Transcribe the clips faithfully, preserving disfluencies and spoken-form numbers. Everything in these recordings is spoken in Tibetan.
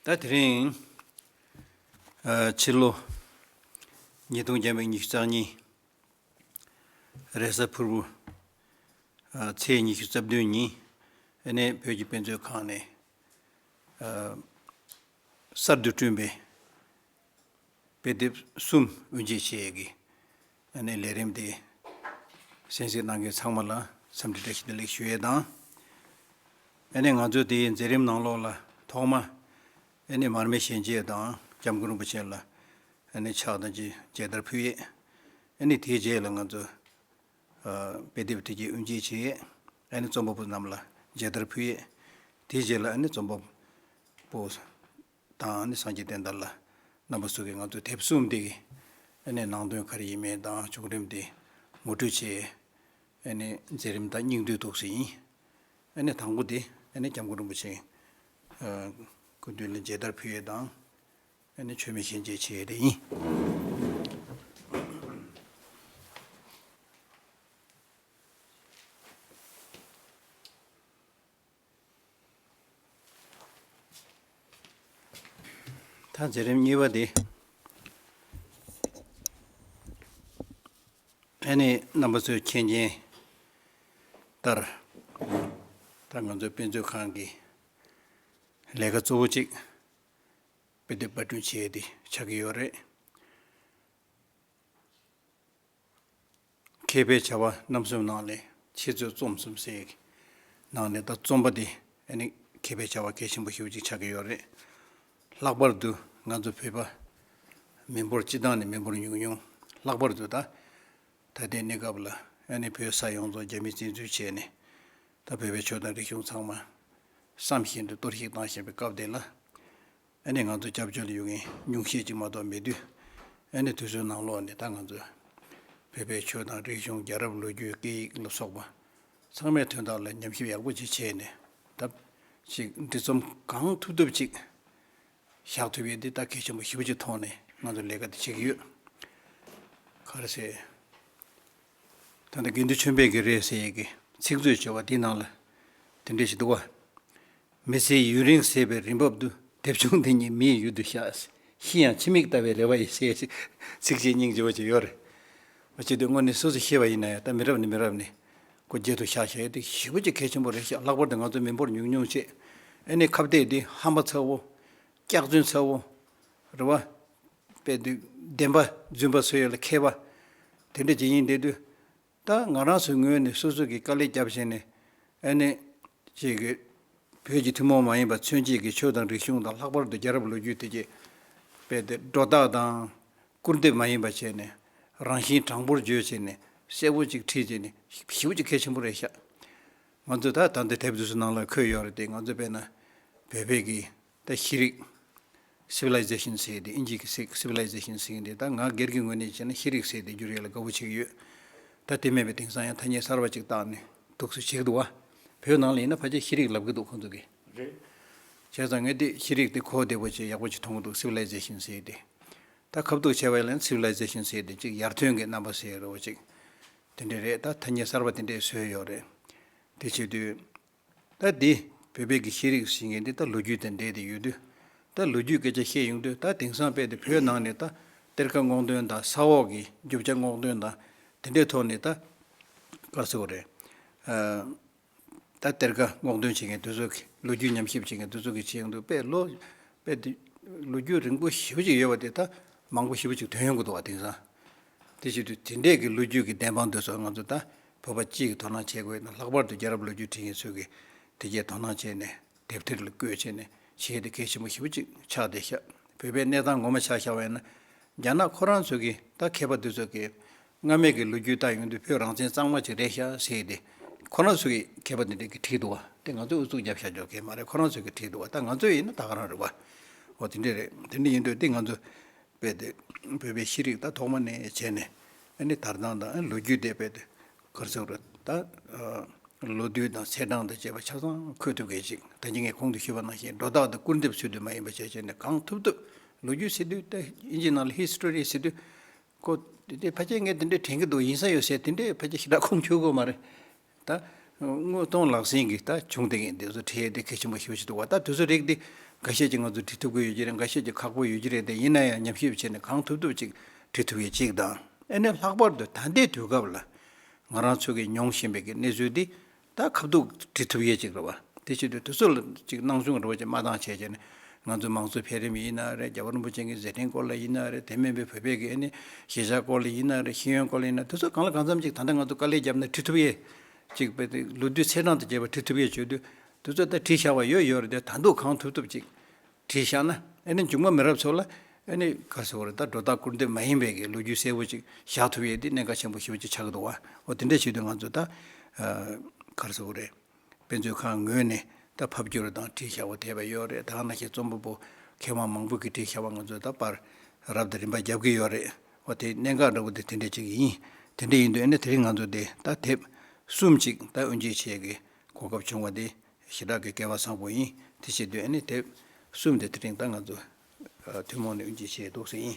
ད་དེ་རིང་ཨ་ཕྱི་ལོ་ཉིས་སྟོང་ཉི་ཤུ་རྩ་གཉིས་རེས་གཟའ་ཕུར་བུ་ཨ་ཚེས་ཉི་ཤུ་རྩ་བདུན་ཉིན་ཨ་ནི་བོད་ཀྱི་དཔེ་མཛོད་ཁང་ནས་ཨ་གསར་དུ་བསྐྲུན་པའི་དཔེ་དེབ་གསུམ་དབུ་འབྱེད་བྱེད་ཡས་ཀྱི་ཨ་ནི་ལས་རིམ་དེ་གསན་གཟིགས་གནང་མཁན་ཚང་མ་ལ་འཚམས་འདྲི་བཀྲ་ཤིས་བདེ་ལེགས་ཞུ་ཡས་དང་། ཨ་ནི་ང་ཚོ་དེའི་མཛད་རིམ་ནང་ལོགས་ལ་ཐོག་མ་ཨ་ནི་མར་མེ་ཞལ་མཇལ་དང་སྐྱབས་མགོན་རིན་པོ་ཆེ་ལ་ཨ་ནི་ཕྱག་དང་མཇལ་དར་ཕུལ་ཡས། ཨ་ནི་དེའི་རྗེས་ལ་ང་ཚོ་ཨ་དཔེ་དེབ་དེ་གའི་དབུ་འབྱེད་བྱེད་ཡས། ཨ་ནི་རྩོམ་པ་པོ་རྣམས་ལ་མཇལ་དར་ཕུལ་ཡས། དེའི་རྗེས་ལ་ཨ་ནི་རྩོམ་པ་པོ་དང་ནི་སངས་རྒྱས་བསྟན་དར་ལ་རྣམ་པ་ཚོ་གིས་ང་ཚོའི་དེབ་གསུམ་དེ་གི་ཨ་ནི་ནང་དོན་ག་རེ་ཡིན་མིན་དང་བྱུང་རིམ་དེ་ངོ་སྤྲོད་བྱས། ཨ་ནི་མཛད་རིམ་དང་སྙིང་བསྡུས་ཐོག་སུ་ཡིན། ཨ་ནི་དང་པོ་དེ་ཨ་ནི་སྐྱབས་མགོན་རིན་པོ་ཆེ་ཨ་སྐུ་མདུན་ལ་མཇལ་དར་ཕུལ་ཡས་དང་ཨ་ནི་མཆོད་མེ་ཞལ་མཇལ་བྱེད་ཡས་དེ་ཡིན། ད་མཛད་རིམ་གཉིས་པ་དེ་ཨ་ནི་རྣམ་པ་ཚོས་མཁྱེན་མཁྱེན་ལྟར་ད་ང་ཚོའི་དཔེ་མཛོད་ཁང་གི་ལས་ཀ་གཙོ་བོ་གཅིག་དཔེ་དེབ་པར་སྐྲུན་བྱེད་ཡས་དེ་ཆགས་ཀྱི་ཡོད་རེད། མཁས་པའི་བྱ་བ་རྣམ་གསུམ་ནང་ལས་འཆད་རྩོད་རྩོམ་གསུམ་ཟེར་ཡས་ཀྱི་ནང་ནས་ད་རྩོམ་པ་དེ་ཨ་ནི་མཁས་པའི་བྱ་བ་གལ་ཆེན་པོ་ཞེ་པོ་ཅིག་ཆགས་ཀྱི་ཡོད་རེད། ལྷག་པར་དུ་ང་ཚོ་བོད་པ་མི་འབོར་སྤྱི་བཏང་ནས་མི་འབོར་ཉུང་ཉུང་། ལྷག་པར་དུ་ད་ད་ལྟའི་གནས་སྐབས་ལ་ཨ་ནི་བོད་ས་ཡོངས་རྫོགས་རྒྱ་མིས་བཙན་འཛུལ་བྱས་ནས་ད་བོད་པའི་ཆོས་དང་རིག་གཞུང་ཚང་མ་བསམ་བཞིན་དུ་གཏོར་བཤིག་བཏང་བཞིན་པའི་སྐབས་དེ་ལ། ཨ་ནི་ང་ཚོ་སྐྱབས་བཅོལ་ཡོང་མཁན་ཉུང་ཤས་ཅིག་མ་གཏོགས་མེད་དུས། ཨ་ནི་དུས་ཚོད་ནང་ལོགས་ནས་ད་ང་ཚོ་བོད་པའི་ཆོས་དང་རིག་གཞུང་རྒྱལ་རབས་ལོ་རྒྱུས་སྐད་ཡིག་ལ་སོགས་པ་ཚང་མའི་དོན་དག་ལ་ཉམས་ཞིབ་ཡག་པོ་ཅིག་བྱས་ནས་ད་ཅིག་འབྲི་རྩོམ་གང་ཐུབ་ཐུབ་ཅིག་བཞག་ཐུབ་ཡས་འདི་ད་གལ་ཆེན་པོ་ཞེ་པོ་ཅིག་མཐོང་ནས་ང་ཚོ་ལས་ཀ་འདི་བྱེད་ཀྱི་ཡོད། ག་རེ་ཟེར། ད་ལྟ་དགེ་འདུན་ཆོས་འཕེལ་གྱི་རེད་ཟེར་ཡས་ཀྱི་ཚིག་མཛོད་བྱ་བ་འདི་ནང་ལ་དེ་འདྲ་ཞིག་འདུག་བ། མི་ཚེའི་ཡུན་རིང་ཟད་པའི་རིན་འབབ་ཏུ། སྡེབ་ཆུང་འདི་ཉིད་མིའི་ཡུལ་དུ་བཞག་ཤི་ཡང་ཕྱི་མིག་ལྟ་བའི་རེ་བ་ཡིས་ཟེར་ཞིག་ཚིགས་བཅད་སྙིང་རྗེ་བོ་ཅིག་ཡོད་རེད། མ་བྱེད་དུས་དངོས་གནས་སོ་སོ་ཤི་བ་ཡིན་ན་ཡང་ད་མི་རབས་ནས་མི་རབས་ནས་སྒོ་འབྱེད་དུ་བཞག་བཞག་དེ་ཞེ་པོ་ཅིག་གལ་ཆེན་པོ་རེད་ཤག་ལྷག་པར་དུ་ང་ཚོ་མི་འབོར་ཉུང་ཉུང་བྱས། ཨ་ནི་ཁ་གཏད་དེ་ཧམ་པ་ཚ་བོ། སྐྱག་རྫུན་ཚ་བོ། རེད་བ། དཔེ་དེ་བདེན་པ་རྫུན་པ་བཟོ་ཡས་ལ་མཁས་པ། དེ་འདྲ་ཅིག་ཡིན་བསྡད་དུས། ད་ང་རང་ཚོའི་ངོས་ནས་སོ་སོ་གིས་དཀའ་ལས་བརྒྱབ་བྱས་ནས་ཨ་ནི་ཅིག་གི་བོད་ཀྱི་ཐུན་མོང་མ་ཡིན་པ་མཚོན་བྱེད་ཀྱི་ཆོས་དང་རིག་གཞུང་དང་ལྷག་པར་དུ་རྒྱལ་རབས་ལོ་རྒྱུས་དེ་གྱད་དཔེ་དེ་སྒྲོ་བཏགས་དང་སྐུར་འདེབས་མ་ཡིན་པ་བྱས་ནས་རང་བཞིན་དྲང་པོར་བརྗོད་བྱས་ནས་གསལ་པོ་ཅིག་བྲིས་བྱས་ནས་ཞེ་པོ་ཅིག་གལ་ཆེན་པོ་རེད་ཤག་ང་ཚོས་ད་ད་ལྟ་དེབ་དེ་ཚོ་ནང་ལ་འཁོད་ཡོད་རེད་དེ། ང་ཚོ་དཔེར་ན་བོད་པའི་གི་ད་ཤེས་རིག Civilization ཟེར་ཏེ་ཨིན་ཇི་གི་ཚིག Civilization ཟེར་ཏེ། ད་ང་སྒེར་གྱི་ངོས་ནས་བྱས་ན་ཤེས་རིག་ཟེར་ཏེ་བསྒྱུར་ཡས་ལ་དགའ་པོ་བྱེད་ཀྱི་ཡོད། ད་དེ་མེད་པའི་དེང་སང་ཡང་ཐ་སྙད་གསར་པ་ཅིག་བཏགས་ནས་འདུག་སེ་བྱེད་ཀྱི་འདུག་བ། བོད་ནང་ལ་ཡིན་ན་ཕལ་ཆེར་ཤེས་རིག་ལབ་ཀྱི་འདུག་ཁོང་ཚོ་གིས། རེད། བྱས་ཙང་ངས་དེ་ཤེས་རིག་དེ་གོ་བདེ་པོ་བྱས་ཡག་པོ་ཅིག་མཐོང་གི་འདུག Civilization ཟེར་ཏེ། ད་ཁ་ཐུག་བྱས་པ་ཡིན་ན་Civilization ཟེར་ཏེ་ཅིག་ཡར་ཐོན་གྱི་རྣམ་པ་ཟེར་རོ་ཅིག་དེ་འདྲ་རེད། ད་ཐ་སྙད་གསར་པ་དེ་འདྲས་བཟོས་ཡོད་རེད། དེ་བྱེད་དུས། ད་འདི་བོད་པའི་གི་ཤེས་རིག་ཟེར་མཁན་འདི་ད་ལོ་རྒྱུས་དང་འབྲེལ་ཏེ་ཡོད་དུས། ད་ལོ་རྒྱུས་སྐད་ཆ་བཤད་ཡོང་དུས་ད་དེང་སང་དཔེ་དེ་བོད་ནང་ནས་ད་གཏེར་ཁ་སྔོག་འདོན་དང་ས་འོག་གི་རྒྱུ་ཆ་སྔོག་འདོན་དང་དེ་འདྲའི་ཐོག་ནས་ད་ག་རེ་ཟེར་དགོས་རེད། ཨ། ད་གཏེར་ཁ་སྔོག་འདོན་བྱེད་མཁན་དེ་ཚོ་གི་ལོ་རྒྱུས་ཉམས་ཞིབ་བྱེད་མཁན་དེ་ཚོ་གི་བྱེད་ཡོང་དུས་དཔེ་ལོ་དཔེ་དེ་ལོ་རྒྱུས་རིང་པོ་ཞེ་པོ་ཅིག་ཡོད་པ་དེ་ད་མང་པོ་ཞེ་པོ་ཅིག་ཐོན་ཡོང་གི་འདུག་བ་དེང་སང་། དེ་བྱེད་དུས་དེ་འདྲས་ཀྱི་ལོ་རྒྱུས་ཀྱི་བདེན་དཔང་དེ་ཚོ་ང་ཚོ་ད་བོད་པ་སྤྱི་ཡི་དོ་སྣང་བྱེད་དགོས་ན། ལྷག་པར་དུ་རྒྱལ་རབས་ལོ་རྒྱུས་འབྲི་མཁན་ཚོས་ཀྱི་དེ་གྱད་དོ་སྣང་བྱས་ནས་དེབ་ཐེར་ལ་བཀོད་བྱས་ནས་བྱེད་དེ་གལ་ཆེན་པོ་ཞེ་པོ་ཅིག་ཆགས་བསྡད་ཤག་བོད་པའི་གནས་སྟངས་ངོ་མ་ཆ་བཞག་པ་ཡིན་ན། རྒྱ་ནག་ཁོ་རང་ཚོ་གི་ད་མཁས་པ་དེ་ཚོ་གི་སྔ་མའི་གི་ལོ་རྒྱུས་ལྟ་ཡོང་དུས་བོད་རང་བཙན་གཙང་མ་ཅིག་རེད་ཤག་ཟེར་ཏེ། ཁོ་རང་ཚོ་གི་མཁས་པ་དེ་འདྲས་ཀྱིས་བྲིས་འདུག་བ། དེ་ང་ཚོས་ཨུ་ཚུགས་རྒྱབ་བཞག་རྒྱུ་གང་ཡང་མ་རེད། ཁོ་རང་ཚོ་གིས་བྲིས་འདུག་བ། ད་ང་ཚོ་ཡིན་ན་ད་ག་རང་རེད་བ། འོ་དེ་འདྲས་རེད། དེ་འདྲས་ཡིན་དུས་དེ་ང་ཚོ་དཔེ་དེ་བོད་པའི་ཤེས་རིག་ད་ཐོག་མ་ནས་བྱས་ནས་ཨ་ནི་དར་སྟངས་དང་ལོ་རྒྱུས་དེ་དཔེ་དེ་ག་རེ་ཟེར་དགོས་རེད། ད་ལོ་དུས་དང་ཚེས་གྲངས་དང་བཅས་པ་ཆ་ཚང་འཁོད་ཐུབ་མཁན་ཅིག་ད་གིན་ངས་གོང་དུ་ཞུས་པ་ནང་བཞིན་སྒྲོ་བཏགས་དང་སྐུར་འདེབས་ཚུལ་དུ་མ་ཡིན་པ་བྱས་བྱས་ནས་གང་ཐུབ་ཐུབ། ལོ་རྒྱུས་ཟེར་དུས་ད་ཨིན་ཇི་ནང་ལ་ཧི་སི་ཊོ་རི་ཟེར་དུས། ཁོ་དེ་དེ་ཕལ་ཆེར་ངས་དེ་འདྲས་དྲན་གྱི་འདུག་ཡིན་ས་ཡོད་ཟེར་དེ་འདྲས་ཕལ་ཆེར་ཞེ་དྲག་ཁུངས་འཁྱོལ་གྱི་ཡོད་མ་རེད། ད་དངོས་མཐོང་ལག་ཟིན་གྱི་ད་བྱུང་བསྡད་མཁན་དེ་ཚོ་བྲིས་ཏེ་གལ་ཆེན་པོ་ཞེ་པོ་ཞིག་འདུག་བ། ད་དེ་ཚོ་རིགས་དེ་ འགའ་ཤས་ཀྱིས་ང་ཚོ་བྲིས་ཐུབ་ཀྱི་ཡོད་ཀྱི་རེད། འགའ་ཤས་ཀྱིས་ཁག་པོ་ཡོད་ཀྱི་རེད་དེ། ཡིན་ན་ཡང་ཉམས་ཞིབ་བྱས་ནས་གང་ཐུབ་ཐུབ་ཅིག་བྲིས་ཐུབ་ཡས་ཅིག་དང་། ཨ་ནི་ལྷག་པར་དུ་ད་ལྟའི་དུས་སྐབས་ལ་ང་རང་ཚོ་གིས་མྱོང་བཞིན་པའི་གི་གནས་ཚུལ་འདི་ད་ཁ་ཐུག་བྲིས་ཐུབ་ཡས་ཅིག་རེད་བ། དེ་བྱེད་དུས་དེ་ཚོ་ལ་ཅིག་སྣང་ཆུང་རེ་བ་ཅིག་མ་བཏང་བྱས་བྱས་ནས། ང་ཚོ་མང་གཙོ་འཕེལ་རིམ་ཡིན་ན་རེད། རྒྱལ་བ་རིན་པོ་ཆེ་གི་མཛད་འཕྲིན་སྐོར་ལ་ཡིན་ན་རེད། དེ་མིན་པའི་བོད་པའི་གི་ཨ་ནི་གཞིས་ཆགས་སྐོར་ལ་ཡིན་ན་རེད། ཤེས་ཡོན་སྐོར་ལ་ཡིན་ན། དེ་ཚོ་གང་ལ་གང་འཚམ་ཅིག་ད་ལྟ་ང་ཚོ་དཀའ་ལས་བརྒྱབ་ན་བྲིས་ཐུབ་ཡས་ཅིག་བས་ཏེ། ལོ་དུས་ཚེས་གྲངས་དང་བཅས་པ་བྲིས་ཐུབ་ཡས་བྱེད་དུས་དེ་ཚོ་ད་བྲིས་བཞག་པ་ཡོད་ཡོད་རེད་དེ། ད་དུང་གང་ཐུབ་ཐུབ་ཅིག་བྲིས་བཞག་ན། ཨ་ནི་མཇུག་མ་མི་རབས་ཚོ་ལ་ཨ་ནི་ག་རེ་ཟེར་དགོས་རེད། ད་སྒྲོ་བཏགས་སྐུར་འདེབས་མ་ཡིན་པའི་གི་ལོ་རྒྱུས་གསལ་པོ་ཅིག་བཞག་ཐུབ་ཡས་དེ་གནད་འགག་ཆེན་པོ་ཞེ་པོ་ཅིག་ཆགས་ཀྱི་འདུག་བ། འོ་དེ་འདྲ་བྱེད་དུས་ང་ཚོ་ད་ཨ་ག་རེ་ཟེར་དགོས་རེད། དཔེ་མཛོད་ཁང་ངོས་ནས་ད་ཕབ་བསྒྱུར་དང་བྲིས་བཞག་པ་དེ་བས་ཡོད་རེད། ད་ག་ནང་བཞིན་རྩོམ་པ་པོ་མཁས་དབང་མང་པོ་གིས་བྲིས་བཞག་པ་ང་ཚོས་ད་པར་རབ་དང་རིམ་པ་རྒྱབ་ཀྱི་ཡོད་རེད། འོ་དེ་གནད་འགག་འདྲ་པོ་དེ་དེ་འདྲ་ཅིག་ཡིན། དེ་འདྲ་ཡིན་དུས་ཨ་ནི་དེ་རིང་ང་ཚོ་དེ་ད་དེབ་གསུམ་ཅིག་ད་དབུ་འབྱེད་བྱེད་ཀྱི་གོ་སྐབས་བྱུང་བ་དེ་ཞེ་དྲག་གི་སྐལ་བ་བཟང་པོ་ཡིན། དེ་བྱེད་དུས་ཨ་ནི་དེབ་གསུམ་དེ་དེ་རིང་ད་ང་ཚོ་ཨ་ཐུན་མོང་ནས་དབུ་འབྱེད་བྱེད་འདུག་ཟེར་ཡིན།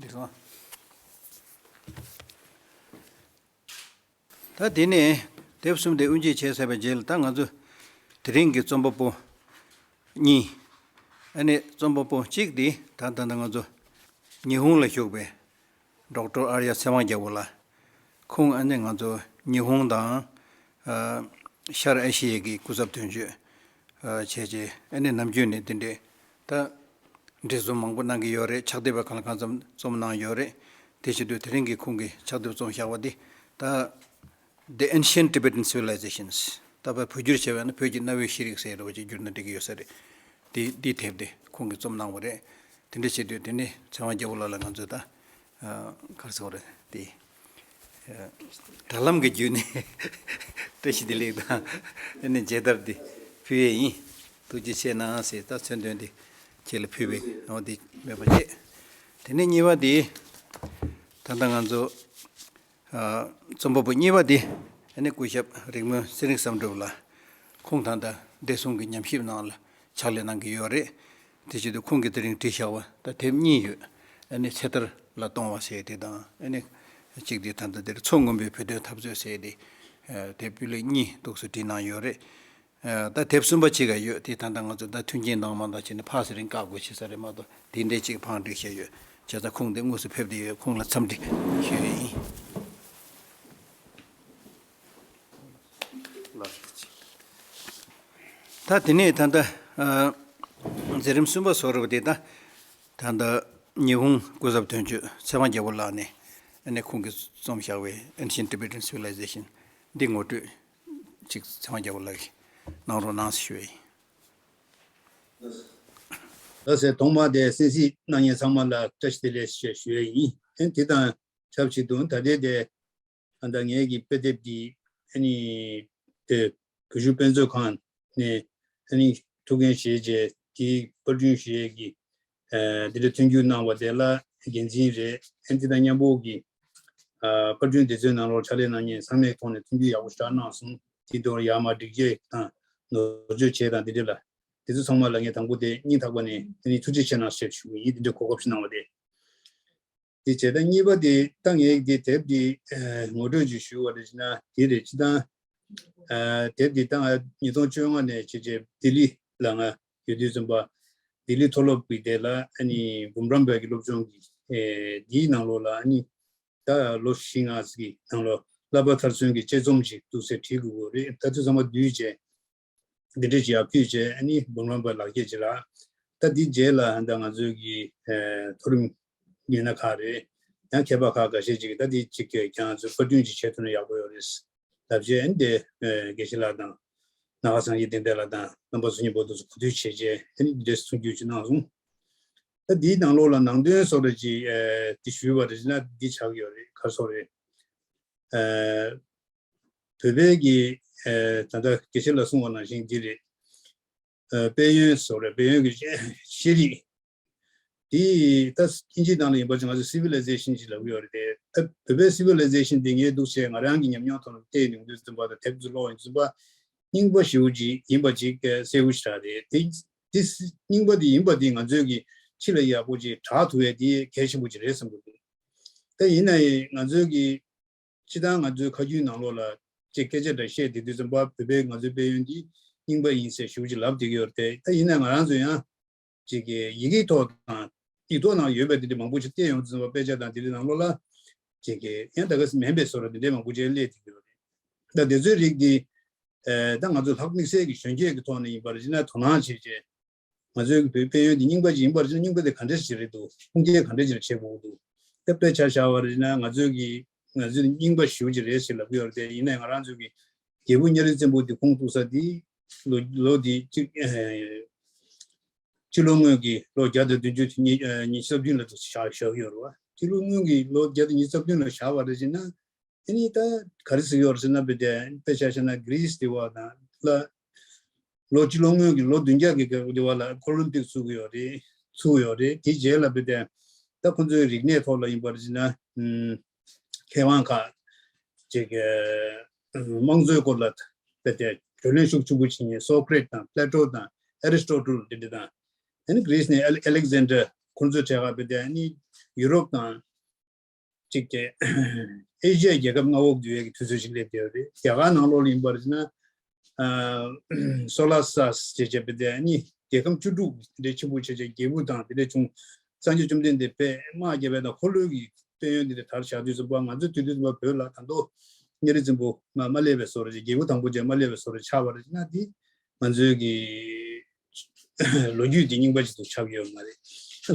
འདི་སོང་། ད་དེ་ནས་དེབ་གསུམ་དེ་དབུ་འབྱེད་བྱས་ཚར་བའི་རྗེས་ལ། ད་ང་ཚོ་དེ་རིང་གི་རྩོམ་པ་པོ་གཉིས། ཨ་ནི་རྩོམ་པ་པོ་གཅིག་དེ་ད་ད་ལྟ་ང་ཚོ་ཉི་ཧོང་ལ་བཞུགས་པའི་ཌོག་ཊར་ཨར་ཡ་ཚེ་དབང་རྒྱལ་པོ་ལགས། ཁོང་ཨ་ནི་ང་ཚོ་ཉི་ཧོང་དང་ཨ་ཤར་ཨེ་ཤི་ཡའི་གི་སྐུ་ཚབ་དོན་གཅོད་ཨ་བྱས་རྗེས། ཨ་ནི་ནམ་རྒྱུན་ནས་འདི་འདྲའི་ད་འབྲི་རྩོམ་མང་པོ་གནང་གི་ཡོད་རེད། ཕྱག་དེབ་པ་གང་ལ་གང་འཚམ་རྩོམ་གནང་ཡོད་རེད། དེ་བྱེད་དུས་དེ་རིང་གི་ཁོང་གིས་ཕྱག་དེབ་རྩོམ་བཞག་པ་འདི་ད་The Ancient Tibetan Civilizations། ད་བར་བོད་བསྒྱུར་བྱས་པ་ན་བོད་ཀྱི་གནའ་བོའི་ཤེས་རིག་ཟེར་བ་ཅིག་བསྒྱུར་ན་འགྲིག་གི་ཡོད་ས་རེད། དེ་འདི་དེབ་དེ་ཁོང་གིས་རྩོམ་གནང་བ་རེད། དེ་འདྲ་བྱེད་དུས་དེ་ནི་ཚེ་དབང་རྒྱལ་པོ་ལགས་ལ་ང་ཚོས་ད་ཨ་ག་རེ་ཟེར་དགོས་རེད། དེ་ཨ་དྲ་ལམ་གྱི་བརྒྱུད་ནས་བཀྲ་ཤིས་བདེ་ལེགས་དང་། དེ་ནི་མཇལ་དར་འདི་ཕུལ་ཡས་ཡིན། ཐུགས་རྗེ་ཆེ་གནང་ཟེར། ད་མཚོན་དོན་འདི་ཁྱེད་ལ་ཕུལ་བའི་འོ་འདི་མེད་པ་བྱས། དེ་ནས་གཉིས་པ་འདི་ད་ལྟ་ང་ཚོ་ཨ་རྩོམ་པ་པོ་གཉིས་པ་འདི་ཨ་ནི་སྐུ་ཞབས་རིག་སྨོན་ཚེ་རིང་བསམ་གྲུབ་ལགས། ཁོང་ད་ལྟ་བདེ་སྲུང་གི་ཉམས་ཞིབ་ནང་ལ་ཕྱག་ལས་གནང་གི་ཡོད་རེད། དེ་བྱེད་དུས་ཁོང་གིས་དེ་རིང་བྲིས་བཞག་པ་ད་དེབ་གཉིས་ཡོད། ཨ་ནི་ཚེ་ཐར་ལ་གཏོང་བ་ཟེར་དེ་དང་། ཨ་ནི་གཅིག་དེ་ད་ལྟ་འདིར་མཚོ་སྔོན་པོའི་བོད་དོན་འཐབ་རྩོད་ཟེར་དེ། ཨ་དེབ་སྤུས་ལེགས་གཉིས་འདུག་སེ་བྲིས་གནང་ཡོད་རེད། ཨ་ད་དེབ་གསུམ་པ་ཅིག་ཡོད། དེ་ད་ལྟ་ང་ཚོ་ད་མཐུན་རྐྱེན་གནང་མ་གནང་བྱས་ནས་ཕར་ཚུར་རིང་བཀག་དགོས་བྱེད་ས་རེད་མ་གཏོགས། དེ་འདྲའི་ཅིག་བང་སྒྲིག་བྱས་ཡོད། བྱས་ཙང་ཁོང་འདི་དངོས་སུ་ཕེབས་བསྡད་ཡོད། ཁོང་ལ་འཚམས་འདྲི་ཞུ་ཡས་ཡིན། ད་དེ་ནས་ད་ལྟ་ཨ་མཛད་རིམ་གསུམ་པ་བཟོ་རབས་དེ་ད་ད་ལྟ་ཉི་ཧོང་སྐུ་ཚབ་དོན་གཅོད་ཚེ་དབང་རྒྱལ་པོ་ལགས་ནས་ཨ་ནི་ཁོང་གིས་རྩོམ་བཞག་པའི་Ancient Tibetan Civilization འདི་ངོ་སྤྲོད་ཅིག་ཚེ་དབང་རྒྱལ་པོ་ལགས་ཀྱིས་གནང་རོགས་གནང་ཞུ་ཡས་ཡིན། ལགས་སོ། ཐོག་མར་དེ་གསན་གཟིགས་གནང་མཁན་ཚང་མ་ལ་བཀྲ་ཤིས་བདེ་ལེགས་ཞེས་ཞུ་ཡས་ཡིན། ཨ་ནི་དེ་དང་ཆབས་ཅིག་ཏུ་ད་ལྟའི་དེ་ད་ལྟ་ངའི་གི་དཔེ་དེབ་འདི་ཨ་ནི་དེ་བོད་བཞུགས་དཔེ་མཛོད་ཁང་ནས་ཨ་ནི་ཐུགས་འགན་བཞེས་བྱས་དེའི་པར་སྐྲུན་བྱེད་ཡས་ཀྱི་ཨ་འདི་འདྲ་མཐུན་འགྱུར་གནང་བ་དེ་ལ་འགན་འཛིན་རེད། ཨ་ནི་དེ་དང་མཉམ་པོ་གི་ཨ་པར་སྐྲུན་དེ་ཚོའི་ནང་ལོགས་ཕྱག་ལས་གནང་མཁན་ཚང་མའི་ཐོག་ནས་མཐུན་འགྱུར་ཡག་པོ་ཞེ་དྲག་གནང་སོང་། དེ་དོན་ཡར་མར་སྒྲིག་འགལ་དང་ནོར་བཅོས་བྱས་དང་དེ་འདྲ་ལ། དེ་ཚོ་ཚང་མ་ལ་ངས་དང་པོ་དེ་སྙིང་ཐག་པ་ནས་དེ་ནི་ཐུགས་རྗེ་ཆེ་གནང་ཞེས་ཞུ་གི་ཡིན། དེ་འདྲའི་གོ་སྐབས་ཤིག་གནང་བ་དེ། དེ་བྱས་ཙང་གཉིས་པ་དེ་ད་ངས་དེ་དེབ་དེ་ངོ་སྤྲོད་ཅིག་ཞུ་བ་རེད་ཅེ་ན། དེ་རེད། སྤྱིར་བཏང་ཨ་དེབ་དེ་ད་ང་ཉིས་སྟོང་བཅོ་ལྔ་ནས་བྱས་བྱས་ལྡི་ལི་ལ་ང་ཡོད་དུས་ཙམ་པ། ལྡི་ལི་མཐོ་སློབ་ཀྱི་དེ་ལ་ཨ་ནི་འབུམ་རམས་པའི་གི་སློབ་སྦྱོང་གི་ཨེ་དེའི་ནང་ལོགས་ལ་ཨ་ནི་ད་ལོ་བཞི་ལྔ་ཙམ་གི་ནང་ལོགས་བསླབ་པ་མཐར་སོན་གྱི་དཔྱད་རྩོམ་ཅིག་འདུག་སེ་བྲིས་དགོས་ཀྱི་རེད། ད་དུས་ཚང་མ་བསྡུས་བྱས། འདི་འདྲས་ཅིག་ཡར་ཕུལ་བྱས། ཨ་ནི་འབུམ་རམས་པ་ལག་ཁྱེར་ཅིག་ལ། ད་འདི་རྗེས་ལ་ད་ང་ཚོའི་གི་ཨེ་མཐོ་རིམ་མི་སྣ་ཁག་རེད། ཡང་མཁས་པ་ཁག་འགའ་ཤས་ཅིག་གིས་ད་འདི་ཅིག་གི་ཁྱེད་རང་ཚོས་པར་སྐྲུན་ཅིག་བྱེད་ཐུབ་ན་ཡག་པོ་ཡོད་རེད་ལབ་བྱས། ཨ་ནི་དེ་ཨེ་དགེ་བཤེས་ལགས་དང་ནཱ་ག་སངས་རྒྱས་བསྟན་འཕེལ་ལགས་དང་རྣམ་པ་ཚོ་གཉིས་པོ་དེ་ཚོ་གོ་བསྡུར་བྱས་བྱས། ཨ་ནི་འདི་འདྲས་གསུང་རྒྱུ་ཅིག་གནང་སོང་། ད་འདིའི་ནང་ལོགས་ལ་ནང་དོན་སོགས་རེ་ཅིག་ཨེ་འདི་ཞུས་པ་རེད་ན་འདི་ཆགས་ཀྱི་ཡོད་རེད། ག་རེ་ཟེར་དགོས་རེད། ཨེ་བོད་པའི་གི་ཨེ་ད་ལྟ་དགེ་བཤེས་ལགས་གསུངས་པ་ནང་བཞིན་འདི་རེད། ཨེ་དཔལ་ཡོན་སོགས་རེད། དཔལ་ཡོན་གྱི་ཤེས་རིག་འདི་ད་དབྱིན་ཇིའི་ནང་ལ་ཡིན་པ་ཅིག་ང་ཚོས་civilization་ཅིག་ལབ་ཀྱི་ཡོད་རེད་དེ། ད་བོད་པའི་civilization་འདི་ངས་འདུག་བྱས་ང་རང་གི་ཉམས་མྱོང་ཐོག་ནས་བལྟས་ཡོང་དུས་ཙམ་པ་དང་དེབ་ཚོ་ཀློག་ཡོང་དུས་ཙམ་པ་རྙིང་པ་ཞེ་པོ་ཅིག་ཡིན་པ་ཅིག་གསལ་པོ་ཞེ་དྲག་རེད་དེ། དེ་རྙིང་པ་འདི་ཡིན་པ་འདི་ང་ཚོས་ཀྱི་ཕྱི་ལ་ཡག་པོ་ཅིག་བསྒྲགས་ཐུབ་ཡས་དེ་གལ་ཆེན་པོ་ཅིག་རེད་བསམ་གྱི་འདུག་ད་ཡིན་ན་ཡང་ང་ཚོའི་གི་སྤྱིར་བཏང་ང་ཚོའི་ཁ་རྒྱུན་ནང་ལོགས་ལ་ཅིག་སྐད་ཆ་འདྲ་བཤད་དེ་དུས་ཙམ་པ་བོད་པའི་ང་ཚོའི་དཔལ་ཡོན་འདི་རྙིང་པ་ཡིན་ཟེར་ཞུ་ཅིག་ལབ་བསྡད་ཀྱི་ཡོད་རེད་དེ། ད་ཡིན་ན་ང་རང་ཚོ་ཡང་ཅིག་གི་ཡི་གེའི་ཐོག་དང་ཡིག་ཐོག་ནང་ཡོད་པའི་དེ་འདྲ་མང་པོ་ཅིག་བལྟས་ཡོང་དུས་ཙམ་པ་དཔེ་ཆ་དང་དེ་འདྲའི་ནང་ལོགས་ལ་ཅིག་གི་ཡང་ད་ག་སེ་མིན་པའི་བཟོ་འདྲ་དེ་འདྲའི་མང་པོ་ཅིག་སླེབས་བསྡད་ཀྱི་ཡོད་རེད། ད་དེ་ཚོའི་རིགས་འདི་ད་ང་ཚོ་ལྷག་དམིགས་བསལ་གྱི་གཞོན་སྐྱེས་ཀྱི་ཐོག་ནས་ཡིན་པར་བྱས་ན་དོ་སྣང་བྱས་རྗེས། ང་ཚོའི་བོད་དཔལ་ཡོན་འདི་རྙིང་པ་ཅིག་ཡིན་པར་བྱས་ན་རྙིང་པ་དེ་ག་འདྲ་ཞིག་རེད་འདུག་ཁུངས་སྐྱེལ་ག་འདྲ་ཞིག་བྱེད་དགོས་འདུག་ད་དཔེ་ཆ་བཞག་པར་བྱས་ན་ང་ཚོའི་གི་ང་ཚོའི་རྙིང་པ་ཞེ་པོ་ཅིག་རེད་ཞེས་ལབ་ཀྱི་ཡོད་རེད་དེ། ཡིན་ནའི་ང་རང་ཚོའི་གི་རྒྱལ་པོ་གཉའ་རིས་བཙན་པོ་འདི་ཁུངས་གཏུགས་ས་འདི་ལོ་ལོ་འདི་གཅིག་སྤྱི་ལོ་སྔོན་གྱི་ལོ་བརྒྱ་དང་བདུན་ཅུ་ཉི་ཉི་ཤུ་རྩ་བདུན་ལ་བཞག་བཞག་ཡོད་རེད་བ། སྤྱི་ལོ་སྔོན་གྱི་ལོ་བརྒྱ་དང་ཉི་ཤུ་རྩ་བདུན་ལ་བཞག་པ་རེད་ཅེ་ན། ཨ་ནི་ད་ག་རེ་ཟེར་ཡོད་རེད་ཟེར་ན། བོད་དེ་དཔེ་ཆ་བཞག་ན་གྷི་རིས་དེ་བ་དང་ལ་ལོ་སྤྱི་ལོ་སྔོན་གྱི་ལོ་བདུན་བརྒྱ་གི་སྐབས་དེ་བ་ལ་ཨོ་ལིམ་པིག་བཙུགས་ཡོད་རེད། ཚུགས་ཡོད་རེད། དེའི་རྗེས་ལ་བོད་དེ་ད་ཁོ་ཚོའི་རིག་གནས་ཐོག་ལ་ཡིན་པར་ཟེར་ན། ཨུམ། མཁས་དབང་ཁག་ཅིག་གི་དམངས་གཙོའི་སྐོར་ལ་དཔེ་དེ་བགྲོ་གླེང་ཤུགས་ཆེན་པོ་བྱེད་མཁན་སོ་ཀ་རེ་ཏི་དང་པི་ལེ་ཊོ་དང་ཨེ་རི་སི་ཊོ་ཊལ་དེ་འདྲ་དང་། ཨ་ནི་གྷི་རིས་ནས་ཨེ་ལེག་ཟན་ཌར། ཁོང་ཚོའི་གྲས་ཀ་དཔེ་དེ་ཨ་ནི་ཡུ་རོབ་དང་ཅིག་གི་ཨེ་ཤི་ཡའི་རྒྱལ་ཁབ་མངའ་འོག་འདུས་པའི་གི་དུས་ཚོད་ཅིག་སླེབས་བསྡད་ཡོད་རེད། རྒྱ་གར་ནང་ལོགས་ལ་ཡིན་པར་ན། ཨ་སོ་ལ་སཱས་ཅེས་བྱས་པ་དེ་ནི་རྒྱལ་ཁམས་བཅུ་དྲུག་དེ་འདྲའི་ཆེན་པོ་བྱས་བྱས་རྒྱལ་པོ་དང་དེ་འདྲ་བྱུང་། སངས་རྒྱས་བཅོམ་ལྡན་འདས་དཔེ་དམག་བརྒྱབ་པ་དང་འཁོར་ལོའི་གི་དཔལ་ཡོན་དེ་འདྲ་དར་བཞག་དུས་ཙམ་པ་ང་ཚོ་དུས་དུས་ཙམ་པ་བོད་ལ་ད་དུང་གཉའ་རིས་བཙན་པོ་མ་མ་སླེབས་པའི་བཟོ་འདྲ་ཅིག་རྒྱལ་པོ་དང་པོ་ཅིག་མ་སླེབས་པའི་བཟོ་འདྲ་ཆགས་པ་རེད་ན། དེ་ང་ཚོའི་གི་ལོ་རྒྱུས་དེ་རྙིང་པ་ཅིག་ཏུ་ཆགས་ཡོད་མ་རེད།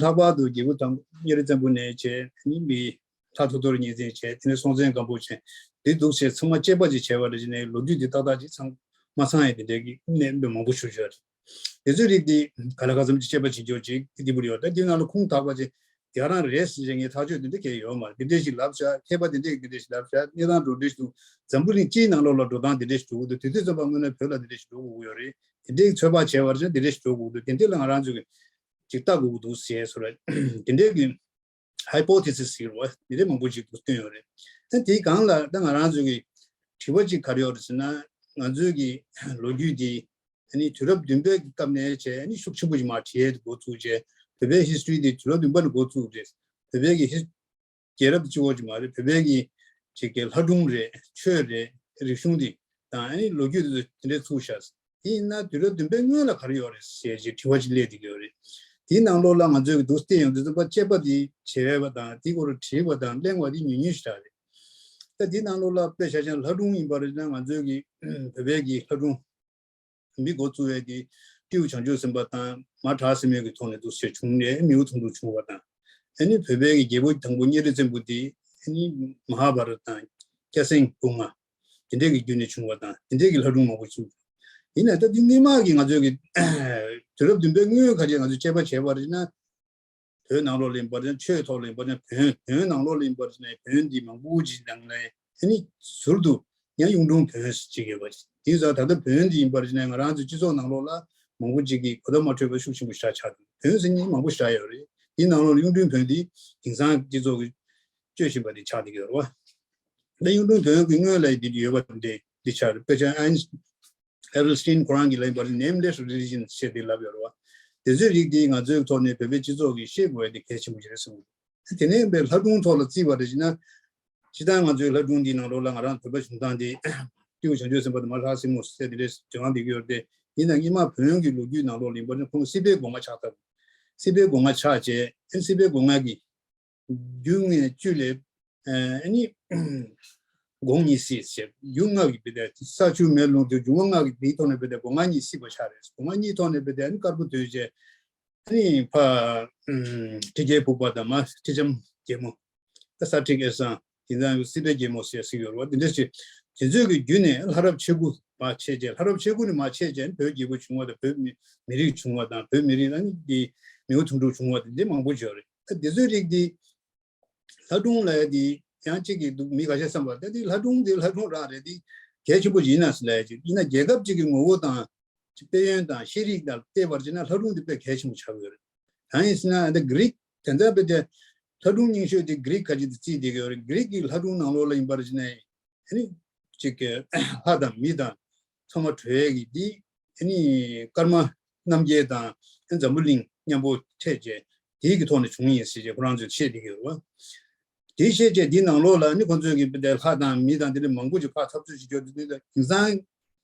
ལྷག་པར་དུ་རྒྱལ་པོ་དང་གཉའ་རིས་བཙན་པོ་ནས་བྱས་ནི་མི། ལྷ་ཐོ་ཐོར་གཉན་བཙན་བྱས། དེ་ནས་སྲོང་བཙན་སྒམ་པོ་བྱས། དེ་འདུག་བྱས་ཚང་མ་དཔྱད་པ་ཅིག་བྱས་པ་རེད་ཅེ་ནས་ལོ་རྒྱུས་འདི་ཏག་ཏག་ཅིག་ཚང་མ་ཚང་ཡས་དེ་འདྲའི་གི་གནས་མང་པོ་ཞུ་ཞུ་ཡ་རེད། དེ་ཚོའི་རིགས་འདི་ག་ལ་ག་ཙམ་ཅིག་དཔྱད་པ་བྱེད་རྒྱུ་ཅིག་འདི་འདི་པུ་རེད་ཡོད། ད་འདི་ནང་ལ་ཁུངས་དག་པ་ཅིག་དེ་རང་རེད་ཟེར་ཅེས་ངས་ཐག་གཅོད་དེ་འདྲ་གས་ཡོད་མ་རེད། འདི་འདྲས་ཞིག་ལབ་བཞག་མཁས་པ་འདི་འདྲས་འདི་འདྲས་ཞིག་ལབ་བཞག་གནས་སྟངས་འགྲོ་འདྲས་ཞིག་འདུག་འཛམ་བུ་གླིང་སྤྱིའི་ནང་ལོགས་ལ་འགྲོ་སྟངས་འདི་འདྲས་ཞིག་འགྲོ་གི་འདུག་དུས་ཚོད་ཙམ་པ་སྔོན་ན་བོད་ལ་འདི་འདྲས་ཞིག་འགྲོ་དགོས་ཀྱི་ཡོད་རེད། དེ་འདྲའི་ཚོད་དཔག་བྱས་པར་བྱས་དེ་འདྲས་ཞིག་འགྲོ་དགོས་འདུག་དེ་འདྲས་ལ་ང་རང་ཚོས་ཅིག་ལྟ་དགོས་ཀྱི་འདུག་ཟེར་སོ་ར། དེ་འདྲས་ཀྱི་ཧའི་པོ་ཐེ་སིས་ཟེར་བ་དེ་འདྲས་མང་པོ་ཅིག་འདུག་བཏོན་ཡོད་རེད། ཨ་དེའི་སྒང་ལ་ད་ང་རང་ཚོ་གི་དྲི་བ་ཅིག་ག་རེ་ཡོད་རེད་ཟེར་ན། ང་ཚོའི་གི་ལོ་རྒྱུས་འདི་ཨ་ནི་དུས་རབས་བདུན་པའི་སྐབས་ནས་བྱས་ཨ་ནི་ཤུགས་ཆེན་པོ་ཞིག་མར་བྲིས་འགོ་བཙུགས་བྱས། བོད་པའི་ཧིས་ཊོ་རི་འདི་དུས་རབས་བདུན་པ་ནས་འགོ་བཙུགས་རེད། བོད་པའི་གི་ཧིས་རྒྱལ་རབས་གཅིག་པོ་ཅིག་མ་རེད། བོད་པའི་གི་ཅིག་གི་ལྷ་སྒྲུང་རེད། ཆོས་རེད། རིག་གཞུང་འདི་དང་ཨ་ནི་ལོ་རྒྱུས་འདི་ཚོ་དེ་འདྲས་ཚུགས་ཤག་དེ་ཡིན་ན་དུས་རབས་བདུན་པའི་སྔོན་ལ་ག་རེ་ཡོད་རེད་ཟེར་ཅིག་དྲི་བ་ཅིག་སླེབས་བསྡད་ཀྱི་ཡོད་རེད། དེའི་ནང་ལོགས་ལ་ང་ཚོས་འདུག་བལྟས་ཡོང་དུས་ཙམ་པ་དཔྱད་པ་དེ་བྱེད་པ་དང་དེའི་སྐོར་བྲིས་པ་དང་གླེང་བ་དེ་ཉུང་ཉུང་ཞིག་རེད། ད་དེའི་ནང་ལོགས་ལ་དཔེ་ཆ་བཞག་ན་ལྷ་སྒྲུང་ཡིན་པ་རེད་ན་ང་ཚོའི་གི་བོད་པའི་གི་ལྷ་སྒྲུང་འབུལ་འགོ་བཙུགས་པའི་གི་སྤྲེའུ་བྱང་ཆུབ་སེམས་དཔའ་དང་མ་བྲག་སྲིན་མོའི་གི་ཐོག་ནས་འདུག་སེ་བྱུང་ནས་མིའུ་གདུང་དྲུག་བྱུང་བ་དང་། ཨ་ནི་བོད་པའི་གི་རྒྱལ་པོ་དང་པོ་གཉའ་རིས་བཙན་པོ་དེ་ཨ་ནི་མ་ཧཱ་བྷ་ར་ཏ་དང་སྐྱ་སེང་སྒོ་ང་དེ་འདྲས་ཀྱི་བརྒྱུད་ནས་བྱུང་བ་དང་དེ་འདྲས་ཀྱི་ལྷ་སྒྲུང་མང་པོ་བྱུང་། ཡིན་ནའི་ད་འདི་སྔོན་མ་གི་ང་ཚོའི་གི་དུས་རབས་བདུན་པའི་སྔོན་ཁ་ཅིག་ང་ཚོས་དཔྱད་པ་བྱས་པ་རེད་ན། བོད་ནང་ལོགས་ལ་ཡིན་པར་ཆ་ཆོས་ཐོག་ལ་ཡིན་པར་ཆ་བོན་བོན་ནང་ལོགས་ལ་ཡིན་པར་ཆ་ནས་བོན་འདི་མང་པོ་ཅིག་ནང་ལ་ཨ་ནི་ཟུར་དུ་ཡང་གཡུང་དྲུང་བོན་ཟེར་གཅིག་ཡོད་པ་ཅིག་དེ་ཡིན་ཙང་ད་ལྟ་བོན་འདི་ཡིན་པར་ཆ་ནས་ང་རང་ཚོའི་སྤྱི་ཚོགས་ནང་ལོགས་ལ་མང་པོ་ཅིག་གིས་གོ་བརྡ་མ་འཕྲོད་པ་ཤུགས་ཆེན་པོ་ཞེ་དྲག་ཆགས་འདུག་བོན་ཟེར་མཁན་མང་པོ་ཞེ་དྲག་ཡོད་རེད། དེའི་ནང་ལོགས་ལ་གཡུང་དྲུང་བོན་འདི་དེང་སང་སྤྱི་ཚོགས་ཀྱི་སྤྱོད་བཞིན་པ་འདི་ཆགས་བསྡད་ཀྱི་ཡོད་རེད་བ། ད་གཡུང་དྲུང་བོན་གྱི་སྔོན་ལ་འདི་ཡོད་པ་འདི་འདི་ཆགས་རེད། དཔེ་ཆ་ཨན་ཨེ་རལ་སི་ཊིན་ཁོ་རང་གིས་ལབ་པར་nameless religion ཞེས་དེ་ལབ་ཡོད་རེད་བ། དེ་ཚོའི་རིགས་དེ་ང་ཚོའི་ཐོག་ནས་བོད་པའི་སྤྱི་ཚོགས་ཀྱིས་ཤེས་དགོས་ཡ་དེ་གལ་ཆེན་པོ་ཞིག་རེད་གསུངས། དེ་ནས་ལྷ་སྒྲུང་ཐོག་ལ་བརྩིས་པ་རེད་ཅེ་ན། སྤྱིར་བཏང་ང་ཚོའི་ལྷ་སྒྲུང་འདིའི་ནང་ལོགས་ལ་ང་རང་བོད་པ་བྱུང་སྟངས་དེ་སྤྲེའུ་བྱང་ཆུབ་སེམས་དཔའ་དང་མ་ཧྲ་སྲིན་མོ་ཟེར་དེ་འདྲས་བྱུང་བསྡད་ཀྱི་ཡོད་རེད་དེ། ཡིན་ནའང་སྔོན་མ་བོན་གྱི་ལོ་རྒྱུས་ནང་ལོགས་ལ་ཡིན་པ་ནི་ཁོང་སྲིད་པའི་སྒོ་ང་ཆགས་སྟབས། སྲིད་པའི་སྒོ་ང་ཆགས་རྗེས་སྲིད་པའི་སྒོ་ང་གི་རྒྱུ་ལྔའི་བཅུད་ལས་ཨ་ནི་སྒོ་ང་གཉིས་སྲིད་ཟེར། རྒྱུ་ལྔ་གི་བེ་དེ་ས་ཆུ་མེ་རླུང་དུ་འབྱུང་བ་ལྔ་གི་དེའི་ཐོག་ནས་བེ་དེ་སྒོ་ང་གཉིས་སྲིད་པ་ཆགས་རེད། སྒོ་ང་གཉིས་ཐོག་ནས་བེ་དེ་ཨ་ནི་དཀར་པོ་དོད་བྱས་ཨ་ནི་ཕ་ཁྲི་རྒྱལ་ཕུག་པ་དང་མ་ཁྲི་ལྕམ་རྒྱལ་མོ། ད་ས་ཁྲི་སྐལ་བཟང་དེ་ཚང་སྲིད་པའི་རྒྱལ་མོ་ཟེར་ཟེར་ཡོད་རེད་བ། དེ་འདྲ་ཞིག་དེ་ཚོའི་གི་རྒྱུད་ནས་ལྷ་རབས་ཆེ་དགུ་མ་ཆད་རྗེས་ལྷ་རབས་ཆེ་དགུ་ནས་མ་ཆད་རྗེས་བོད་རྒྱལ་པོ་བྱུང་བ་དང་བོད་མི་མི་རིགས་བྱུང་བ་དང་བོད་མི་རིགས་ཨ་ནི་དེ་མིའུ་གདུང་དྲུག་བྱུང་བ་དེ་འདྲ་མང་པོ་ཡོད་རེད། ད་དེ་ཚོའི་རིགས་དེ་ལྷ་སྒྲུང་ལབ་ཡ་དེ་ཡང་གཅིག་གིས་འདུག་མི་ཁ་ཤས་བསམ་པ་ད་དེ་ལྷ་སྒྲུང་དེ་ལྷ་སྒྲུང་རང་རེད། དེ་གལ་ཆེན་པོ་ཡིན་ན་ཟེར་ལབ་ཡ་ཅིག་ཡིན་ན་རྒྱལ་ཁབ་ཅིག་གི་ངོ་བོ་དང་དཔལ་ཡོན་དང་ཤེས་རིག་དང་བལྟས་པར་བྱས་ན་ལྷ་སྒྲུང་དེ་དཔེ་གལ་ཆེན་པོ་ཆགས་ཀྱི་ཡོད་རེད། གང་ཡིན་ཟེར་ན་ད་གྷི་རིག་དེ་འདྲ་བས་ཏེ་ལྷ་སྒྲུང་རྙིང་ཤོས་དེ་གྷི་རིག་ཁ་ཅིག་ཏུ་བརྩིས་བསྡད་ཀྱི་ཡོད་རེད། གྷི་རིག་གི་ལྷ་སྒྲུང་ནང་ལོགས་ལ་ཡིན་པར་བྱས་ན་ཨ་ནི་གཅིག་གི་ལྷ་དང་མི་དང་ཚང་མ་གྲོལ་ཡས་ཀྱི་དེ་ཨ་ནི་ཀརྨ་རྣམ་རྒྱལ་དང་འཛམ་བུ་གླིང་མཉམ་པོ་འཕྲད་བྱས་དེའི་གི་ཐོག་ནས་བྱུང་ཡིན་ཟེར་བྱས་ཁོ་རང་ཚོས་བཤད་བསྡད་ཀྱི་ཡོད་རེད་བ། དེ་བཤད་བྱས་འདི་ནང་ལོགས་ལ་ནི་ཁོང་ཚོས་ཀྱི་པི་ཏའི་ལྷ་དང་མི་དང་དེ་འདྲ་མང་པོ་ཅིག་ཕར་འཐབ་རྩོད་བྱེད་རྒྱུ་དེ་དེ་དེང་སང་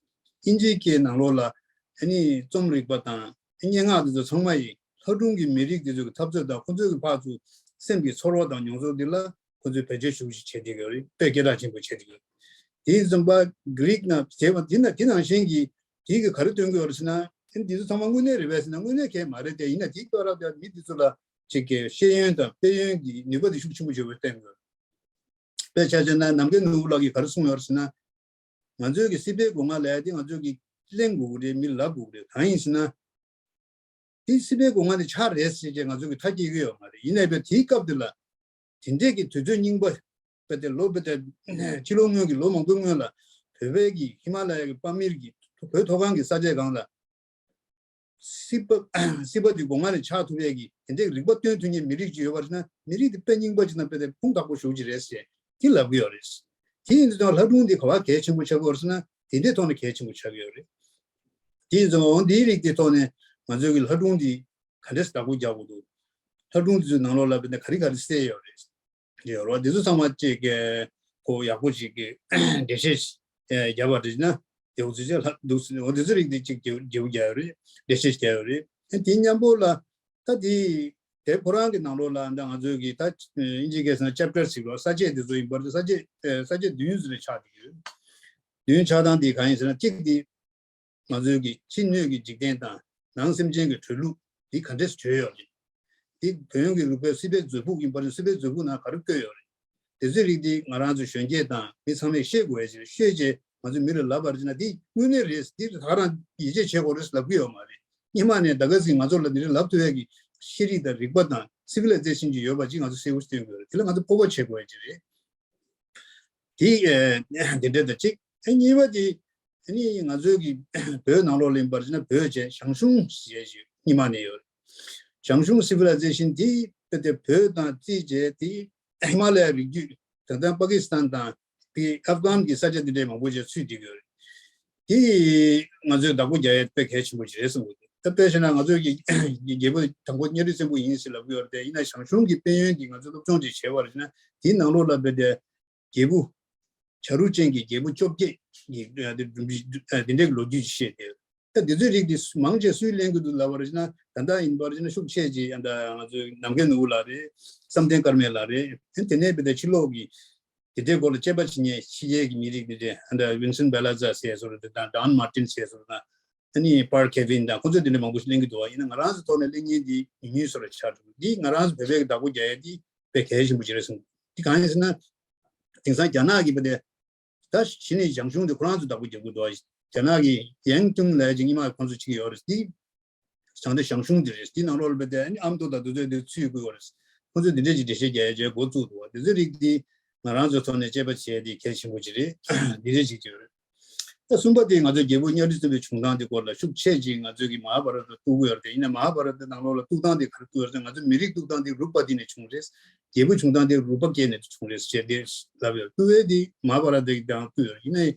དབྱིན་ཇིའི་སྐད་ནང་ལོགས་ལ་ཨ་ནི་རྩོམ་རིག་པ་དང་སྙན་ངག་དེ་ཚོ་ཚང་མ་ཡིས་ལྷ་སྒྲུང་གི་མི་རིགས་དེ་ཚོ་གི་འཐབ་རྩོད་དང་ཁོང་ཚོའི་གི་ཕར་ཚུར་སེམས་ཀྱི་ཚོར་བ་དང་མྱོང་ཚོར་འདི་ལ་ཁོ་ཚོས་བེད་སྤྱོད་ཤུགས་ཆེ་བྱེད་ཀྱི་ཡོད་རེད། དཔེ་སྐད་གྲགས་ཆེན་པོ་བྱེད་ཀྱི་ཡོད། དེ་ཙམ་པ་གྷི་རིག་ན་བྱས་པ་འདི་ན་དེ་ནང་བཞིན་གྱི་དེ་གི་ག་རེ་སྟོན་གྱི་ཡོད་རེད་ཟེར་ན། ཨ་ནི་འདི་ཚོ་ཚང་མ་དངོས་གནས་རེད་པས་ཟེར་ན་དངོས་གནས་གལ་མ་རེད་དེ། ཡིན་ན་དེའི་སྐབས་རབ་དེ་མི་འདི་ཚོ་ལ་ཅིག་གི་ཤེས་ཡོན་དང་དཔལ་ཡོན་གྱི་ནུས་པ་དེ་ཤུགས་ཆེན་པོ་ཡོད་པའི་སྟོན་གྱི་ཡོད་རེད། དཔེ་ཆ་བཞག་ན་ནམ་མཁའི་ནོར་བུ་ལགས་ཀྱིས་ག་རེ་གསུངས་ཡོད་རེད་ཟེར་ན། ང་ཚོའི་གི་སྲིད་པའི་སྒོ་ང་ལ་ཡ་དེ་ང་ཚོའི་གི་གླེང་དགོས་ཀྱི་རེད། མི་ལབ་དགོས་ཀྱི་རེད། གང་ཡིན་ཟེར་ན། དེ་སྲིད་པའི་སྒོ་ང་ནས་ཆགས་རེད་ཟེར་བྱས་ང་ཚོ་གི་ཐག་བཅད་ཀྱི་ཡོད་མ་རེད། ཡིན་ནའི་བས་དེའི་སྐབས་དེ་ལ་དེ་འདྲས་ཀྱི་དུས་ཚོད་རྙིང་པ་བས་ཏེ་ལོ་བས་ཏེ་ཕྱི་ལོ་སྔོན་གྱི་ལོ་མང་པོའི་སྔོན་ལ་བོད་པའི་གི་ཧི་མ་ལ་ཡ་གི་པ་མིར་གྱི་བོད་མཐོ་སྒང་གི་ས་ཆའི་སྒང་ལ་སྲིད་པ་སྲིད་པ་དེ་སྒོ་ང་ནས་ཆགས་ཐུབ་ཡས་ཀྱི་དེ་འདྲས་རིག་པ་སྟོན་ཐུབ་མཁན་མི་རིགས་ཅིག་ཡོད་པ་རེད་ན། མི་རིགས་དེ་དཔེ་རྙིང་པ་ཅིག་དང་དཔེ་དེ་ཁུངས་དག་པོ་ཞེ་པོ་ཅིག་རེད་ཟེར་དེ་ལབ་ཀྱི་ཡོད་རེད། དེ་ཡིན་དུས་ཙང་ལྷ་སྒྲུང་འདི་ག་པར་གལ་ཆེན་པོ་ཆགས་ཀྱི་ཡོད་རེད་ཟེར་ན། དེ་འདྲའི་ཐོག་ནས་གལ་ཆེན་པོ་ཆགས་ཀྱི་ཡོད་རེད། དེ་ཡིན་ཙང་འོ་འདིའི་རིགས་དེ་ཐོག་ནས་ང་ཚོའི་གི་ལྷ་སྒྲུང་འདི་ག་འདྲས་བདག་པོ་རྒྱག་དགོས་འདུག་ལྷ་སྒྲུང་འདི་ཚོའི་ནང་ལོགས་ལ་དཔེར་ན་ག་རེ་ག་རེ་གསལ་ཡོད་རེད། ཡོད་རེད་བ། འདི་ཚོ་ཚང་མ་ཅིག་གི་ཁོ་ཡག་པོ་ཅིག་གི་འགྲེལ་བཤད་རྒྱབ་པ་རེད་ན། དེ་འོ་ཚོ་ཅིག་ལྷ་འདུག་ཟེར། འོ་འདི་ཚོ་རིགས་འདི་ཅིག་རྒྱབ་རྒྱབ་རྒྱག་ཡོད་རེད། འགྲེལ་བཤད་རྒྱག་ཡོད་རེད། དེ་མཉམ་པོ་ལ་ད་དེ་དེ་ཁོ་རང་གི་ནང་ལོགས་ལ་ད་ང་ཚོའི་གི་ད་དབྱིན་ཇིའི་སྐད་ཟེར་ན་ཅེབ་ཊར་ཟེར་བ་ས་བཅད་དེ་ཚོ་ཡིན་པར་ས་བཅད་ས་བཅད་བདུན་ཟེར་ནས་ཆགས་བསྡད་ཡོད། བདུན་ཆགས་སྟངས་དེ་གང་ཡིན་ཟེར་ན། གཅིག་དེ་ང་ཚོའི་གི་ཕྱི་སྣོད་ཀྱི་འཇིག་རྟེན་དང་ནང་སེམས་ཅན་གྱི་གྲོལ་ལུགས་འདི་ག་འདྲས་གྲོལ་ཡོད་རེད། འདི་བོན་གྱི་རིག་པའི་སྲིད་པའི་མཛོད་ཕུགས་ཡིན་པར་སྲིད་པའི་མཛོད་ཕུགས་ནང་ག་རེ་བཀོད་ཡོད་རེད། དེ་ཚོའི་རིགས་འདི་ང་རང་ཚོ་གཞོན་སྐྱེས་དང་མི་ཚང་མས་ཤེས་དགོས་ཡ་ཅིག་རེད། ཤེས་བྱས་ང་ཚོས་མི་ལ་ལབ་པར་བྱས་ན་འདི་དངོས་གནས་རེད། འདི་ད་ག་རང་ཡིད་ཆེས་བྱེད་དགོས་རེད་ལབ་ཀྱི་ཡོད་མ་རེད། སྔོན་མ་ནས་ད་ག་ཟིག་ང་ཚོ་ལ་འདི་རིགས་ལབ་ཐུབ་ཡ་གི་ཤེས་རིག་དང་རིག་པ་དང་སི་ཝི་ལའི་ཛེ་ཤན་ཅིག་ཡོད་པ་ཅིག་ང་ཚོ་གསལ་པོ་སྟོན་དགོས་རེད། དེ་ལ་ང་ཚོ་སྤོབས་པ་བྱེད་དགོས་ཡ་ཅིག་རེད། དེ་ཨེ་དེ་འདྲ་དང་གཅིག་ཨེ་གཉིས་པ་དེ་ཨ་ནི་ང་ཚོའི་གི་བོད་ནང་ལོགས་ལ་ཡིན་པར་བྱས་ན་བོད་ཅེས་ཞང་ཞུང་ཞེས་ཞུ་གཉིས་མ་ནས་ཡོད། ཞང་ཞུང་སི་ཝི་ལའི་ཛེ་ཤན་དེ་དཔེ་དེ་བོད་དང་རྩིས་བྱས་དེ་ཧི་མ་ལ་ཡ་རི་རྒྱུད་ད་ལྟ་པ་ཀི་སི་ཐན་དང་དེ་ཨབ་གྷན་གྱི་ས་ཆ་དེ་འདྲའི་མང་པོ་ཅིག་ཚུད་བསྡད་ཀྱི་ཡོད་རེད། དེ་ང་ཚོས་བདག་པོ་རྒྱག་ཡས་དཔེ་གལ་ཆེན་པོ་ཅིག་རེད་བསམ་གྱི་འདུག་ད་དཔེ་བྱས་ན་ང་ཚོའི་གི་རྒྱལ་པོ་དང་པོ་གཉའ་ཁྲི་བཙན་པོ་ཡིན་ཟེར་ལབ་ཀྱི་ཡོད་རེད་དེ། ཡིན་ན་ཞང་ཞུང་གི་དཔལ་ཡོན་གྱི་ང་ཚོས་སློབ་སྦྱོང་ཅིག་བྱས་པ་རེད་ན། དེའི་ནང་ལོགས་ལ་དཔེ་དེ་རྒྱལ་པོ་བྱ་རུ་ཅན་གྱི་རྒྱལ་པོ་བཅོ་བརྒྱད་ཀྱི་དེ་འདྲའི་ལོ་རྒྱུས་ཤིག་བཤད་དེ། ད་དེ་ཚོའི་རིགས་དེ་མང་ཆེ་སུས་ལེན་གྱི་འདུག་ལབ་པ་རེད་ན། ད་ལྟ་ཡིན་པ་རེད་ན་ཤུགས་ཆེ་ཅིག་ཡང་ད་ང་ཚོའི་ནམ་མཁའི་ནོར་བུ་ལགས་རེད། བསམ་གཏན་དཀར་མེད་ལགས་རེད། དེ་ནས་དཔེ་དེ་ཕྱི་ལོགས་ཀྱི་དེ་འདྲའི་སྐོར་ལ་དཔྱད་པ་བྱེད་མཁན་ཕྱི་རྒྱལ་གྱི་མི་རིགས་དེ་འདྲས་ཨ་ད་ཝིན་སན་བེ་ལ་ཛ་ཟེར་བཟོ་འདྲ་དང་ཌོན་མར་ཏིན་ཟེར་བཟོ་འདྲ་དང་། ཨ་ནི་པར་ཁེ་ཝིན་དང་ཁོ་ཚོས་དེ་འདྲ་མང་པོ་ཞིག་ལེན་གྱི་འདུག་བ། ཡིན་ན་ང་རང་ཚོ་ཐོག་ནས་ལེན་མཁན་འདི་ཉུང་ཉུང་ཙམ་རེད་ཆགས་འདུག་འདི་ང་རང་ཚོ་བོད་པའི་གི་བདག་པོ་རྒྱག་ཡ་འདི་དཔེ་གལ་ཆེན་པོ་ཅིག་རེད་གསུངས། འདི་གང་ཡིན་ཟེར་ན། དེང་སང་རྒྱ་ནག་གི་བ་དེ་ད་གཞི་ནས་ཞང་ཞུང་དེ་ཁོ་རང་ཚོ་བདག་པོ་རྒྱག་གི་འདུག་བ། རྒྱ་ནག་གི་ཡང་ཀྲུང་ལབ་ཅིག་སྔོན་མ་ཁོང་ཚོ་བྱེད་ཀྱི་ཡོད་རེད། འདི་བྱང་སྟེ་ཞང་ཞུང་འདི་རེད། འདི་ནང་ལོགས་ལ་བ་དེ་ཨ་ནི་ཨ་མདོ་དང་དེ་ཚོ་དེ་ཚུད་དགོས་ཡོད་རེད། ཁོང་ཚོས་འདི་འདྲས་ཀྱི་འགྲེལ་བཤད་རྒྱག་ཡ་བྱས་འགོ་བཙུགས་འདུག་བ། དེ་ཚོའི་རིགས་འདི་ང་རང་ཚོའི་ཐོག་ནས་དཔྱད་པ་བྱས་ཏེ་གལ་ཆེན་པོ་ཅིག་རེད། འདི་འདྲས་ཅིག་བྱས་ཡོད་རེད། ད་གསུམ་པ་དེ་ང་ཚོའི་རྒྱལ་པོ་གཉའ་ཁྲི་བཙན་པོའི་བྱུང་སྟངས་དེ་སྐོར་ལ་ཤུགས་ཆེ་ཅིག་ང་ཚོའི་གི་མ་ཧཱ་བྷ་ར་ཏ་གཏུག་གི་ཡོད་རེད། ཡིན་ན་མ་ཧཱ་བྷ་ར་ཏ་ནང་ལོགས་ལ་གཏུག་སྟངས་དེ་ག་རེ་གཏུག་ཡོད་རེད་ཟེར་ན། ང་ཚོའི་མི་རིགས་གཏུག་སྟངས་དེ་རུ་པ་དེ་ནས་བྱུང་རེད། རྒྱལ་པོ་བྱུང་སྟངས་དེ་རུ་པ་སྐད་ནས་བྱུང་རེད་ཟེར་དེ་ལབ་ཡོད། གཏུག་པ་དེ་མ་ཧཱ་བྷ་ར་ཏ་གི་དང་གཏུག་ཡོད་རེད། ཡིན་ནའི་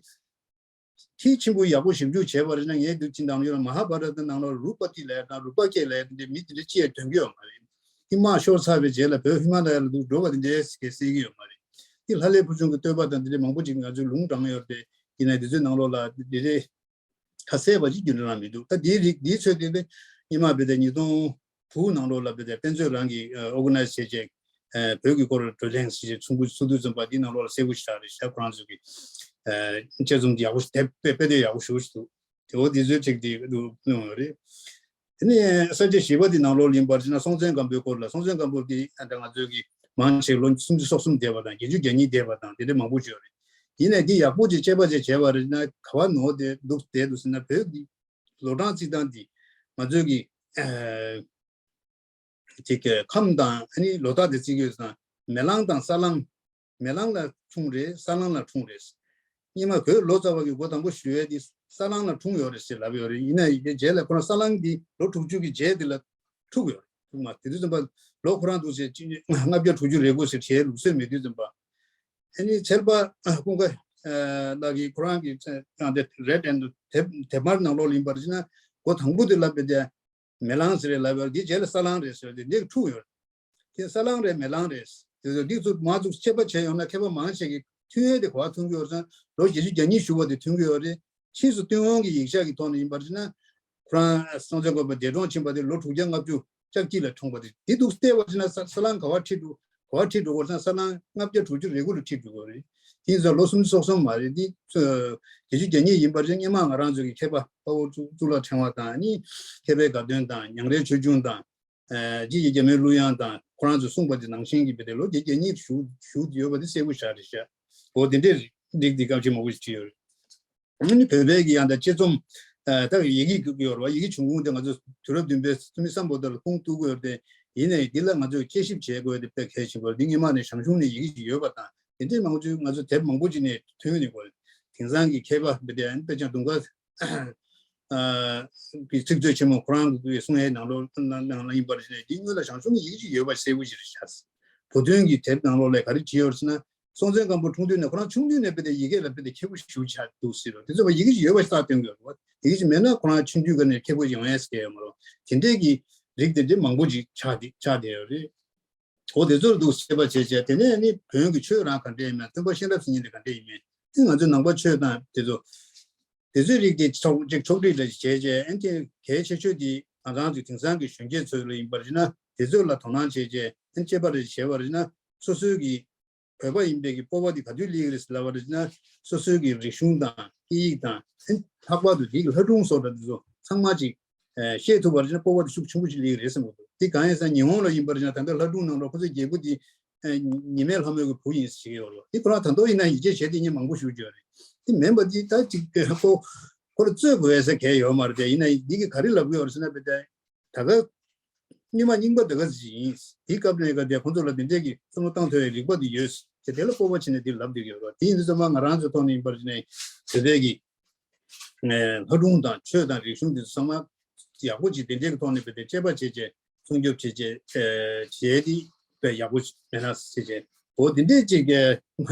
ཐེངས་ཆེན་པོ་ཡག་པོ་ཞིབ་འཇུག་བྱས་པ་རེད་ན། ངས་འདུག་ཅི་འདང་ཡོད་ན་མ་ཧཱ་བྷ་ར་ཏ་ནང་ལོགས་རུ་པ་དེ་ལབ་ཡ་དང་རུ་པ་སྐད་ལབ་ཡ་དེ་འདྲའི་མི་དེ་འདྲ་ཅི་ཡང་འདོན་གི་ཡོད་མ་རེད། དེ་དམག་ཤོར་ཚར་བའི་རྗེས་ལ་བོད་ཧི་མ་ལ་ཡ་ལ་འདུག་འགྲོ་བ་དེ་འདྲའི་སྐད་གསལ་གི་ཡོད་མ་རེད། དེ་ལྷ་ལས་ཕུར་ཆུང་གི་བསྟོད་པ་དང་དེ་འདྲའི་མང་པོ་ཅིག་ང་ཚོས་ལུང་དྲངས་ཡོད་རེད། ཡིན་ནའི་དེ་ཚོའི་ནང་ལོགས་ལ་དེ་འདྲའི་ཁ་གསལ་བ་ཅིག་རྒྱུན་རིང་རང་མི་འདུག་ད་དེའི་རིགས་དེའི་ཚོད་དེ་ནི་ཉི་མ་བོད་དེ་ཉིས་སྟོང་དྲུག་ནང་ལོགས་ལ་བོད་དེ་དཔེ་མཛོད་རང་གིས་ཨོ་ག་ནའི་ཛི་བྱས་བྱས་བོད་ཀྱི་སྐོར་བགྲོ་གླེང་ཞིག་ཚོགས་འདུ་ཚོགས་འདུ་ཙམ་པ་དེའི་ནང་ལོགས་ལ་གསལ་པོ་ཞིག་ཆགས་རེད་ཤག་ཁོ་རང་ཚོ་གི་དཔྱད་རྩོམ་དེ་ཡག་པོ་ཞིག་དེབ་དཔེ་དཔེ་དེབ་ཡག་པོ་ཞེ་པོ་ཞིག་འདུག་དེ་འོ་དེ་ཚོའི་ཚིག་དེ་གནང་ཡོད་རེད། དེ་ནས་ས་བཅད་བཞི་པ་དེ་ནང་ལོགས་ལ་ཡིན་པར་བྱས་ན་སྲོང་བཙན་སྒམ་པོའི་སྐོར་ལ། སྲོང་བཙན་སྒམ་པོ་དེ་ད་ང་ཚོའི་གི་མང་ཆེ་ལོ་སུམ་ཅུ་སོ་གསུམ་འདས་པ་དང་བརྒྱད་ཅུ་གྱ་གཉིས་འདས་པ་དང་དེ་འདྲ་མང་པོ་ཡོད་རེད། ཡིན་ནའི་འདི་ཡག་པོ་ཅིག་དཔྱད་པ་ཅིག་བྱས་པ་རེད་ན་ག་བ་ནོར་དེ་འདུག་བསྡད་འདུག་ཟེར་ན། བོད་ཀྱི་ལོ་གྲངས་བརྩི་སྟངས་འདི་ང་ཚོའི་གི་ཨ་ཅིག་གི་ཁམས་དང་ཨ་ནི་ལོ་རྟགས་དེ་བརྩི་གི་ཡོད་ཙང་མེ་གླང་དང་ས་གླང་། མེ་གླང་ལ་འཁྲུངས་རེད། ས་གླང་ལ་འཁྲུངས་རེད། སྔོན་མ་བོད་ལོ་ཙཱ་བ་གིས་འགོ་དང་པོ་ཞུ་ཡས་དེ་ས་གླང་ལ་འཁྲུངས་ཡོད་རེད་ཟེར་ལབ་ཡོད་རེད། ཡིན་ན་ཡིན་རྗེས་ལ་ཁོ་རང་ས་གླང་འདི་ལོ་དྲུག་ཅུ་གི་རྗེས་དེ་ལ་འཁྲུངས་ཡོད་རེད། འཁྲུངས་མ་དེ་དུས་ཙམ་པ་ལོ་ཁོ་རང་འདུག་ཟེར་ཅི་ལྔ་བརྒྱ་དྲུག་ཅུ་རེ་དགུ་ཟེར་བྱས་ལུགས་སྲོལ་མེད་དུས་ཙམ་པ། ཨ་ནི་མཚལ་པ་ཀུན་དགའ་ལགས་ཀྱིས་ཁོ་རང་གི་ཨ་འདི་རེད་ཨེ་འདི་དེབ་དེབ་དམར་ནང་ལོགས་ལ་ཡིན་པར་བྱས་ན་འགོ་དང་པོ་དེ་ལབ་པའི་དེ། མེ་གླང་ཟེར་རེད་ལབ་ཡོད། འདི་རྗེས་ལ་ས་གླང་རེད་ཟེར་ཏེ་འདི་འཁྲུག་ཡོད། དེ་ས་གླང་རེད་མེ་གླང་རེད། དེ་ཚོ་འདི་ཚོ་མང་ཚོགས་ཆད་པ་བྱས་ཡོང་ན་མཁས་པ་མང་ཆེ་གི་ཐུན་ཡས་དེ་ག་པར་ཐོན་གྱི་ཡོད་རེད་ཟེར་ན། ལོ་བརྒྱད་ཅུ་གྱ་གཉིས་བཞུགས་པ་དེ་ཐོན་གྱི་ཡོད་རེད། ཕྱིས་སུ་ཏུན་ཧོང་གི་ཡིག་ཆ་གི་ཐོག་ནས་ཡིན་པར་བྱས་ན། ཁོ་རང་སྲོང་བཙན་སྒམ་པོ་འདས་གྲོངས་ཕྱིན་པ་དེ་ལོ་དྲུག་བརྒྱ་ལྔ་བཅུ་ལྕགས་སྐྱིད་ལ་འཁྲུངས་པ་དེ། དེ་འདུག་བལྟས་པ་བྱས་ན་ས་ས་ལམ་ག་པར་ཁྲིད་འགྲོ་ག་པར་ཁྲིད་འགྲོ་དགོས་ཟེར་ན། ས་ལམ་ལྔ་བརྒྱ་དྲུག་ཅུ་རེ་དགུ་ལ་ཁྲིད་འགྲོ་དགོས་རེད། དེ་ཡིན་ཙང་ལོ་སུམ་ཅུ་སོ་གསུམ་མ་རེད། དེ་ཚོ་བརྒྱད་ཅུ་གྱ་གཉིས་ཡིན་པར་བྱས། སྔོན་མ་ང་རང་ཚོ་གི་མཁས་པ་དཔའ་བོ་གཙུག་གཙུག་ལག་ཕྲེང་བ་དང་ནི། མཁས་པའི་དགའ་སྟོན་དང་། ཉང་རལ་ཆོས་འབྱུང་དང་། ཨ་རྗེ་ཡི་རྒྱ་མོའི་གླུ་དབྱངས་དང་ཁོ་རང་ཚོས་གསུངས་པ་དེ་ནང་བཞིན་གྱི་བེད་དེ་ལོ་བརྒྱད་ཅུ་གྱ་གཉིས་བཞུགས་བཞུགས་ཡོད་པ་དེ་གསལ་པོ་ཤར་རེད་ཤག་འོ་དེ་འདྲའི་རིགས་འདི་སྐབས་ཆེན་མང་པོ་ཞིག་བྲིས་ཡོད་རེད། ཨ་ནི་བོད་པའི་གི་ཡང་ད་དཔྱད་རྩོམ། ཨ་ད་ཡི་གེ་ཡོད་རེད་བ། ཡི་གེ་བྱུང་ཁུངས་དེ་ང་ཚོ་དུས་རབས་བདུན་པའི་སུ་མི་སམ་བྷོ་ཊ་ལ་ཁུངས་གཏུག་དགོས་ཡོད་རེད་དེ། ཡིན་ནའི་འདི་ལ་ང་ཚོས་དཔྱད་ཞིབ་བྱེད་དགོས་དེ་དཔེ་གལ་ཆེན་པོ་རེད། འདི་སྔོན་མ་ནས་ཞང་ཞུང་ནས་ཡི་གེ་ཞིག་ཡོད་པ་དང་། དེ་འདྲའི་མང་པོ་ཅིག་ང་ཚོ་དེབ་མང་པོ་ཅིག་ནས་ཐོན་ཡོང་གི་ཡོད་རེད། དེང་སང་གི་མཁས་པ་འདི་འདྲ་ཨ་ནི་དཔེ་ཆ་དུང་དཀར་ཨ་གི་ཚིག་མཛོད་ཆེན་མོ་ཁོ་རང་གི་གསུང་ཡས་ནང་ལོགས་ནང་ནང་ལ་ཡིན་པར་བྱས་ནས། འདི་སྔོན་ལ་ཞང་ཞུང་གི་ཡི་གེ་ཅིག་ཡོད་པ་གསལ་པོ་ཞིག་རེད་ཤག་བུ་སྟོན་གྱི་དེབ་ནང་ལོགས་ལ་ག་རེ་བྲིས་ཡོད་ཟེར་ན། སྲོང་བཙན་སྒམ་པོ་འཁྲུངས་དུས་ནས་ཁོ་རང་ཆུང་དུས་ནས་དཔེ་དེ་ཡི་གེ་ལ་དཔེ་དེ་མཁས་པོ་ཞེ་པོ་ཆགས་འདུག་ཟེར་རོ། དེ་ཚོ་བ་ཡི་གེ་ཅིག་ཡོད་པ་ཞིག་རྟགས་སྟོན་དགོས་རེད་བ། ཡི་གེ་ཅིག་མེད་ན་ཁོ་རང་ཆུང་དུས་ཀ་ནས་མཁས་པོ་ཡོང་ཡས་ཟེར་ཡོད་མ་རེད། དེ་འདྲས་ཀྱི་རིགས་དེ་འདྲས་མང་པོ་ཅིག་ཆགས་བསྡད་ཆགས་བསྡད་ཡོད་རེད། འོ་དེ་ཚོར་འདུག་དཔྱད་པ་བྱས་བྱས། དེ་ནས་ནི་བོན་གྱི་ཆོས་རང་ག་འདྲས་ཡིན་མིན། སྟོན་པ་གཤེན་རབ་ཟེར་མཁན་དེ་ག་འདྲས་ཡིན་མིན། དེ་ང་ཚོའི་ནང་པ་ཆོས་དང་དེ་ཚོ། དེ་ཚོའི་རིགས་དེ་ཕྱོགས་གཅིག་ཕྱོགས་སྒྲིག་འདྲ་ཞིག་བྱས་བྱས། ཨ་ནི་དེ་གལ་ཆེ་ཤོས་དེ་ང་རང་ཚོའི་དེང་སང་གི་གཞོན་སྐྱེས་ཚོ་ལ་ཡིན་པར་བྱས་ན། དེ་ཚོ་ལ་དོ་སྣང་བྱས་བྱས། ཨ་ནི་དཔྱད་པ་རེ་བྱས་པར་བྱས་ན། སོ་སོའི་གི་བོད་པ་ཡིན་པའི་གི་སྤོབས་པ་དེ་ག་དུས་སླེབས་ཀྱི་རེད་ཟེར་ལབ་པ་རེད་ན། སོ་སོའི་གི་རིག་གཞུང་དང་སྐད་ཡིག་དང་། ལྷག་པར་དུ་དེའི་གི་ལྷ་སྒྲུང་སོགས་འདྲ་དེ་ཚོ་ཚང་མ་ཅིག་ཨ་ཤེས་ཐུབ་པ་རེད་ན་སྤོབས་པ་དེ་ཤུགས་ཆེན་པོ་ཅིག་སླེབས་ཀྱི་རེད་བསམ་གྱི་འདུག་དེ་གང་ཡིན་ཟེར་ན། ཉི་ཧོང་ལ་ཡིན་པ་རེད་ན་ད་ལྟ་ལྷ་སྒྲུང་ནང་ལོགས་ཁོ་ཚོའི་རྒྱལ་པོ་དེ་ཨ་ཉི་མའི་ལྷ་མོའི་གི་བུ་ཡིན་ཟེར་གྱི་ཡོད་རེད། དེ་ཁོ་རང་ད་དུང་ཡིན་ན་ཡིད་ཆེས་བྱེད་མཁན་མང་པོ་ཞིག་ཡོད་རེད། དེ་མིན་པ་དེ་ད་ཅིག་ཁོ་ཁོ་ལ་རྩོད་དགོས་ཟེར་མཁན་ཡོད་མ་རེད་དེ། ཡིན་ན་འདི་གི་ག་རེ་ལབ་ཀྱི་ཡོད་རེད་ཟེར་ན། དཔེ་ད་ད་ག་སྔོན་མ་རྙིང་པ་ད་ག་ཟིག་ཡིན། དེའི་སྐབས་ནས་ག་དེ་ཁོང་ཚོ་ལ་དེ་འདྲས་ཀྱི་བསམ་བློ་བཏང་ཐུབ་པའི་རིག་པ་དེ་ཡོད་ཟེར། དེ་ལ་སྤོབས་པ་བྱས་ནས་དེ་ལབ་བསྡད་ཀྱི་ཡོད་རེད། དེ་ཡིན་དུས་ཙམ་པ་ང་རང་ཚོའི་ཐོག་ནས་ཡིན་པར་བྱས་ནས་བོད་པའི་གི་ལྷ་སྒྲུང་དང་ཆོས་དང་རིག་གཞུང་དེ་ཚོ་ཚང་མ་ཡག་པོ་ཅིག་དེ་འདྲས་ཀྱི་ཐོག་ནས་དཔེ་དེ་དཔྱད་པ་བྱས་བྱས། སྲུང་སྐྱོབ་བྱས་བྱས། ཨེ་བྱས་དེ་དཔེ་ཡག་པོ་མེད་ན་ཟེར་བྱས། འོ་དེ་འདྲས་ཅིག་གི་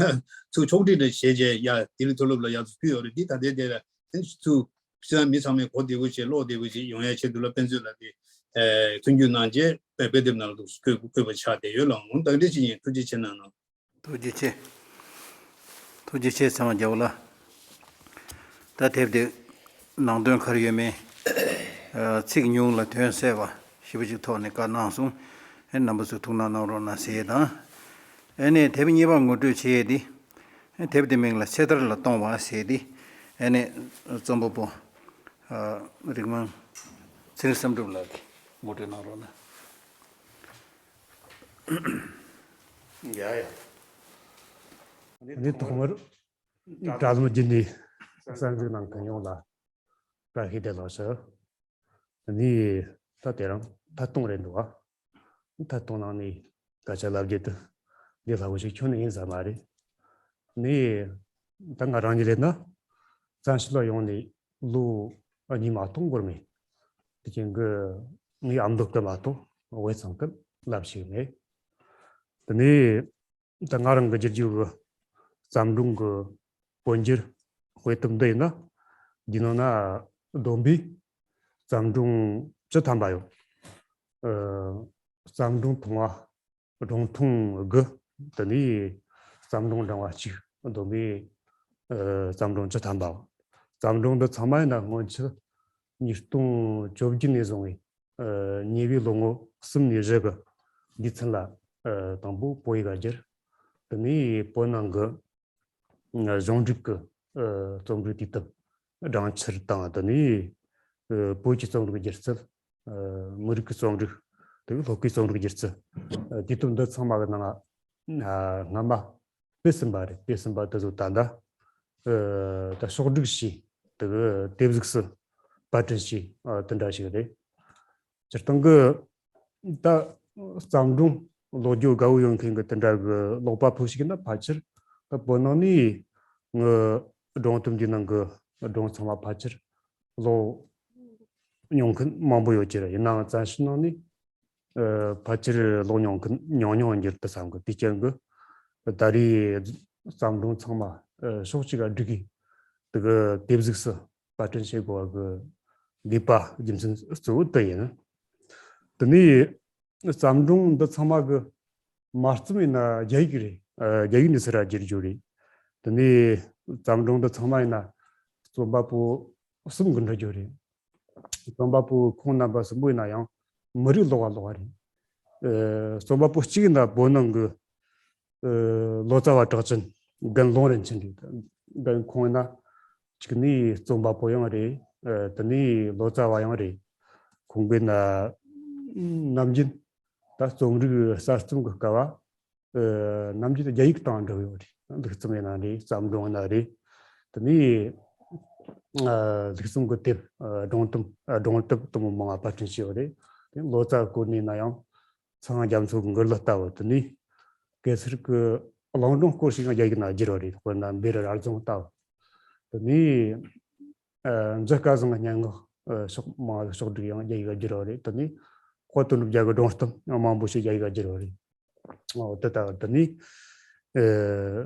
ཚུར་ཕྱོགས་སྒྲིག་འདྲ་བྱས་བྱས། ཡ་ལྡི་ལི་མཐོ་སློབ་ལ་ཡར་ཚུར་ཕུལ་ཡོད་རེད། འདི་ད་ལྟའི་དེ་ལ་ཚུར་ཕྱི་མི་ཚང་མས་གོ་བདེ་པོ་བྱས། ཀློག་བདེ་པོ་བྱས་ཡོང་ཡ་ཆེད་དུ་ལ་དཔེ་མཛོད་ལ་དེ་ཨེ་མཐུན་འགྱུར་གནང་བྱས། དཔེ་དཔེ་དེབ་ནང་ལ་འདུག་བཀོད་བཀོད་པ་ཆགས་བསྡད་ཡོད་ལགས། འོ་ད་འདྲས་ཅིག་ཡིན། ཐུགས་རྗེ་ཆེ་གནང་གནང་། ཐུགས་རྗེ་ཆེ། ཐུགས་རྗེ་ཆེ་ཚེ་དབང་རྒྱལ་པོ་ལགས། ད་དེབ་དེ་ནང་དོན་ག་རེ་ཡོད་མེད། ཨ་ཚིག་ཉུང་ལ་དོན་གསལ་བ་ཞེ་པོ་ཅིག་ཐོག་ནས་བཀའ་གནང་སོང་། ཨེ་རྣམ་པ་ཚོས་ཐུགས་སྣང་གནང་རོགས་གནང་ཟེར་ཡས་དང་། ཨེ་ནས་དེབ་གཉིས་པ་ངོ་སྤྲོད་བྱེད་ཡས་དེ། ཨེ་དེབ་དེ་མིང་ལ་ཚེ་ཐར་ལ་གཏོང་བ་ཟེར་དེ། ཨེ་ནས་རྩོམ་པ་པོ་ཨ་རིག་དམན་ཚེ་རིང་བསམ་གྲུབ་ལགས་ཀྱིས་ངོ་སྤྲོད་གནང་རོགས་གནང་། ཡ་ཡ། འདི་ཐོག་མར་དྲ་ལམ་བརྒྱུད་ནས་གསན་གཟིགས་གནང་མཁན་ཡོངས་ལ་བཀྲ་ཤིས་བདེ་ལེགས་ཞུ། ནི་ད་དེ་རིང་ཐད་གཏོང་རེད་འདུག་ཨ། ཐད་གཏོང་ནང་ནས་སྐད་ཆ་ལབ་རྒྱུ་དེ་འདི་སླ་པོ་ཞིག་ཁྱོན་ནས་ཡིན་ས་མ་རེད། ནི་ད་ང་རང་ཉིད་རེད་ན་བཙན་བྱོལ་ལ་ཡོང་ནས་ལོ་གཉིས་མ་གཏོགས་འགོར་མེད། དེ་རྐྱེན་གྱིས་ངའི་ཨ་མདོ་སྐད་མ་གཏོགས་དབུས་གཙང་སྐད་ལབ་ཤེས་མེད། དེ་ནས་ད་ང་རང་གི་བསྒྱུར་རྒྱུ་གི་བརྩམས་སྒྲུང་གི་བོད་འགྱུར་དཔེ་དེབ་འདི་ཡིན་ན། འདི་ནང་ན་བསྡོམས་པས་བརྩམས་སྒྲུང་བཅུ་ཐམ་པ་ཡོད། ཨ་བརྩམས་སྒྲུང་ཐུང་བ་སྒྲུང་ཐུང་དགུ། དེ་ནས་བརྩམས་སྒྲུང་འབྲིང་བ་གཅིག། བསྡོམས་པས་ཨ་བརྩམས་སྒྲུང་བཅུ་ཐམ་པ། བརྩམས་སྒྲུང་འདི་ཚང་མ་ཡིན་ན་སྔོན་ཆད་ཉིས་སྟོང་བཅོ་བརྒྱད་ནས་བཟུང་བའི་ཨ་ཉེ་བའི་ལོ་ངོ་གསུམ་ནས་བཞི་གི་དུས་ཚོད་ལ་ཨ་དང་པོ་བོད་ཡིག་ག་བསྒྱུར། དེ་ནས་བོད་ནང་གི་ཨ་གཞུང་འབྲུག་གི་ཨ་རྩོམ་རིག་དུས་དེབ་སྦྲང་ཆར་དང་། དེ་ནས་ཨ་བོད་ཀྱི་རྩོམ་རིག་སྒྱུ་རྩལ་ཨ་མི་རིགས་ཀྱི་རྩོམ་རིག། དེ་གི་སློབ་ཀྱི་རྩོམ་རིག་སྒྱུ་རྩལ། ཨ་དུས་དེབ་འདི་ཚང་མ་གི་ནང་ང་ཨ་སྔ་མ་དཔེ་ཟིན་པ་རེད། དཔེ་ཟིན་པ་དེ་ཚོ་ད་ལྟ་ཨ་ད་ཕྱོགས་སྒྲིག་བྱས། དེ་གི་དེབ་གཟུགས་སུ་པར་སྐྲུན་བྱས། ཨ་དེ་འདྲ་ཞིག་རེད། སྤྱིར་བཏང་གི་ད་བརྩམས་སྒྲུང་ཀློག་རྒྱུ་དགའ་བོ་ཡོད་མཁན་གི་དེ་འདྲ་གི་ཀློག་པ་པོ་ཞིག་ཡིན་ན་ཕལ་ཆེར་ད་བོད་ནང་ནས་ངའི་སྒྲུང་དེབ་འདིའི་ནང་གི་སྒྲུང་ཚང་མ་ཕལ་ཆེར་ཀློག་མྱོང་མཁན་མང་པོ་ཡོད་ཀྱི་རེད། ཡིན་ནའང་བཙན་བྱོལ་ནང་ནས་ཨ་ཕལ་ཆེར་ཀློག་མྱོང་མཁན་ཉུང་ཉུང་འགྱུར་དུ་བསམ་གི། དེ་རྐྱེན་གྱིས་ད་རེས་བརྩམས་སྒྲུང་ཚང་མ་ཨ་ཕྱོགས་གཅིག་ག་བསྒྲིགས་གི་དེ་གི་དེབ་གཟུགས་སུ་པར་སྐྲུན་བྱེད་དགོས་པ་གི་དགོས་པ་རྒྱུ་མཚན་གཙོ་བོ་དེ་ཡིན། དེ་ནས་བརྩམས་སྒྲུང་འདི་ཚང་མ་གི་ མ་རྩོམ་ཡིན་ན་རྒྱ་ཡིག་རེད། ཨ། རྒྱ་ཡིག་ནས་ཚུར་བསྒྱུར་རྒྱུ་རེད། དེ་ནས་བརྩམས་སྒྲུང་འདི་ཚང་མ་ཡིན་ན་རྩོམ་པ་པོ་གསུམ་གྱིས་འབྲི་རྒྱུ་རེད། རྩོམ་པ་པོ་ཁོང་རྣམ་པ་གསུམ་པོ་ཡིན་ན་ཡང་མི་རིགས་ལོགས་པ་ལོགས་པ་རེད། ཨ། རྩོམ་པ་པོ་གཅིག་ཡིན་ན་བོད་ནང་གི་ཨ། ལོ་ཙཱ་བ་གྲགས་ཅན་རྒན་ལུང་རིན་ཆེན་རེད། རྒན་ཁོང་ཡིན་ན་གཅིག་ནས་རྩོམ་པ་པོ་ཡང་རེད། ཨ། དེ་ནས་ལོ་ཙཱ་བ་ཡང་རེད། ཁོང་གིས་ན་ནམ་རྒྱུན་ད་རྩོམ་རིག་གསར་རྩོམ་གྱི་སྐབས་བ། ཨ། ནམ་རྒྱུན་རྒྱ་ཡིག་སྟེང་འབྲི་ཡོད་རེད། ལེགས་རྩོམ་ཡིན་ན་རེད། བརྩམས་སྒྲུང་ཡིན་ན་རེད། དེ་ནས། ཨ། ལེགས་རྩོམ་གྱི་དེབ། ཨ། སྒྲུང་གཏམ། ཨ། སྒྲུང་དེབ་དེ་མོ་མང་བ་པར་སྐྲུན་བྱས་ཡོད་རེད། དེ་ལོ་ཙཱ་སྐོར་ནས་ན་ཡང་། ཚངས་དབྱངས་རྒྱ་མཚོ་གི་མགུར་གླུ་ལྟ་བུ། དེ་ནས་གེ་སར་གྱི་གླིང་སྒྲུང་སྐོར་ཞིག་ཡང་རྒྱ་ཡིག་ནང་བསྒྱུར་བ་རེད། དཔེར་ན་བེ་རི་རབ་རྫོང་ལྟ་བུ། དེ་ནས། ཨ། མཛོད་སྐལ་བཟང་གི་སྙན་ངག་ཨ། ཕྱོགས་མང་བ་ཕྱོགས་བསྒྲིགས་ཡང་རྒྱ་ཡིག་ལ་བསྒྱུར་བ་རེད། དེ་ནས་དཔལ་དོན་གྲུབ་རྒྱལ་གྱི་སྒྲུང་གཏམ་ཡང་མང་པོ་ཞིག་རྒྱ་ཡིག་ལ་བསྒྱུར་བ་རེད། ཨོ། དེ་ལྟ་བུ། དེ་ནས། ཨ།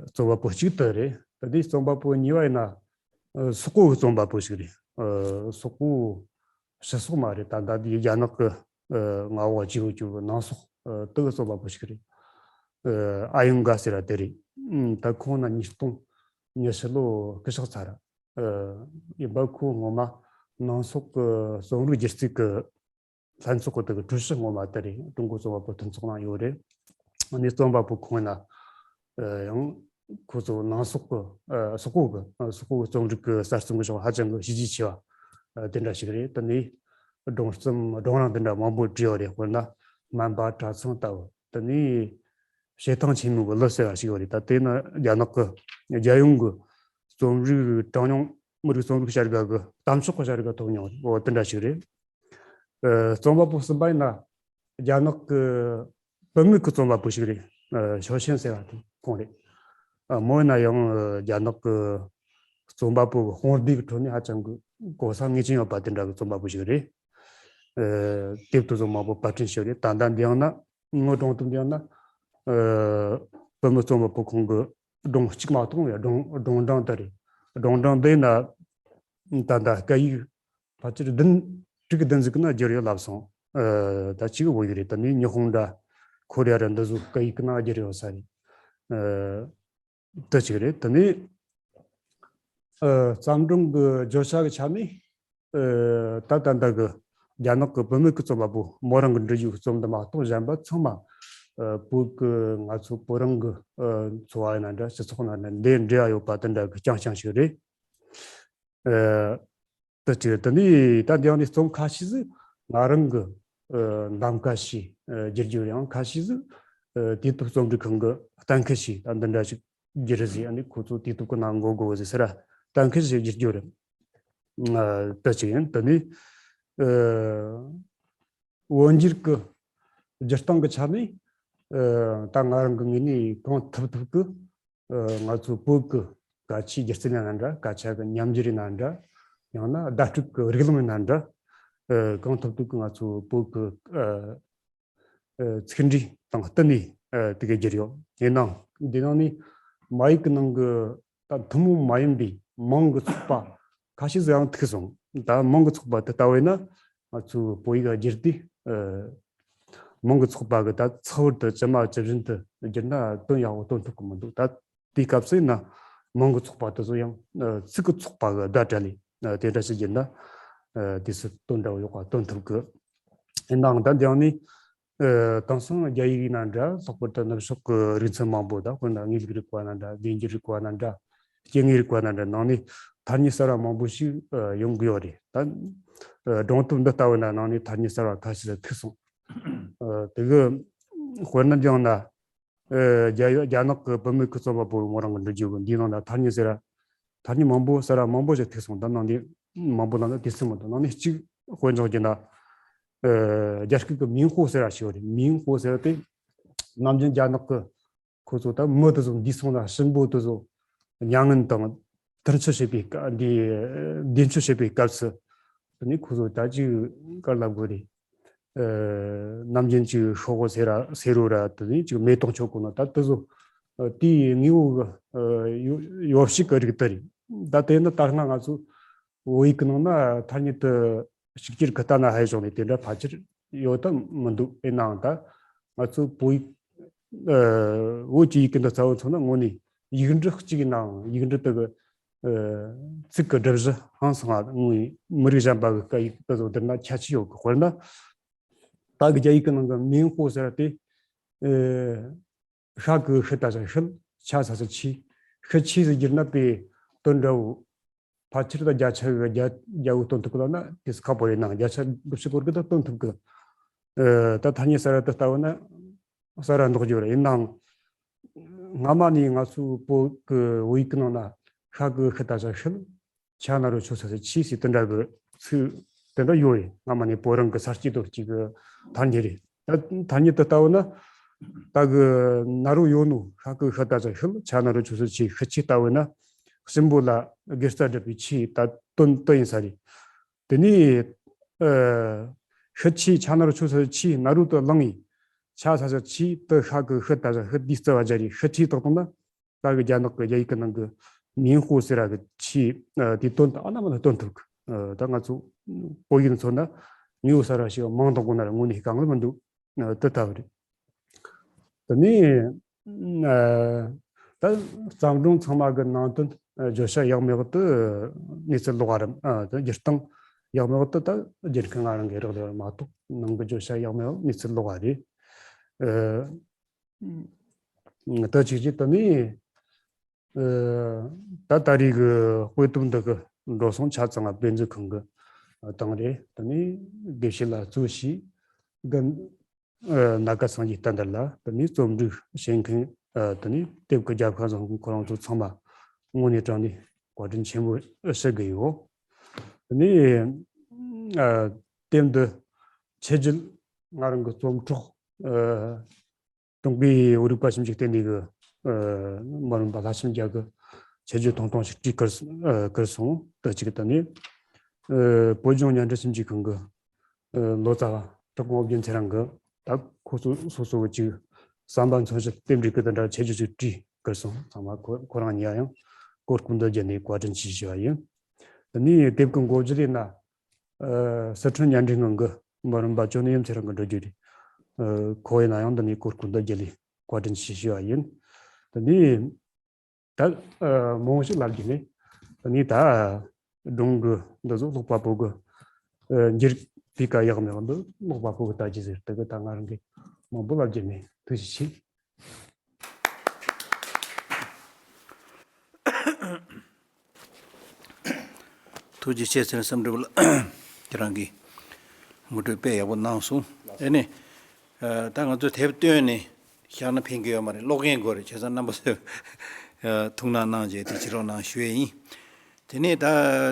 རྩོམ་པ་པོ་གཅིག་དེ་རེད། དེ་ནས་རྩོམ་པ་པོ་གཉིས་པ་ཡིན་ན། ཨ། སོག་པོ་གི་རྩོམ་པ་པོ་ཞིག་རེད། ཨ། སོག་པོ་ཕྱི་སོག་མ་རེད། ད་ལྟ་དེའི་རྒྱ་ནག་གི་ཨ། མངའ་འོག་བྱས་ཡོད་རྒྱུ་གི་ནང་སོག་ཨ། དེ་གི་རྩོམ་པ་པོ་ཞིག་རེད། ཨ། ཨ་ཡུང་ག་ཟེར་བ་དེ་རེད། ཨུམ། ད་ཁོང་ན་ཉིས་སྟོང་ཉི་ཤུ་ལོ་སྐུ་གཤེགས་ཚར། ཨ། ཡིན་པ་ཁོ་ངོ་མ་ནང་སོག་གི་རྩོམ་རིག་སྒྱུ་རྩལ་གྱི་ལྷན་ཚོགས་ཀྱི་དེ་གི་ཀྲུའུ་ཞི་ངོ་མ་དེ་རེད། ཀྲུང་གོ་རྩོམ་པ་པོ་མཐུན་ཚོགས་ནང་ཡོད་རེད། ཨ་ནི་རྩོམ་པ་པོ་ཁོང་ན། ཨ། ཡང་ཁོ་ཚོ་ནང་སོག་གི། ཨ། སོག་པོ་གི། ཨ། སོག་པོ་གི་རྩོམ་རིག་གི་གསར་རྩོམ་གི་ཕྱོགས་ཧ་ཅང་གི་བྱས་རྗེས་ཆེ་བ། ཨ། དེ་འདྲ་ཞིག་རེད། དེ་ནས་སྒྲུང་རྩོམ་སྒྲུང་རིང་དེ་འདྲ་མང་པོ་བྲིས་ཡོད་རེད། དཔེར་ན་སྨན་པ་གྲྭ་ཚང་ལྟ་བུ། དེ་ནས་བྱེ་ཐང་ཆེན་མོའི་གླུ་ཟེར་བ་ཞིག་ཡོད་རེད། ད་དེ་ནི་རྒྱ་ནག་གི་རྒྱལ་ཡོངས་ཀྱི་རྩོམ་རིག་གྲངས་ཉུང་མི་རིགས་རྩོམ་རིག་བྱ་དགའ་གི་གཏམ་ཤོག་གི་བྱ་དགའ་ཐོབ་མྱོང་རེད། འོ། དེ་འདྲ་ཞིག་རེད། ཨ། རྩོམ་པ་པོ་གསུམ་པ་ཡིན་ན་རྒྱ་ནག་གི་བུད་མེད་ཀྱི་རྩོམ་པ་པོ་ཞིག་རེད། ཨ། ཞའོ་ཆན་ཟེར་བ་དེ་ཁོང་རེད། ཨ། མོ་ཡིན་ན་ཡང་། ཨ། རྒྱ་ནག་གི་རྩོམ་པ་པོ་གི་དཔུང་སྡེ་གི་ཁྲོད་ནས་ཧ་ཅང་གི་གོ་ས་ངེས་ཅན་ཡོད་པ་དེ་འདྲ་གི་རྩོམ་པ་པོ་ཞིག་རེད། ཨ། དེབ་དེ་ཚོ་མང་པོ་པར་སྐྲུན་བྱས་རེད། ད་ལྟ་འདི་ཡང་ན་ངོ་སྒྲུང་དེབ་འདི་ཡང་ན། ཨ། བུད་མེད་རྩོམ་པ་པོ་ཁོང་གི་སྒྲུང་གཅིག་མ་གཏོགས་ཡང་སྒྲུང་སྒྲུང་སྒྲུང་དེ་རེད། སྒྲུང་སྒྲུང་འདི་ཡིན་ན་ད་ལྟ་སྐད་ཡིག་ཕལ་ཆེར་བདུན། དྲུག་གི་བདུན་ཟིག་ན་བསྒྱུར་ཡོད་ལབ་སོང་། ཨ། ད་གཅིག་བོད་ཡིག་རེད། ད་ནི་ཉི་ཧོང་འདྲ་ཁོ་རེ་ཡ་ར་འདི་ཚོ་སྐད་ཡིག་ནང་བསྒྱུར་ཡོད་ས་རེད། ཨ། དེ་གཅིག་རེད། དེ་ནས། ཨ། བརྩམས་སྒྲུང་གི་བརྗོད་བྱ་གི་ཆ་ནས། ཨ། ད་ད་ལྟ་གི་རྒྱ་ནག་གི་བུད་མེད་ཀྱི་རྩོམ་པ་པོ་མོ་རང་གི་འབྲི་རྒྱུ་གི་རྩོམ་འདི་མ་གཏོགས་གཞན་པ་ཚང་མ། ཨ། བོད་ཀྱི་ང་ཚོ་བོད་རང་གི། ཨ། འཚོ་བ་ཡིན་ན་འདྲ། སྤྱི་ཚོགས་ཡིན་ན་འདྲ། འདི་འབྲེལ་བ་ཡོད་པ་དེ་འདྲ་གི་རྐྱང་རྐྱང་ཞིག་རེད། ཨ། དེ་གཅིག་དེ་ནས་ད་འདི་ཡང་ནི་རྩོམ་ཁ་ཤས་ཟིག་ང་རང་གི། ཨ། གདམ་ག་བྱས། ཨ། བསྒྱུར་རྒྱུ་རེད། ཡང་ཁ་ཤས་ཟིག་ཨ། དུས་བབ་རྩོམ་སྒྲིག་ཁང་གི་གཏན་འཁེལ་བྱས། ད་འདི་འདྲ་ཞིག་བསྒྱུར་ཟིག་ཨ་ནི་ཁོ་ཚོ་དུས་བབ་ཀྱི་ནང་འགོད་དགོས་ཟིག་ཟེར་ར་གཏན་འཁེལ་བྱས་བསྒྱུར་རྒྱུ་རེད། ཨ། དེ་གཅིག་ཡིན། དེ་ནས། ཨ། བོད་འགྱུར་གྱི་བསྒྱུར་སྟངས་ཀྱི་ཆ་ནས། ཨ། ད་ང་རང་གི་ངོས་ནས་གང་ཐུབ་ཐུབ་ཀྱི། ཨ། ང་ཚོའི་བོད་ཀྱི་སྐད་ཆའི་སྒྱུ་རྩལ་ཡིན་ན་འདྲ། སྐད་ཆ་གི་ཉམས་འགྱུར་ཡིན་ན་འདྲ། ཡང་ན་བརྡ་སྤྲོད་ཀྱི་རིགས་ལམ་ཡིན་ན་འདྲ། ཨ། གང་ཐུབ་ཐུབ་ཀྱི་ང་ཚོའི་བོད་ཀྱི། ཨ། ཨ། ཚིག་འབྲུ་དང་བསྟུན་ནས། ཨ། དེ་ག་བསྒྱུར་ཡོད། ཡིན་ནའང་འདི་ནང་ནས་མ་ཡིག་གི་ནང་གི་ད་ཐུན་མོང་མ་ཡིན་པའི་མིང་གི་ཚོགས་པ་ཁ་ཤས་ཟིག་ཡང་ཐུག་སོང་། ད་མིང་གི་ཚོགས་པ་དེ་ལྟ་བས་ན་ང་ཚོའི་བོད་ཡིག་བསྒྱུར་དུས། ཨ། མིང་གི་ཚོགས་པ་གི་ད་ཚེག་བར་དུ་ཇི་མ་ཇི་བཞིན་དུ་བསྒྱུར་ན་དོན་ཡག་པོ་སྟོན་ཐུབ་ཀྱི་མི་འདུག་ད་དེའི་སྐབས་སུ་ཡིན་ན་མིང་གི་ཚོགས་པ་དེ་ཚོ་ཡང་། ཨ། ཚིག་གི་ཚོགས་པ་གི་བརྡ་སྤྲད་ལས། ཨ། དེ་འདྲ་ཞིག་བསྒྱུར་ན། ཨ། དུས་སུ་དོན་འདྲ་བོ་ཡག་པ་སྟོན་ཐུབ་ཀྱི། ཡིན་ནའང་ད་འདི་ཡང་ནི། ཨ། དེང་སང་རྒྱ་ཡིག་ཡིན་ན་འདྲ། ལྷག་པར་དུ་ནུབ་ཕྱོགས་ཀྱི་རིག་ཚན་མང་པོ། ད་དཔེར་ན་དངོས་ལུགས་རིག་པ་ན་འདྲ། རྫས་འགྱུར་རིག་པ་ན་འདྲ། སྐྱེ་དངོས་རིག་པ་ན་འདྲ། ནང་ནས་ཐ་སྙད་གསར་བ་མང་པོ་ཞིག་ཨ། ཡོང་གི་ཡོད་རེད། ད། ཨ། སྒྲུང་དེབ་འདི་ལྟ་བུ་ན་ནང་ནས་ཐ་སྙད་གསར་བ་ཁ་ཤས་ཐུག་སོང་། ཨ། དེ་གི་དཔེར་ན་འདི་ཡང་ན། ཨ། རྒྱ་ཡོ་རྒྱ་ནག་གི་བུད་མེད་ཀྱི་རྩོམ་པ་པོ་མོ་རང་གི་འབྲི་རྒྱུ་གི་འདིའི་ནང་ན་ཐ་སྙད་ཟེར་ར། ཐ་སྙད་མང་པོ་ཟེར་ར་མང་པོ་ཞིག་ཐུག་སོང་། ད་ནང་ནས་མང་པོ་ནང་ན་དུས་ཚོད་མི་འདུག་ནང་ནས་གཅིག་དཔེ་འཇོག་རྒྱུ་ན། ཨ། རྒྱ་སྐད་ཀྱི་མིང་ཧོ་ཟེར་ར་ཞིག་ཡོད་རེད། མིང་ཧོ་ཟེར་ར་དེ་ནམ་རྒྱུན་རྒྱ་ནག་གི་ཁོ་ཚོ་ད་མི་དེ་ཚོ་འདས་སོང་ན་གཤིན་པོ་དེ་ཚོ་མྱ་ངན་དང་མཐུན་འཆི་བྱེད་པའི་སྐབས། འདི་འདས་མཆོད་བྱེད་པའི་སྐབས་སུ། དེ་ནས་ཁོ་ཚོ་ད་ཅིག་ག་རེ་ལབ་དགོས་རེད། ཨ། ནམ་རྒྱུན་ཅིག་ཤོག་བུ་སེར་ར་སེར་རོ་ར། དེ་ནས་ཅིག་མེ་ཏོག་མཆོད་གོ་ནོ། ད་དེ་ཚོ། ཨ། དེའི་དངོས་པོ་གི། ཨ། ཡོ་ཡོ་བྱད་གི་རིགས་དེ་རེད། ད་དེ་ནི་ད་སྔ་ང་ཚོ་བོད་ཡིག་གི་ནང་ན་ཐ་སྙད་དེ་གཅིག་གྱུར་གྱི་ལྟ་ན་ཧ་ཡོད་ནས་དེ་འདྲ་ཕལ་ཆེར་ཡོད་དམ་མི་འདུག་ཡིན་ནའང་ད་ང་ཚོ་བོད་ཡིག་ ཨ། བོད་ཀྱི་ཡི་གེ་འདི་རྩ་བ་མཚོན་ན་དངོས་གནས་ཡིག་འབྲུ་གཅིག་ཡིན་ནའང་ཡིག་འབྲུ་དེ་གི་ཨ། ཚིག་གི་སྒྲུབ་གཞི་ཧང་སང་ང་དངོས་མི་རིགས་གཞན་པ་གི་སྐད་ཡིག་དེ་ཚོ་བསྡུར་ན་ཁྱད་ཆོས་ཡོད་གི། དཔེར་ན་ད་གི་རྒྱ་ཡིག་གི་ནང་གི་མིང་ཧོ་ཟེར་བ་དེ་ཨ། ཤ་གི་ཤི་ད་ཆ་ཤིལ། ཆ་ས་ས་ཆི། ཤི་ཆི་ཟེར་བསྒྱུར་ན་དེ་དོན་འདྲ་བོ། ཕལ་ཆེར་ད་བརྒྱ་ཆ་གི་བརྒྱ་བརྒྱ་བོ་སྟོན་ཐུབ་གི་ལ་ན་དེ་སུ་ཁག་པོ་ཡིན་ན་བརྒྱ་ཆ་དགུ་བཅུ་སྐོར་གི་ད་སྟོན་ཐུབ་གི། ཨ། ད་ཐ་སྙད་གསར་བ་དེ་ལྟ་བུ་ན་གསར་བ་འདོགས་རྒྱུ་རེད། ཡིན་ནའང་སྔ་མ་ནས་ང་ཚོའི་བོད་ཀྱི་བོད་ཡིག་གི་ནང་ན་ཤ་གི་ཤི་ད་ཆ་ཤིལ། ཆ་ན་རོ་ཆོ་ས་ས་ཆི་ཟེར་དེ་འདྲ་གི་ཚིག་དེ་འདྲ་ཡོད་རེད། སྔ་མ་ནས་བོད་རང་གི་ས་སྐྱེས་དོར་སྐྱེས་གི་ཐ་སྙད་རེད། ད་ཐ་སྙད་དེ་ལྟ་བུ་ན་ད་གི་ན་རོ་ཡོད་ནོ། ཤ་གི་ཤི་ད་ཆ་ཤིལ། ཆ་ན་རོ་ཆོ་ས་ཆི། ཤི་ཆི་ལྟ་བུ་ན་གསུམ་པོ་ལ་དགེ་རྩ་སྒྲུབ་པའི་ཆི་ད་དོན་དེ་ཡིན་ས་རེད། དེ་ནས་ཨ། ཤི་ཆི། ཆ་ན་རོ་ཆོ་ས་ཆི། ན་རོ་དེ་ལངས་ཡིན། ཆ་ས་ས་ཆི་དེ་ཤ་གི་ཤི་ད་ཆ་ཤི་དེའི་རྩ་བ་སྦྱར་ཡིན། ཤི་ཆི་བཏགས་བཏང་ན། ད་གི་རྒྱ་ནག་གི་རྒྱ་ཡིག་གི་ནང་གི་མིང་ཧོ་ཟེར་ར་གི་ཆི་དེའི་དོན་དེ་ཨ་ན་མ་ན་སྟོན་ཐུབ་གི། ད་ང་ཚོ་བོད་ཡིག་མཚོན་ན་མིང་ཧོ་ཟེར་ར་ཞིག་མང་དང་པོ་ན་ར་དངོས་གནས་དཀའ་ངལ་མི་འདུག། དེ་ལྟ་བུ་རེད། དེ་ནས་ད་བརྩམས་སྒྲུང་ཚང་མ་གི་ནང་དོན་བརྗོད་བྱ་ཡག་མེད་དུ་གནས་ཚུལ་ལོགས་རམ། ད་སྒྱུར་སྟངས་ཡག་མེད་དུ་ད་སྒྱུར་མཁན་ང་རང་གི་རག་ལས་པ་མ་གཏོགས་ནང་གི་བརྗོད་བྱ་ཡག་མེད་གནས་ཚུལ་ལོགས་རེད། ད་ཅིག་ཅིག་ད་ནི། ད་ད་རེས་ཀྱི་དཔེ་དེབ་འདི་གི་འགྲོ་སོང་ཆ་ཚང་ང་དཔེ་མཛོད་ཁང་གི་བཏང་རེད། ད་ནི་དགེ་བཤེས་ལགས་གཙོས་ཤིག་གི་ན་ག་སངས་རྒྱས་བསྟན་དར་ལ་ད་ནི་རྩོམ་སྒྲིག་བྱེད་མཁན། ད་ནི་དེབ་ཀྱི་རྒྱབ་ཁ་བཟང་ཁོ་རང་ཚོ་ཚང་མ་དངོས་གནས་དྲང་ནས་བཀའ་དྲིན་ཆེན་པོ་ཞུ་གི་ཡོད། ད་ནི་དེབ་འདི་ཆེད་བརྗོད་ང་རང་གི་རྩོམ་གྲོགས། ཀྲུང་གོའི་བོད་རིག་པ་ཞིབ་འཇུག་ལྟེ་གནས་ཀྱི་མ་རུམ་པ་ལྷ་ཆེན་རྒྱལ་གྱིས་ཆེད་བརྗོད་ཐུང་ཐུང་ཞིག་བྲིས་བསྐུར་བསྐུར་སོང་། དེ་གཅིག་དང་ནི་བོད་ལྗོངས་མཉམ་འབྲེལ་ཞིབ་འཇུག་ཁང་གི་ལོ་ཙཱ་བ་གྲགས་གོང་ཨོ་རྒྱན་ཚེ་རིང་གིས་ད་ཁོ་ཚོ་སོ་སོ་གི་ཅིག་བསམ་པ་མཚོན་བྱེད་རྟེན་འབྲེལ་གྱི་དེ་འདྲ་ཆེད་བརྗོད་ཅིག་བྲིས་བསྐུར་སོང་། ཚང་མ་ཁོ་ཁོ་རང་གཉིས་ཡང་གོ་སྐུ་མདུན་བརྒྱུད་ནས་བཀའ་དྲིན་ཆེ་ཞུ་བ་ཡིན། དེ་ནས་དེབ་ཀྱི་འགོ་བརྗོད་ཡིན་ན། ཨ། སི་ཁྲོན་མཉམ་འབྲེལ་ཁང་གི་མ་རུམ་པ་ཅོ་ནེ་ཡུམ་ཚེ་རིང་གིས་འགྲོ་རྒྱུ་རེད། ཨ། ཁོ་ཡིན་ན་ཡང་འདི་ནས་གོ་སྐུ་མདུན་བརྒྱུད་ལས་བཀའ་དྲིན་ཆེ་ཞུ་བ་ཡིན། དེ་ནས་ད། ཨ། མང་པོ་ཞིག་ལབ་རྒྱུ་མེད། དེ་ནས་ད་སྒྲུང་གི་འདི་ཚོ་ཀློག་པ་པོ་གི། ཨ། འགྱུར་བའི་ཀ་ཡག་མེད་འདི་ཀློག་པ་པོ་གི་ལྟ་རྒྱུ་ཟེར། དེ་གི་ད་ང་རང་གིས་མང་པོ་ལབ་རྒྱུ་མེད། ཐུགས་རྗེ་ཆེ། ཐུགས་རྗེ་ཆེ་ཟེར་ནས་བསམ་གྲུབ་ལགས་ཁྱེད་རང་གིས་ངོ་སྤྲོད་དཔེ་ཡག་པོ་གནང་སོང་། ཨེ་ནི། ཨ། ད་ང་ཚོ་དེབ་བཏོན་ནས་བཞག་ན་ཕན་གྱི་ཡོད་མ་རེད། ཀློག་མཁན་དགོས་རེད། བྱས་ཙང་རྣམ་པ་ཚོས་ཐུགས་སྣང་གནང་བྱས་དེ་བྱེད་རོགས་གནང་ཞུ་ཡས་ཡིན། དེ་ནས་ད་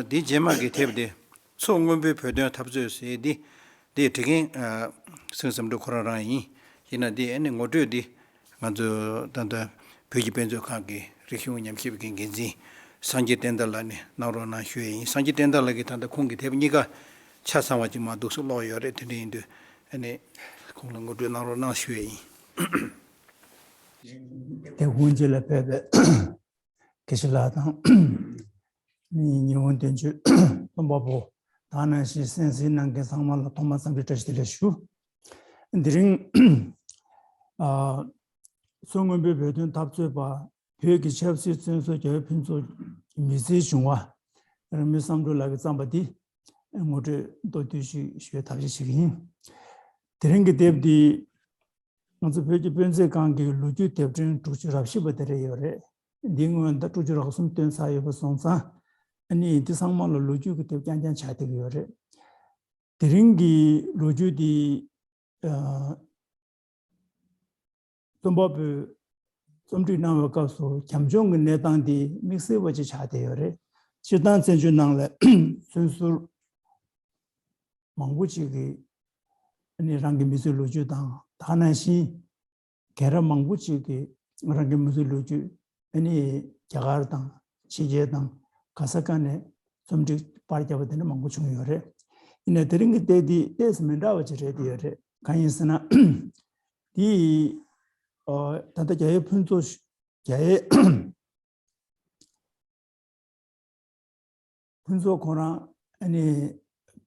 འདི་རྗེས་མ་གི་དེབ་དེ་མཚོ་སྔོན་པོའི་བོད་དོན་འཐབ་རྩོད་ཟེར་འདི། འདི་བྲིས་མཁན། ཨ། སེང་བསམ་གྲུབ་ཁོ་རང་རང་ཡིན། ཡིན་ན་འདི་ཨ་ནི་ངོ་སྤྲོད་འདི་ང་ཚོ་ད་ལྟ་བོད་ཀྱི་དཔེ་མཛོད་ཁང་གི་རིག་གཞུང་ཉམས་ཞིབ་ཀྱི་འགན་འཛིན་སངས་རྒྱས་བསྟན་དར་ལགས་ནས་གནང་རོགས་གནང་ཞུ་ཡས་ཡིན། སངས་རྒྱས་བསྟན་དར་ལགས་ཀྱིས་ད་ལྟ་ཁོང་གི་དེབ་གཉིས་ཀ་ཆ་ཚང་བ་ཅིག་མར་འདུག་སེ་ཀློག་ཡོད་རེད། དེ་འདྲ་ཡིན་དུས་ཨ་ནི་ཁོང་ལ་ངོ་སྤྲོད་གནང་རོགས་གནང་ཞུ་ཡས་ཡིན། དེ་སྔོན་རྗེས་ལ་ཕེབས་པའི་དགེ་བཤེས་ལགས་དང་། ཉི་ཧོང་དོན་གཅོད་རྩོམ་པ་པོ་དང་ནང་བཞིན་གསན་གཟིགས་གནང་མཁན་ཚང་མ་ལ་ཐོག་མར་འཚམས་འདྲི་བཀྲ་ཤིས་བདེ་ལེགས་ཞུ། དེ་རིང་། ཨ། མཚོ་སྔོན་པོའི་བོད་དོན་འཐབ་རྩོད་པ། བོད་ཀྱི་ཆབ་སྲིད་བཙོན་ཟུར་རྒྱ་བོད་ཕུན་ཚོགས་ཀྱི་མི་ཚེའི་བྱུང་བ། རིང་མོའི་བསམ་གྲུབ་ལགས་ཀྱིས་བརྩམས་པ་འདི་ངོ་སྤྲོད་མདོར་བསྡུས་ཤིག་ཞུ་བའི་ཐབས་ཤེས་བྱེད་ཀྱི་ཡིན། དེ་རིང་གི་དེབ་འདི། ང་ཚོ་བོད་ཀྱི་དཔེ་མཛོད་ཁང་གི་ལོ་རྒྱུས་དེབ་ཕྲེང་དྲུག་ཅུ་རེ་བཞི་པ་དེ་རེད་ཡོད་རེད། འདིའི་སྔོན་ད་དྲུག་ཅུ་རེ་གསུམ་བཏོན་ཚར་ཡོད་པ་སོང་ཙང་། ཨ་ནི་འདི་ཚང་མ་ལ་ལོ་རྒྱུས་ཀྱི་དེབ་རྐྱང་རྐྱང་ཆགས་བསྡད་ཀྱི་ཡོད་རེད། དེ་རིང་གི་ལོ་རྒྱུས་འདི། ཨ། རྩོམ་པ་པོས་རྩོམ་སྒྲིག་གནང་བའི་སྐབས་སུ་བྱམས་སྐྱོང་གི་གནས་སྟངས་འདི་དམིགས་བསལ་བ་ཅིག་ཆགས་བསྡད་ཡོད་རེད། སྤྱིར་བཏང་བཙན་བྱོལ་ནང་ལ་བཙོན་ཟུར་མང་པོ་ཅིག་གིས་ཨ་ནི་རང་གི་མི་ཚེའི་ལོ་རྒྱུས་དང་། ད་ག་ནང་བཞིན་རྒན་རབས་མང་པོ་ཅིག་གིས་རང་གི་མི་ཚེའི་ལོ་རྒྱུས་ཨ་ནི་རྒྱ་གར་དང་ཕྱི་རྒྱལ་དང་ག་ས་ག་ནས་རྩོམ་སྒྲིག་པར་བརྒྱབ་པ་དེ་འདྲ་མང་པོ་བྱུང་ཡོད་རེད། ཡིན་ནའི་དེ་རིང་གི་དེབ་འདི་ཏོག་ཙམ་མི་འདྲ་བ་ཅིག་རེད་བསྡད་ཡོད་རེད། གང་ཡིན་ཟེར་ན། འདི། ཨ། ད་ལྟ་རྒྱ་ཡེ་ཕུན་ཚོགས། རྒྱ་ཡེ་ཕུན་ཚོགས་ཁོ་རང་ཨ་ནི་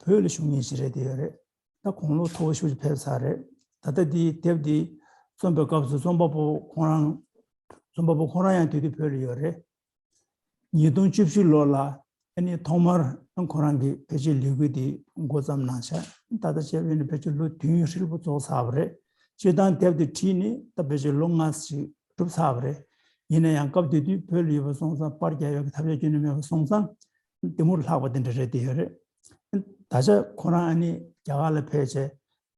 བོད་ལ་བཞུགས་མཁན་ཞིག་རེད་བསྡད་ཡོད་རེད། ད་དགུང་ལོ་མཐོ་པོ་ཞེ་པོ་ཅིག་ཕེབས་ཚར་རེད། ད་ལྟ་འདིའི་དེབ་འདི་ རྩོམ་པའི་སྐབས་སུ་རྩོམ་པ་པོ་ཁོང་རང་རྩོམ་པ་པོ་ཁོང་རང་ཡང་དེ་དུས་བོད་ལ་ཡོད་རེད། ཉིས་སྟོང་བཅུ་བཞི་ལོ་ལ་ཨ་ནི་ཐོག་མར་ཁོ་རང་གི་ཕལ་ཆེར་ལས་འགུལ་དེ་འགོ་བརྩམས་གནང་ཤག་ད་ལྟ་བྱས་པ་ཡིན་ན་ཕལ་ཆེར་ལོ་དུས་ཡུན་ཧྲིལ་པོ་རྫོགས་ཚར་བ་རེད། སྤྱིར་བཏང་དེབ་དེ་བྲིས་ནས་ད་ཕལ་ཆེར་ལོ་ལྔ་ཞིག་གྲུབ་ཚར་བ་རེད། ཡིན་ན་ཡང་སྐབས་དེ་དུས་བོད་ལ་ཡོད་པ་སོང་ཙང་པར་རྒྱག་ཡག་གི་ཐབས་ཤེས་ཁྱོན་ནས་མེད་པ་སོང་ཙང་དེ་མུར་ལྷག་པ་དེ་འདྲ་རེད་དེ་ཡོད་རེད། ད་ཆ་ཁོ་རང་ཨ་ནི་རྒྱ་གར་ལ་ཕེབས་བྱས་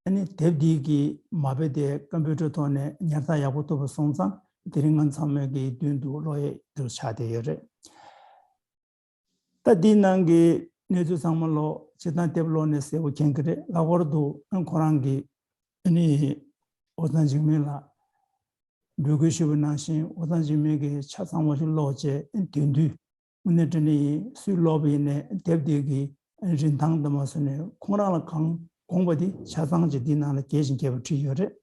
ཨ་ནི་དེབ་འདི་གི་མ་དཔེ་དེ་ཀམ་པུ་ཊར་ཐོག་ནས་ཉར་ཚགས་ཡག་པོ་ཐུབ་པ་སོང་ཙང་དེ་རིང་ང་ཚང་མའི་གི་མདུན་དུ་ཀློག་ཡས་འདུག་ཆགས་བསྡད་ཡོད་རེད། ད་འདིའི་ནང་གི་གནས་ཚུལ་ཚང་མ་ཀློག་སྤྱིར་བཏང་དེབ་ཀློག་ནས་གསལ་པོ་མཁྱེན་གྱི་རེད། ལྷག་པར་དུ་ཨ་ཁོ་རང་གི་ཨ་ནི་ཨོ་ཚང་འཇིགས་མེད་ལ་འབོད་སྐུལ་ཞུས་པ་ནང་བཞིན་ཨོ་ཚང་འཇིགས་མེད་ཀྱི་ཆ་ཚང་བ་ཞིག་ཀློག་བྱས་ཨ་དེང་དུས་དངོས་གནས་དྲང་གནས་ཡིན་སུས་ཀློག་པ་ཡིན་ནའི་དེབ་འདི་གི་རིན་ཐང་དུ་མ་སོང་ནས་ཁོང་རང་ལ་གང་དགོངས་པ་དེ་ཆ་ཚང་ཅིག་འདིའི་ནང་ལ་རྒྱས་ཤིང་རྒྱས་པ་བྲིས་ཡོད་རེད།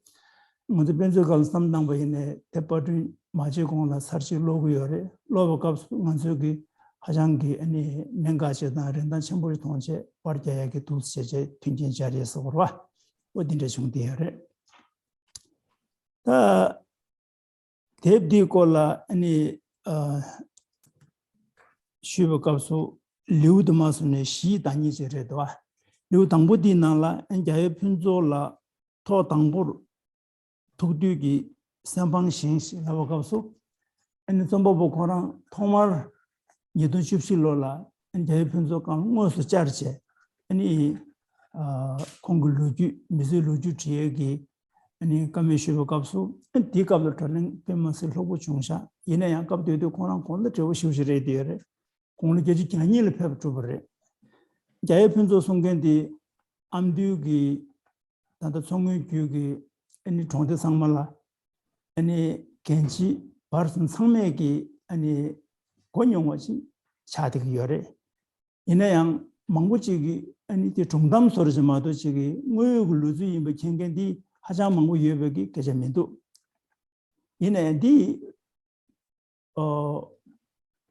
ང་ཚོ་དཔེ་མཛོད་སྒང་ལ་བསམ་བཏང་པ་ཡིན་ནའི་དེབ་པར་སྐྲུན་མ་བྱས་གོང་ལ་ཚར་གཅིག་ཀློག་གི་ཡོད་རེད། ཀློག་པའི་སྐབས་སུ་ང་ཚོས་ཀྱི་ཧ་ཅང་གི་ཨ་ནི་གནད་འགག་ཅིག་དང་རིན་ཐང་ཆེན་པོ་ཞིག་མཐོང་བྱས་པར་རྒྱག་ཡག་གི་འདུག་ཟེར་བྱས་མཐུན་རྐྱེན་སྦྱར་ཡས་སོགས་རེད་བ། འོ་འདི་འདྲ་བྱུང་བསྡད་ཡོད་རེད། ད། དེབ་འདིའི་སྐོར་ལ་ཨ་ནི་ཨ་ཞུས་པའི་སྐབས་སུ་ལེའུ་དུ་མ་སོང་ནས་བཞིའི་བདག་ཉིད་ཅིག་རེད་འདུག་བ། ལེའུ་དང་པོ་འདིའི་ནང་ལ་ཨ་ནི་རྒྱ་ཡེ་ཕུན་ཚོགས་ལ་ཐོག་དང་པོར་ཐུག་དུས་ཀྱི་སེམས་ཕངས་བཞེངས་ཞེས་ལབ་པའི་སྐབས་སུ་ཨ་ནི་རྩོམ་པ་པོ་ཁོ་རང་ཐོག་མར་ཉིས་སྟོང་བཅུ་བཞི་ལོ་ལ་ཨ་ནི་རྒྱ་ཡེ་ཕུན་ཚོགས་སྒང་ལ་དངོས་སུ་བཅར་བྱས་ཨ་ནི་ཨ་ཁོང་གི་ལོ་རྒྱུས་མི་ཚེའི་ལོ་རྒྱུས་འབྲི་ཡས་ཀྱི་ཨ་ནི་བཀའ་མོལ་ཞུས་པའི་སྐབས་སུ་ཨ་ནི་དེའི་སྐབས་ལ་བགྲོ་གླེང་དཔེ་མ་སྲིད་ལྷུག་པོ་བྱུང་ཤག་ཡིན་ན་ཡང་སྐབས་དེ་དུས་ཁོང་རང་དགོང་དག་བྲེལ་བ་ཞེ་པོ་ཞིག་རེད་དེ་ཡོད་རེད། དགུང་ལོ་བརྒྱད་ཅུ་གྱ་གཉིས་ལ་ཕེབས་གྲུབ་པ་རེད། རྒྱ་ཡེ་ཕུན་ཚོགས་གསུང་མཁན་དེ་ཨ་མདོའི་གི་ད་ལྟ་མཚོ་སྔོན་རྒྱུད་ཀྱི་ཨ་ནི་གྲོང་སྡེ་ཚང་མ་ལ་ཨ་ནི་རྒན་བྱིས་བར་གསུམ་ཚང་མས་ཀྱི་ཨ་ནི་གོ་མྱོང་བ་ཞིག་ཆགས་བསྡད་ཀྱི་ཡོད་རེད། ཡིན་ན་ཡང་མང་པོ་ཅིག་གིས་ཨ་ནི་དེ་སྒྲུང་གཏམ་བཟོ་འདྲ་ཞིག་མ་གཏོགས་ཅིག་གི་དངོས་ཡོད་ཀྱི་ལུས་རྩལ་ཡིན་པ་མཁྱེན་མཁན་འདི་ཧ་ཅང་མང་པོ་ཡོད་པའི་གི་སྐད་ཆ་མི་འདུག་ཡིན་ན་ཡང་འདི་ཨོ་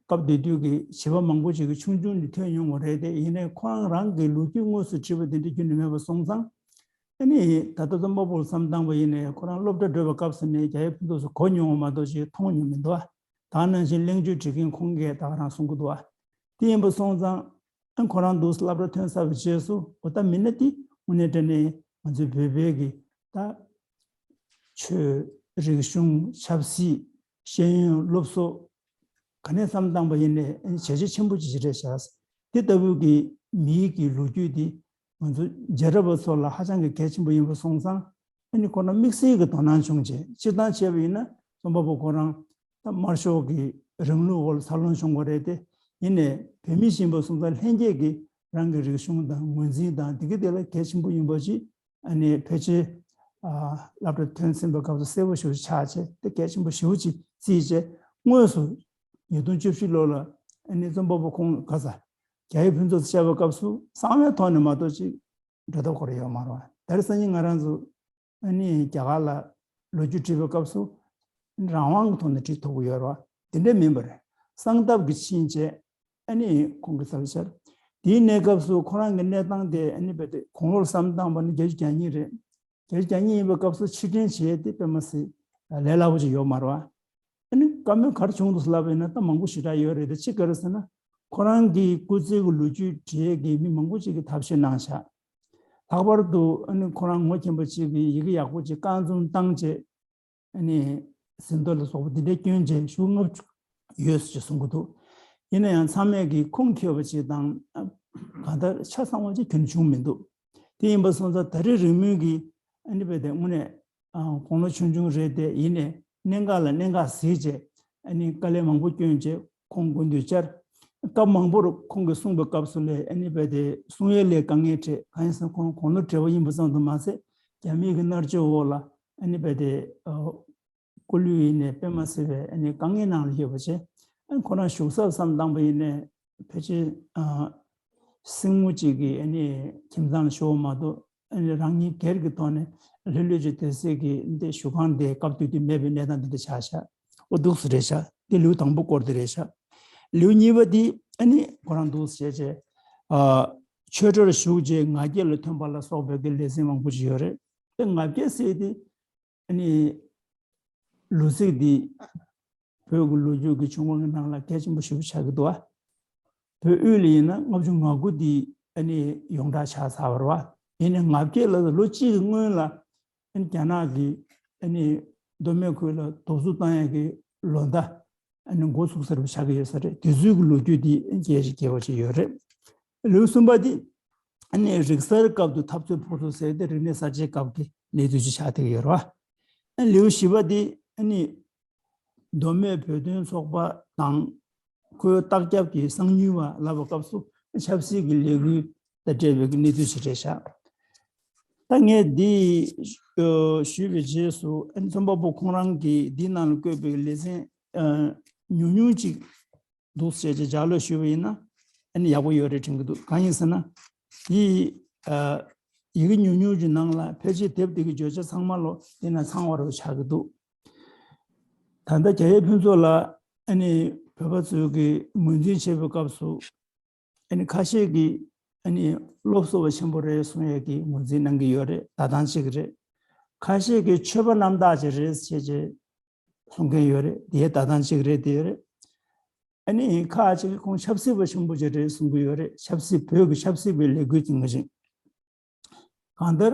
སྐབས་དེ་དུས་ཀྱི་བྱིས་པ་མང་པོ་ཅིག་གིས་ཆུང་ཆུང་ནས་ཐོས་མྱོང་བ་རེད་དེ། ཡིན་ནའི་ཁོ་རང་རང་གི་ལོ་རྒྱུས་དངོས་སུ་བྲིས་པ་དེ་འདྲ་ཁྱོན་ནས་མེད་པ་སོང་ཙང་ཨ་ནི་ད་ལྟ་རྩོམ་པ་པོར་བསམ་བཏང་པ་ཡིན་ནའི་ཁོ་རང་སློབ་གྲྭ་འགྲོ་བའི་སྐབས་སུ་ནས་རྒྱ་ཡེ་ཕུན་ཚོགས་སུ་གོ་མྱོང་བ་མ་གཏོགས་ཅིག་མཐོང་མྱོང་མི་འདུག་ཨ། ད་ནང་བཞིན་གླེང་བརྗོད་བྲིས་མཁན་ཁོང་གིས་ད་ག་རང་གསུང་གི་འདུག་ཨ། དེ་ཡིན་པ་སོང་ཙང་ཨ་ཁོ་རང་འདུག་སློབ་གྲྭ་ཐོན་ཚར་བའི་རྗེས་སུ་འོ་ད་མི་སྣ་དེ་དངོས་གནས་དྲང་གནས་ང་ཚོའི་བོད་པའི་གི་ད་ཆོས་རིག་གཞུང་ཆབ་སྲིད་ཤེས་ཡོན་སློབ་གསོ་ག་ནས་བསམ་བཏང་པ་ཡིན་ནའི་བྱས་རྗེས་ཆེན་པོ་ཅིག་རེད་ཤག་དེ་ལྟ་བུའི་གི་མིའི་གི་ལོ་རྒྱུས་དེ་ང་ཚོ་རྒྱལ་རབས་པ་ཚོ་ལ་ཧ་ཅང་གི་གལ་ཆེན་པོ་ཡིན་པ་སོང་ཙང་ཨ་ནི་ཁོ་རང་དམིགས་བསལ་གྱི་དོ་སྣང་བྱུང་བྱས་སྤྱིར་བཏང་བྱས་པ་ཡིན་ན་རྩོམ་པ་པོ་ཁོ་རང་ད་དམར་ཤོག་གི་རིང་ལུགས་འོག་ལ་འཚར་ལོངས་བྱུང་བ་རེད་དེ། ཡིན་ནའི་བོད་མི་ཞིག་ཡིན་པ་སོང་ཙང་ལྷན་སྐྱེས་ཀྱི་རང་གི་རིག་གཞུང་དང་ངོས་འཛིན་དང་དེ་གི་དེ་ལ་གལ་ཆེན་པོ་ཡིན་པ་ཅིག་ཨ་ནི་ཕལ་ཆེར་ཨ་སློབ་གྲྭ་ཐོན་ཟིན་པའི་སྐབས་སུ་གསལ་པོ་ཞེ་པོ་ཆགས་བྱས་དེ་གལ་ཆེན་པོ་ཞེ་པོ་ཅིག་བརྩིས་བྱས་དངོས་སུ་ཉིས་སྟོང་བཅུ་བཞི་ལོ་ལ་ཨ་ནི་རྩོམ་པ་པོ་ཁོང་ག་ས་རྒྱ་ཡེ་ཕུན་ཚོགས་སུ་བཤད་པའི་སྐབས་སུ་གསང་བའི་ཐོག་ནས་མ་གཏོགས་ཅིག་འགྲོ་ཐབས་ཁོ་རང་ཡོད་མ་རེད་བ། ད་རེས་སང་ཉིན་ང་རང་ཚོ་ཨ་ནི་རྒྱ་གར་ལ་ལོ་རྒྱུས་བྲིས་པའི་སྐབས་སུ་རང་དབང་གི་ཐོག་ནས་བྲིས་ཐུབ་ཀྱི་ཡོད་རེད་བ། དེ་འདྲ་མིན་པར་གསང་སྟབས་ཀྱིས་ཕྱིན་བྱས་ཨ་ནི་ཁོང་གི་ས་ལ་ཤར། དེའི་གནས་སྐབས་སུ་ཁོ་རང་གི་གནས་སྟངས་དེ་ཨ་ནི་རྦད་དེ་དགུང་ལོར་བསམ་བཏང་པ་ནི་བརྒྱད་ཅུ་གྱ་གཉིས་རེད། བརྒྱད་ཅུ་གྱ་གཉིས་ཡིན་པའི་སྐབས་སུ་ཕྱིར་དྲན་བྱེད་ཡས་དེ་དཔེ་མ་སྲིད་ལས་སླ་པོ་ཅིག་ཡོད་མ་རེད་བ། ཨ་ནི་བཀའ་མོལ་ག་རེ་བྱུང་འདུག་ལབ་པ་ཡིན་ན་ད་མང་པོ་ཞེ་དྲག་ཡོད་རེད་དེ། གཅིག་ག་རེ་ཟེར་ན་ཁོ་རང་གི་སྐུ་ཚེ་གི་ལོ་རྒྱུས་བྲིས་ཡས་ཀྱི་མི་མང་པོ་ཅིག་གིས་ཐབས་ཤེས་གནང་ཤག་ལྷག་པར་དུ་ཨ་ནི་ཁོ་རང་ངོ་མཁྱེན་པ་ཅིག་གིས་ཡི་གེ་ཡག་པོ་ཅིག་རྐང་འཛུགས་བཏང་བྱས་ཨ་ནི་ཟིན་ཐོ་ལ་སོགས་པ་འདི་འདྲ་བསྐྱོན་བྱས་ཤོག་ལྔ་བཅུ་ཡོད་ཅེས་གསུང་གི་འདུག་ཡིན་ན་ཡང་ཚང་མས་ཀྱིས་ཁུངས་འཁྱོལ་བ་ཅིག་དང་གང་ལྟར་ཆ་ཚང་བ་ཅིག་ཁྱོན་བྱུང་མི་འདུག་དེ་ཡིན་པ་སོང་ཙང་ད་རེས་རིང་མོའི་གི་ཨ་ནི་རྦད་དེ་དངོས་གནས་དགུང་ལོ་ཆུང་ཆུང་རེད་དེ། ཡིན་ནའི་གནད་འགག་ལ་གནད་འགག་གཟིགས་བྱས་ཨ་ནི་དཀའ་ལས་མང་པོ་བསྐྱོན་བྱས་ཁོང་སྐུ་མདུན་བཅར། སྐབས་མང་པོར་ཁོང་གིས་གསུངས་པའི་སྐབས་སུ་ལས་ཨ་ནི་རྦད་དེ་གསུང་ཡས་ལས་དཀའ་ངལ་འཕྲད། གང་ཡིན་ཟེར་ན་ཁོང་དགུང་ལོ་བགྲེས་པོ་ཡིན་པ་ཙམ་དུ་མ་ཟད་རྒྱ་མིའི་གི་མནར་གཅོད་འོག་ལ་ཨ་ནི་རྦད་དེ་སྐུ་ལུས་ཡིན་ནའི་དཔེ་མ་སྲིད་པའི་ཨ་ནི་དཀའ་ངལ་ནང་ལ་ཡོད་པ་བྱས། ཨ་ཁོ་རང་བཞུགས་ས་བསམ་བཏང་པ་ཡིན་ནའི་ཕལ་ཆེར་ཨ་སྲིང་མོ་གཅིག་གི་ཨ་ནི་ཁྱིམ་ཚང་ལ་བཞུགས་པ་མ་གཏོགས་ཨ་ནི་རང་ཉིད་སྒེར་གྱི་ཐོག་ནས་ལྷོད་ལྷོད་ཅིག་སྡོད་སའི་གི་འདི་བཞུགས་ཁང་དེ་སྐབས་དེ་དུས་མེད་པའི་གནས་སྟངས་འདི་འདྲ་ཆགས་ཤག་འོ་འདུག་སེ་རེད་ཤག་འདི་ལེའུ་དང་པོ་སྐོར་དེ་རེད་ཤག་ལེའུ་གཉིས་པ་འདི་ཨ་ནི་ཁོ་རང་འདུག་སེ་བྱས་བྱས་ཨ་ཆོས་གྲྭར་ཞུགས་རྗེས་ང་རྒྱལ་ལ་ཐོན་པ་ལ་སོགས་པའི་གི་ལེ་ཚན་མང་པོ་ཅིག་ཡོད་རེད། དེ་ང་རྒྱལ་ཟེར་དེ་ཨ་ནི་ ལོ་ཚིགས་འདི་བོད་ཀྱི་ལོ་རྒྱུས་ཀྱི་བྱུང་བ་གི་ནང་ལ་གལ་ཆེན་པོ་ཞེ་པོ་ཆགས་ཀྱི་འདུག་བ། བོད་དབུས་ལ་ཡིན་ན་ལྔ་བཅུ་ང་དགུ་འདི་ཨ་ནི་ཡོངས་གྲགས་ཆགས་ཚར་བ་རེད་བ། ཡིན་ནའི་ང་བརྒྱད་ལ་ལོ་གཅིག་གི་སྔོན་ལ་ཨ་ནི་རྒྱ་ནག་གིས་ཨ་ནི་མདོ་སྨད་ཁུལ་ལ་གདུག་རྩུབ་བཏང་ཡས་ཀྱི་ལོ་ཟླ་ཨ་ནི་འགོ་ཚུགས་ས་རེད་པ། ཆགས་ཀྱི་ཡོད་ས་རེད། དེ་ཚོའི་གི་ལོ་རྒྱུས་འདི་རྒྱས་ཤིག་རྒྱས་པ་ཅིག་ཡོད་རེད། ལེའུ་གསུམ་པ་འདི་ཨ་ནི་རིག་གསར་སྐབས་དུ་འཐབ་རྩོད་ཕོག་ཐུག་ཟེར་ཏེ་རིག་གནས་གསར་བརྗེའི་སྐབས་ཀྱི་གནས་ཚུལ་ཅིག་ཆགས་བསྡད་ཀྱི་ཡོད་རེད་བ། ཨ་ལེའུ་བཞི་པ་འདི་ཨ་ནི་མདོ་སྨད་བོད་དོན་ཚོགས་པ་དང་ཁོའི་ལྟག་རྒྱབ་ཀྱི་གསང་ཉུལ་བ་ལབ་པའི་སྐབས་སུ་ཆབ་སྲིད་ཀྱི་ལས་འགུལ་དང་འབྲེལ་བའི་གནས་ཚུལ་ཞིག་རེད་ཤག་ད་ངས་འདི་ཨ་ཞུས་པའི་རྗེས་སུ་ཨ་ནི་རྩོམ་པ་པོ་ཁོང་རང་གིས་འདིའི་ནང་ལ་བཀོད་པའི་ལེ་ཚན་ཨ་ཉུང་ཉུང་ཅིག་འདུག་ཟེར་བྱས་ལྗགས་ཀློག་ཞུས་པ་ཡིན་ན་ཨ་ནི་ཡག་པོ་ཡོད་རེད་དྲན་གྱི་འདུག་གང་ཡིན་ཟེར་ན་འདི་ཨ་ཡི་གེ་ཉུང་ཉུང་གི་ནང་ལ་ཕལ་ཆེར་དེབ་འདི་གི་བརྗོད་བྱ་ཚང་མ་ལོ་འདི་ན་ཚང་བ་རུ་ཆགས་ཀྱི་འདུག་ད་ལྟ་རྒྱ་ཡེ་ཕུན་ཚོགས་ལ་ཨ་ནི་བོད་པ་ཚོས་ཀྱི་ངོས་འཛིན་བྱེད་པའི་སྐབས་སུ་ཨ་ནི་ཁ་ཤས་ཀྱིས་ཨ་ནི་སློབ་གསོ་བ་ཆེན་པོ་རེད་གསུང་ཡས་ཀྱི་ངོས་འཛིན་གནང་གི་ཡོད་རེད། ད་ཐང་གཅིག་རེད། ཁ་ཤས་ཀྱིས་ཆོས་པ་རྣམ་དག་ཅིག་རེད་ཟེར་བྱས་གསུང་མཁན་ཡོད་རེད། དེའི་ད་ཐང་གཅིག་རེད་དེ་རེད། ཨ་ནི་ཁ་ཅིག་ཁོང་ཆབ་སྲིད་པ་ཆེན་པོ་ཅིག་རེད་གསུང་གི་ཡོད་རེད། ཆབ་སྲིད་བོད་ཀྱི་ཆབ་སྲིད་པའི་ལས་འགུལ་ཅིག་ངོས་བཞིན། གང་ལྟར།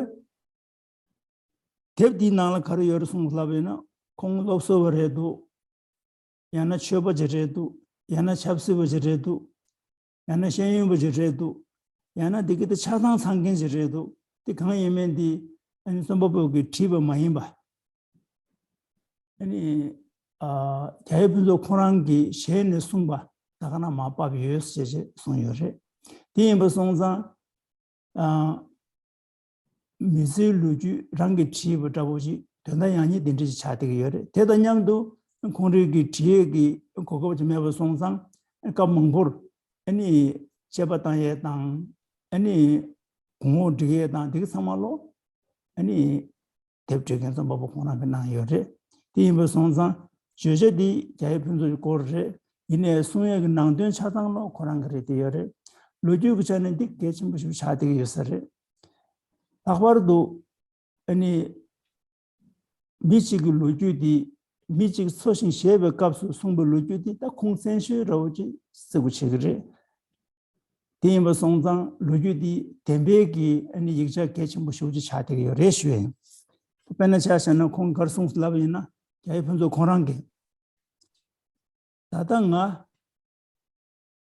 དེབ་འདིའི་ནང་ལ་ག་རེ་ཡོད་རེད་གསུངས་ལབ་ཡིན་ན་ཁོང་སློབ་གསོ་བ་རེད་འདུག་ཡང་ན་ཆོས་པ་ཅིག་རེད་འདུག་ཡང་ན་ཆབ་སྲིད་པ་ཅིག་རེད་འདུག་ཡང་ན་ཤེས་ཡོན་པ་ཅིག་རེད་འདུག་ཡང་ན་འདི་གི་དེ་ཆ་ཚང་ཚང་མཁན་ཅིག་རེད་འདུག་དེ་གང་ཡིན་མིན་འདི་ཨ་ནི་རྩོམ་པ་པོ་གིས་བྲིས་པ་མ་ཡིན་པ། ཨ་ནི་ཨ་རྒྱ་ཡེ་ཕུན་ཚོགས་ཁོང་རང་གི་ཞལ་ནས་གསུངས་པ་ད་ག་ན་མར་ཕབ་ཡོད་ཟེར་བྱས་གསུངས་ཡོད་རེད། དེ་ཡིན་པ་སོང་ཙང་ཨ། མི་ཚེའི་ལོ་རྒྱུས་རང་གིས་བྲིས་པ་འདྲ་པོ་ཅིག་དོན་དག་ཡང་སྙིང་དེ་འདྲ་ཞིག་ཆགས་བསྡད་ཀྱི་ཡོད་རེད། དེ་དང་མཉམ་དུ་ཁོང་རང་གི་བྲིས་ཡས་ཀྱི་གོ་སྐབས་ཅིག་མེད་པ་སོང་ཙང་སྐབས་མང་པོར་ཨ་ནི་དཔྱད་པ་བཏང་ཡས་དང་ཨ་ནི་གོང་འོག་སྒྲིག་ཡས་དང་དེ་ག་ཚང་མ་ལོ་ཨ་ནི་དེབ་འབྲི་མཁན་རྩོམ་པ་པོ་ཁོང་རང་གིས་གནང་ཡོད་རེད། དེ་ཡིན་པ་སོང་ཙང་བརྗོད་བྱ་འདི་རྒྱ་ཡེ་ཕུན་ཚོགས་ཀྱི་སྐོར་རེད། ཡིན་ནའི་གསུང་ཡས་ཀྱི་ནང་དོན་ཆ་ཚང་ལོ་ཁོ་རང་གི་རེད་དེ་ཡོད་རེད། ལོ་རྒྱུས་ཀྱི་ཆ་ནས་འདི་གལ་ཆེན་པོ་ཞིག་ཆགས་བསྡད་ཀྱི་ཡོད་ས་རེད། ལྷག་པར་དུ་ཨ་ནི་མི་གཅིག་གི་ལོ་རྒྱུས་འདི་མི་གཅིག་འཚོ་ཞིང་གཞེས་པའི་སྐབས་སུ་གསུངས་པའི་ལོ་རྒྱུས་འདི་ད་ཁུངས་བཙན་ཤོས་འདྲ་བོ་ཅིག་བརྩི་དགོས་བྱེད་ཀྱི་རེད། དེ་ཡིན་པ་སོང་ཙང་ལོ་རྒྱུས་འདི་བདེན་པའི་གི་ཨ་ནི་ཡིག་ཆ་གལ་ཆེན་པོ་ཞེ་པོ་ཅིག་ཆགས་བསྡད་ཀྱི་ཡོད་རེད་ཞུ་ཡ་ཡིན། དཔེར་ན་ཆ་བཞག་ན་ཁོང་ག་རེ་གསུངས་ལབ་པ་ཡིན་ན་རྒྱ་ཡེ་ཕུན་ཚོགས་ཁོང་རང་གིས། ད་ལྟ་ང་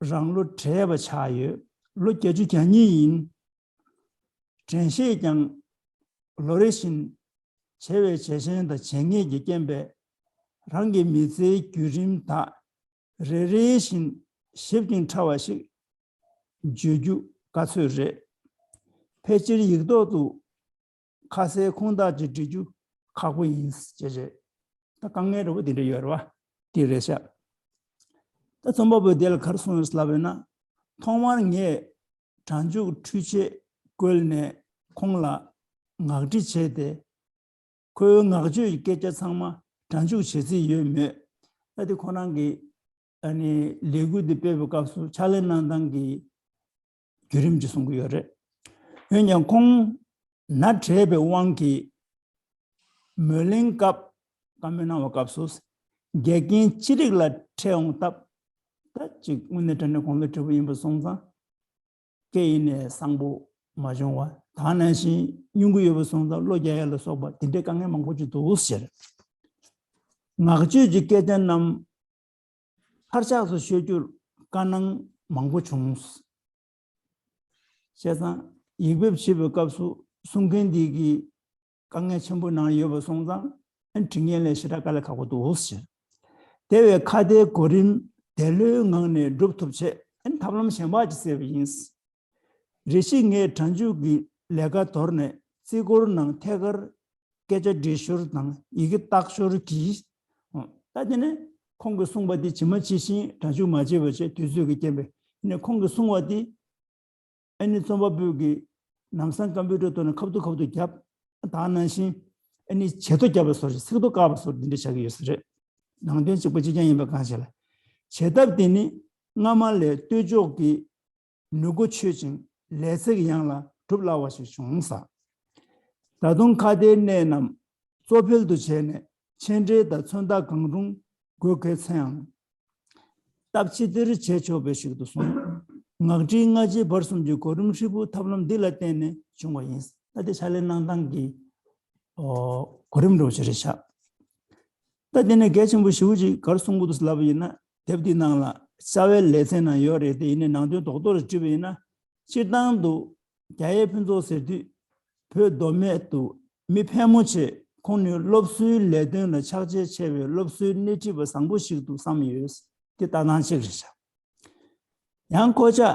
རང་ལོ་བགྲེས་པ་ཆགས་ཡོད། ལོ་བརྒྱད་ཅུ་གྱ་གཉིས་ཡིན། དྲན་ཤེས་ཀྱང་ལོ་རེ་བཞིན་བྱས་པའི་བྱས་རྗེས་དང་བྱས་ངེས་ཀྱིས་རྐྱེན་པས་རང་གི་མི་ཚེའི་བརྒྱུད་རིམ་དག་རེ་རེ་བཞིན་ཞིབ་ཅིང་ཕྲ་བ་ཞིག་བརྗོད་རྒྱུ་དཀའ་ཚོད་རེད། ཕལ་ཆེར་ཡིག་ཐོག་ཏུ་ཁ་གསལ་ཁུངས་དག་ཅིག་འབྲི་རྒྱུ་ཁག་པོ་ཡིན་ཞེས་བྱས། ད་དཀའ་ངལ་འདྲ་པོ་དེ་འདྲ་ཡོད་རེད་བ། དེ་རེད་ཤག་ད་རྩོམ་པ་པོས་དེ་ལ་ག་རེ་གསུངས་ཡོད་ལབ་ཡོད་ན། ཐོག་མར་ངས་སྒྲ་འཇུག་འཕྲུལ་ཆས་བཀོལ་ནས་ཁོང་ལ་ངག་འབྲི་བྱས་ཏེ། ཁོའི་ངག་བརྗོད་ཀྱི་སྐད་ཆ་ཚང་མ་སྒྲ་འཇུག་བྱེད་རྩིས་ཡོད་མོད། ད་དེ་ཁོ་རང་གིས་ཨ་ནི་ལས་འགུལ་འདི་སྤེལ་བའི་སྐབས་སུ་ཕྱག་ལས་གནང་སྟངས་ཀྱི་བརྒྱུད་རིམ་ཅིག་གསུང་གི་ཡོད་རེད། འོན་ཀྱང་ཁོང་ན་བགྲེས་པའི་དབང་གིས་མོས་གླེང་སྐབས་བཀའ་མོལ་གནང་བའི་སྐབས་སུ་འགལ་རྐྱེན་ཅི་རིགས་ལ་འཕྲད་འོང་སྟབས། ད་ཅིག་དངོས་གནས་དྲང་གནས་དགུང་ལོ་བགྲེས་པོ་ཡིན་པ་སོང་ཙང་། སྐད་ཡིན་ནའི་བཟང་པོ་མ་བྱུང་བ་དང་ནང་བཞིན་སྙུང་གི་ཡོད་པ་སོང་ཙང་བློ་རྒྱག་ཡ་ལ་སོགས་པ་དེ་འདྲའི་དཀའ་ངལ་མང་པོ་ཅིག་འདུག་ཟེར། ངག་བརྗོད་ཀྱི་སྐད་ཆ་རྣམས་ཕར་ཕྱོགས་སུ་ཤོད་རྒྱུར་དཀའ་སྣང་མང་པོ་བྱུང་། བྱས་ཙང་ཡིག་འབེབས་བྱེད་པའི་སྐབས་སུ་གསུང་མཁན་འདི་གིས་དཀའ་ངལ་ཆེན་པོ་ནང་ཡོད་པ་སོང་ཙང་ཨ་ནི་འབྲི་མཁན་ལ་ཞེ་དྲག་དཀའ་ལས་ཁག་པོ་འདུག་ཟེར། དེ་བས་ཁ་བརྡའི་གོ་རིམ་དེ་ལོའི་ངང་ནས་སྒྲུབ་ཐུབ་ཆེད་ཨ་ནི་ཐབས་ལམ་གཞན་པ་ཅིག་བཙལ་བ་ཡིན། རེ་ཞིག་ངས་སྒྲ་འཇུག་གི་ལས་ཀ་དོར་ནས་རྩིས་འཁོར་ནང་ཐད་ཀར་སྐད་ཆ་འབྲི་ཞོར་དང་ཡི་གེ་བཏགས་ཞོར་གྱིས། ད་དེ་ནས་ཁོང་གིས་གསུངས་པ་དེ་ཇི་མ་ཇི་བཞིན་སྒྲ་འཇུག་མ་བྱས་པ་བྱས་དུས་ཚོད་ཀྱི་རྐྱེན་པས་ནས་ཁོང་གིས་གསུངས་པ་དེ་ཨ་ནི་རྩོམ་པ་པོས་ཀྱིས་ལམ་སང་ཀམ་པུ་ཊར་ཐོག་ནས་ཁ་ཐུག་ཁ་ཐུག་བརྒྱབ། ད་ནང་བཞིན་ཨ་ནི་བྱེད་ཐོ་བརྒྱབ་པ་སོགས་ཚིག་ཐོ་བཀག་པ་སོགས་འདི་འདྲ་བྱ་གི་ཡོད་ས་རེད། ནང་དོན་གཅིག་པ་གཅིག་རྐྱང་ཡིན་པ་གང་ཞིག་ལ། བྱེད་ཐབས་དེ་ནི་སྔ་མ་ལས་ལྟོས་འཇོག་གི་ནུས་པ་ཆོད་ཅིང་ལས་ཚེགས་ཡང་ལ་སྒྲུབ་སླ་བ་ཞིག་བྱུང་ས། ད་དུང་ཁ་བརྡའི་གནད་རྣམས་གཙོ་ཕལ་དུ་བྱས་ནས་ མཆན་འགྲེལ་དང་མཚོན་རྟགས་གང་རུང་དགོས་གལ་ཚེའང་། སྟབས་ཅི་བདེར་བྱེད་ཆོག་པའི་ཞིག་ཏུ་གསུངས། ངག་བྲིས་སྔ་རྗེས་བར་གསུམ་གྱི་གོ་རིམ་ཧྲིལ་པོ་ཐབས་ལམ་འདི་ལ་བརྟེན་ནས་བྱུང་བ་ཡིན། ད་དེ་ཕྱག་ལས་གནང་སྟངས་ཀྱི་ཨོ་གོ་རིམ་འདྲ་བོ་ཞིག་རེད་ཤག་ད་དེ་ནས་གལ་ཆེན་པོ་ཞེ་པོ་ཅིག་ག་རེ་གསུང་གི་འདུག་ལབ་པ་ཡིན་ན། དེབ་འདིའི་ནང་ལ་རྩ་བའི་ལེ་ཚན་ནང་ཡོད་རེད་དེ། ཡིན་ནའི་ནང་དོན་རྡོག་རྡོག་རེ་བྲིས་པ་ཡིན་ན། སྤྱིར་བཏང་དུ་རྒྱ་ཡེ་ཕུན་ཚོགས་ཟེར་དུས་བོད་མདོ་སྨད་དུ་མི་ཕལ་མོ་ཆེ་ཁོང་ནི་སློབ་གསོའི་ལས་དོན་ལ་ཕྱག་རྗེས་ཆེ་བའི་སློབ་གསོའི་སྣེ་ཁྲིད་པ་བཟང་པོ་ཞིག་ཏུ་བསམ་ཡོད། དེ་ལྟ་སྟངས་གཅིག་རེད་ཤག་ཡང་ཁོ་ཅག་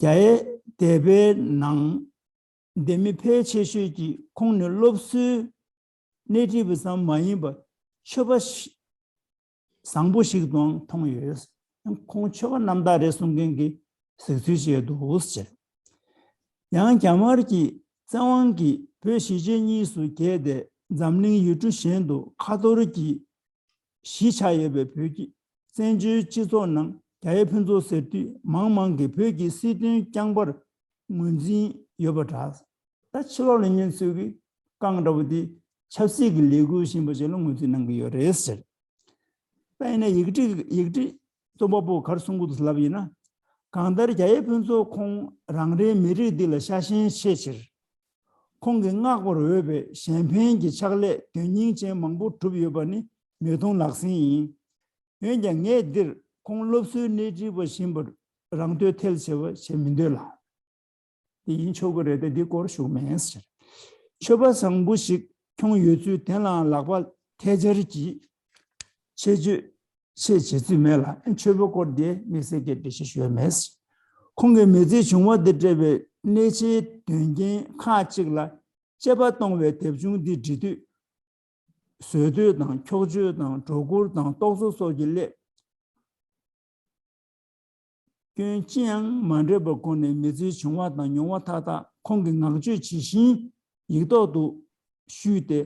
རྒྱ་ཡེ་སྡེ་པའི་ནང་སྡེ་མི་ཕལ་ཆེ་ཤོས་ཀྱིས་ཁོང་ནི་སློབ་གསོའི་སྣེ་ཁྲིད་པ་ཙམ་མ་ཡིན་པར་ཆོས་པ་ཞིག་བཟང་པོ་ཞིག་ཏུའང་མཐོང་ཡོད། ཡང་ཁོང་ཆོས་པ་རྣམ་དག་རེད་གསུང་མཁན་གྱི་གཟིགས་ཚུལ་བྱས་འདུག་ཟེར། ཡང་རྒྱ་དམར་གྱིས་བཙན་དབང་གིས་བོད་གཞིས་བྱེས་གཉིས་སུ་གྱེས་ཏེ་འཛམ་གླིང་ཡུལ་གྲུ་གཞན་དུ་ཁ་ཐོར་གྱིས་གཞིས་ཆགས་ཡོད་པའི་བོད་ཀྱི་བཙན་བྱོལ་སྤྱི་ཚོགས་ནང་རྒྱ་ཡེ་ཕུན་ཚོགས་ཟེར་དུས་མང་མང་གིས་བོད་ཀྱི་སྲིད་དོན་རྐྱང་པར་ངོས་འཛིན་ཡོད་པ་འདྲ། ད་ཕྱི་ལོགས་ལ་ཉན་ཚུལ་གྱི་རྐང་འདྲ་བོ་འདི་ཆབ་སྲིད་ཀྱི་ལས་འགུལ་ཞིག་ཡིན་པ་ཅིག་ལ་ངོས་འཛིན་གནང་གི་ཡོད་རེད་ཟེར། ད་ཡིན་ན་ཡིག་འབྲི་ཡིག་འབྲི་རྩོམ་པ་པོ་ག་རེ་གསུང་གི་འདུག་ལབ་ཡིན་ན། གང་ལྟར་རྒྱ་ཡེ་ཕུན་ཚོགས་ཁོང་རང་རེའི་མི་རིགས་འདི་ལ་ཤ་ཞེན་ཆེ་ཕྱིར། ཁོང་གིས་བསྔགས་པར་འོས་པའི་གཞན་ཕན་གྱི་ཕྱག་ལས་དོན་སྙིང་ཅན་མང་པོ་བསྒྲུབས་ཡོད་པ་ནི་མིག་མཐོང་ལག་ཟིན་ཡིན། འོན་ཀྱང་ངས་འདིར་ཁོང་སློབ་གསོའི་སྣེ་ཁྲིད་པ་ཡིན་པར་རང་བསྟོད་ཐལ་ཆེ་བ་བྱེད་མི་འདོད་ལ། དེ་ཡིན་ཆོག་གི་རེད་དེ། འདི་སྐོར་ཞུ་མེད་ཟེར། ཆོས་པ་བཟང་པོ་ཞིག་ཁྱོང་ཡོད་ཚུལ་དེ་ལའང་ལག་པ་ཐལ་སྦྱར་གྱིས་ཆེད་བརྗོད་ཆེད་བྱེད་ཚུལ་མེད་ལ། ཆོས་པའི་སྐོར་དེ་དམིགས་བསལ་གྱི་འགྲེལ་བཤད་ཞུ་ཡ་མེད་ཟེར། ཁོང་གི་མི་ཚེའི་བྱུང་བ་དང་འབྲེལ་བའི་གནད་ཆེའི་དོན་རྐྱེན་ཁག་ཅིག་ལ་དཔྱད་པ་གཏོང་བའི་དེབ་ཆུང་འདི་འབྲི་དུས། བཟོ་དུས་དང་འཁྱོག་བརྗོད་དང་སྒྲོ་སྐུར་དང་རྟོག་བཟོ་སོགས་ཀྱི་སླད། སྐྱོན་ཅི་ཡང་མ་འདྲེས་པའི་སྒོ་ནས་མི་ཚེའི་བྱུང་བ་དང་མྱོང་བ་མཐའ་དག་ཁོང་གིས་ངག་བརྗོད་ཇི་བཞིན་ཡིག་ཐོག་ཏུ་བཤུས་ཏེ།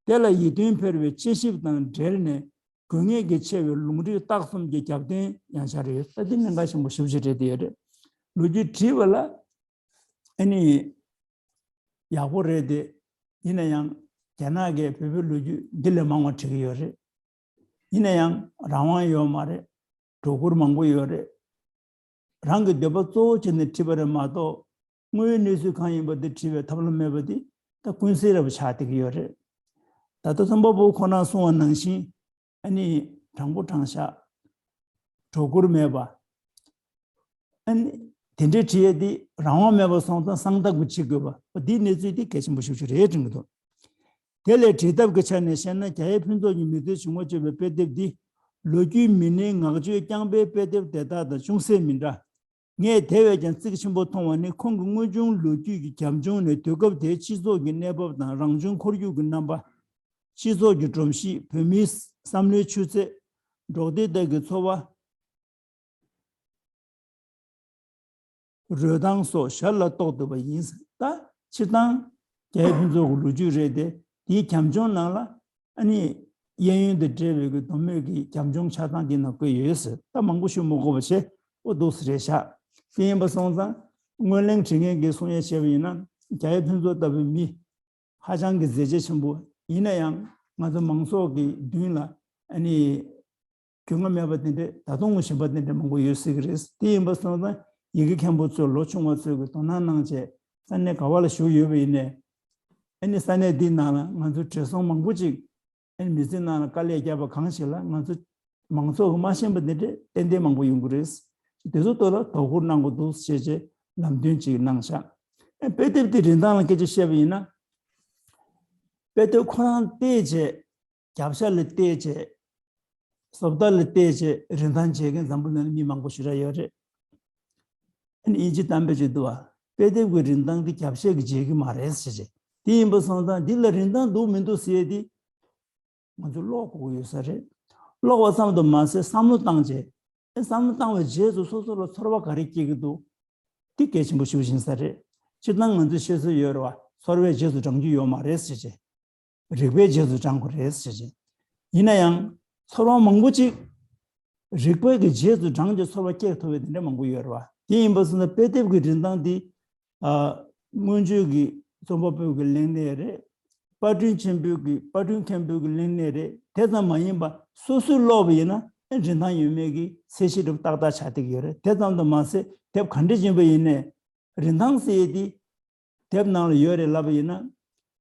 དེ་ལ་ཡིད་རྟོན་འཕེར་བའི་དཔྱད་ཞིབ་དང་འབྲེལ་ནས་དགོས་ངེས་ཀྱི་ཆེ་བའི་ལུང་རིགས་རྟགས་གསུམ་གྱི་རྒྱབ་རྟེན་ཡང་ཆགས་རེད། ད་འདི་གནད་འགག་ཆེན་པོ་ཞེ་པོ་ཅིག་རེད་དེ་ཡོད་རེད། ལོ་རྒྱུས་བྲིས་པ་ལ་ཨ་ནི་ཡག་པོ་རེད་དེ། ཡིན་ན་ཡང་རྒྱ་ནག་གིས་བོད་པའི་ལོ་རྒྱུས་འདི་ལས་མང་བ་བྲིས་ཀྱི་ཡོད་རེད། ཡིན་ན་ཡང་རང་དབང་ཡོད་མ་རེད། སྒྲོ་སྐུར་མང་པོ་ཡོད་རེད། རང་གི་འདོད་པ་གཙོ་བོ་བྱས་ནས་བྲིས་པ་རེད་མ་གཏོགས། དངོས་ཡོད་གནས་ཚུལ་གང་ཡིན་པ་དེ་བྲིས་པའི་ཐབས་ལམ་མེད་པ་དེ་ད་ཀུན་གསལ་རེད་པ་ཆགས་བསྡད་ཀྱི་ཡོད་རེད། ད་ལྟ་རྩོམ་པ་པོ་ཁོ་ན་གསུངས་པ་ནང་བཞིན། ཨ་ནི་དྲང་པོ་དྲང་བཞག་སྒྲོ་སྐུར་མེད་པ། ཨ་ནི་དེ་འདྲའི་བྲིས་ཡས་དེ་རང་དབང་མེད་པ་སོང་ཙང་གསང་ཐག་པ་བྱེད་དགོས་པ། འདིའི་གནས་ཚུལ་དེ་གལ་ཆེན་པོ་ཞེ་པོ་ཅིག་རེད་དྲན་གྱི་འདུག་དེ་ལས་བྲིས་ཐབས་ཀྱི་ཆ་ནས་བཤད་ན། རྒྱ་ཡེ་ཕུན་ཚོགས་ཀྱི་མི་ཚེའི་བྱུང་བ་བརྗོད་པའི་དཔེ་དེབ་འདི་ལོ་རྒྱུས་མི་སྣའི་ངག་བརྗོད་རྐྱང་པའི་དཔེ་དེབ་དེ་དག་དང་ཅུང་ཟད་མི་འདྲ། ངས་དེ་བས་ཀྱང་གཙིགས་ཆེན་པོ་མཐོང་བ་ནི། ཁོང་གི་དངོས་བྱུང་ལོ་རྒྱུས་ཀྱི་རྒྱབ་ལྗོངས་ནས་དུས་སྐབས་དེའི་སྤྱི་ཚོགས་ཀྱི་གནས་བབ་དང་རང་བྱུང་ཁོར་ཡུག་གི་རྣམ་པ། སྤྱི་ཚོགས་ཀྱི་སྒྲོམ་གཞི། བོད་མིའི་བསམ་བློའི་ཆུ་ཚད། འབྲོག་སྡེ་དག་གི་འཚོ་བ། རོལ་སྟངས་སོགས་ཞར་ལ་རྟོགས་ཐུབ་པ་ཡིན། ད་སྤྱིར་བཏང་རྒྱ་ཡེ་ཕུན་ཚོགས་ཀྱི་ལོ་རྒྱུས་རེད་དེ། དེའི་རྒྱབ་ལྗོངས་ནང་ལ་ཨ་ནི་གཡས་གཡོན་དང་འབྲེལ་བའི་གི་མདོ་སྨད་ཀྱི་རྒྱབ་ལྗོངས་ཆགས་སྟངས་དེ་ནང་བཀོད་ཡོད་ཟེར། ད་མང་པོ་ཞུ་མི་དགོས་པ་བྱས། འོ་འདུག་སེ་རེད་ཤག་དེ་ཡིན་པ་སོང་ཙང་སྔོན་གླེང་བྱེད་མཁན་གྱིས་གསུང་ཡས་བྱས་པ་ཡིན་ན། རྒྱ་ཡེ་ཕུན་ཚོགས་ལྟ་བུའི་མི་ཧ་ཅང་གི་མཛད་རྗེས་ཆེན་པོ། ཡིན་ན་ཡང་ང་ཚོ་མང་ཚོགས་ཀྱི་མདུན་ལ་ཨ་ནི་རྒྱུས་མངའ་མེད་པ་དེ་འདྲས། ད་དུང་ཞེན་པ་དེ་འདྲས་མང་པོ་ཡོད་སྲིད་ཀྱི་རེད། དེ་ཡིན་པ་སོང་ཙང་ཡི་གེ་མཁན་པོ་ཚོས་ལོ་ཆུང་བ་ཚོས་ཀྱི་དོ་སྣང་གནང་བྱས། ས་གནས་ག་བ་ལ་བཞུགས་ཡོད་པ་ཡིན་ནའི། ཨ་ནི་ས་གནས་འདིའི་ནང་ལ་ང་ཚོའི་བགྲེས་སོང་མང་པོ་ཅིག་ཨ་ནི་མི་ཚེ་ནང་ལ་དཀའ་ལས་བརྒྱབ་པ་གང་ཞིག་ལ། ང་ཚོ་མང་ཚོགས་ཀྱིས་མ་ཤེས་པ་འདི་འདྲས་ཏན་ཏན་མང་པོ་ཡོང་གི་རེད། དེ་ཚོ་ཐོག་ལ་དོ་ཁུར་གནང་དགོས་འདུག་ཞེས་བྱས་ལམ་སྟོན་ཅིག་གནང་ཤག་ཨ་དཔེ་དེབ་དེ་རིན་ཐང་ལ་སྐད་ཆ་བཤད་པ་ཡིན་ན། དཔེ་དེབ་ཁོ་རང་བལྟས་བྱས། རྒྱབ་ཤ་ལ་བལྟས་བྱས། བཟོ་ལྟ་ལ་བལྟས་བྱས་རིན་ཐང་འཇལ་མཁན་འཛམ་བུ་གླིང་ལ་མི་མང་པོ་ཞེ་དྲག་ཡོད་རེད། ཨ་ནི་དབྱིན་ཇི་གཏམ་དཔེ་ཅིག་འདུག་བ། དཔེ་དེབ་ཀྱི་རིན་ཐང་དེ་རྒྱབ་ཤ་གིས་འཇལ་གྱི་མ་རེད་ཟེར་བྱས། དེ་ཡིན་པ་སོང་ཙང་འདི་ལ་རིན་ཐང་འདུག་མི་འདུག་ཟེར་ཡས་དེ་ང་ཚོས་ཀློག་དགོས་ཀྱི་ཡོད་ས་རེད། ཀློག་པ་ཙམ་དུ་མ་ཟད་བསམ་བློ་བཏང་བྱས། ཨ་བསམ་བློ་བཏང་བའི་རྗེས་སུ་སོ་སོ་ལ་ཚོར་བ་ག་རེ་སྐྱེ་གི་འདུག་དེ་གལ་ཆེན་པོ་ཞེ་པོ་ཅིག་ཡིན་ས་རེད། སྤྱིར་བཏང་ང་ཚོས་བཤད་སྲོལ་ཡོད་རེད་བ། ཚོར་བའི་རྗེས་སུ་འབྲང་རྒྱུ་ཡོད་མ་རེད་ཟེར་བྱས། རིག་པའི་རྗེས་སུ་འབྲང་དགོས་རེད་ཟེར་བྱས། ཡིན་ན་ཡང་ཚོར་བ་མང་པོ་ཅིག་རིག་པའི་གི་རྗེས་སུ་འབྲང་རྒྱུའི་ཚོར་བ་སྐྱེ་ཐུབ་པའི་དེ་འདྲ་མང་པོ་ཡོད་རེད་བ། དེ་ཡིན་པ་སོང་ན་དཔེ་དེབ་ཀྱི་རིན་ཐང་འདི། ཨ། སྔོན་བརྗོད་ཀྱི་རྩོམ་པ་པོའི་གི་གླེང་གནས་རེད། དཔར་སྐྲུན་ཆེན་པོའི་གི་དཔར་སྐྲུན་མཁན་པོའི་གི་གླེང་གནས་རེད། དེ་ཙམ་མ་ཡིན་པ་སོ་སོས་ཀློག་པ་ཡིན་ན་རིན་ཐང་ཡོད་མེད་ཀྱི་ཚད་གཞི་རུ་ཏག་ཏག་ཆགས་བསྡད་ཀྱི་ཡོད་རེད། དེ་ཙམ་དུ་མ་ཟད་དེབ་ག་འདྲ་ཅན་པ་ཡིན་ནའི་རིན་ཐང་ཟེར་ཡས་དེ་དེབ་ནང་ལ་ཡོད་རེད་ལབ་པ་ཡིན་ན་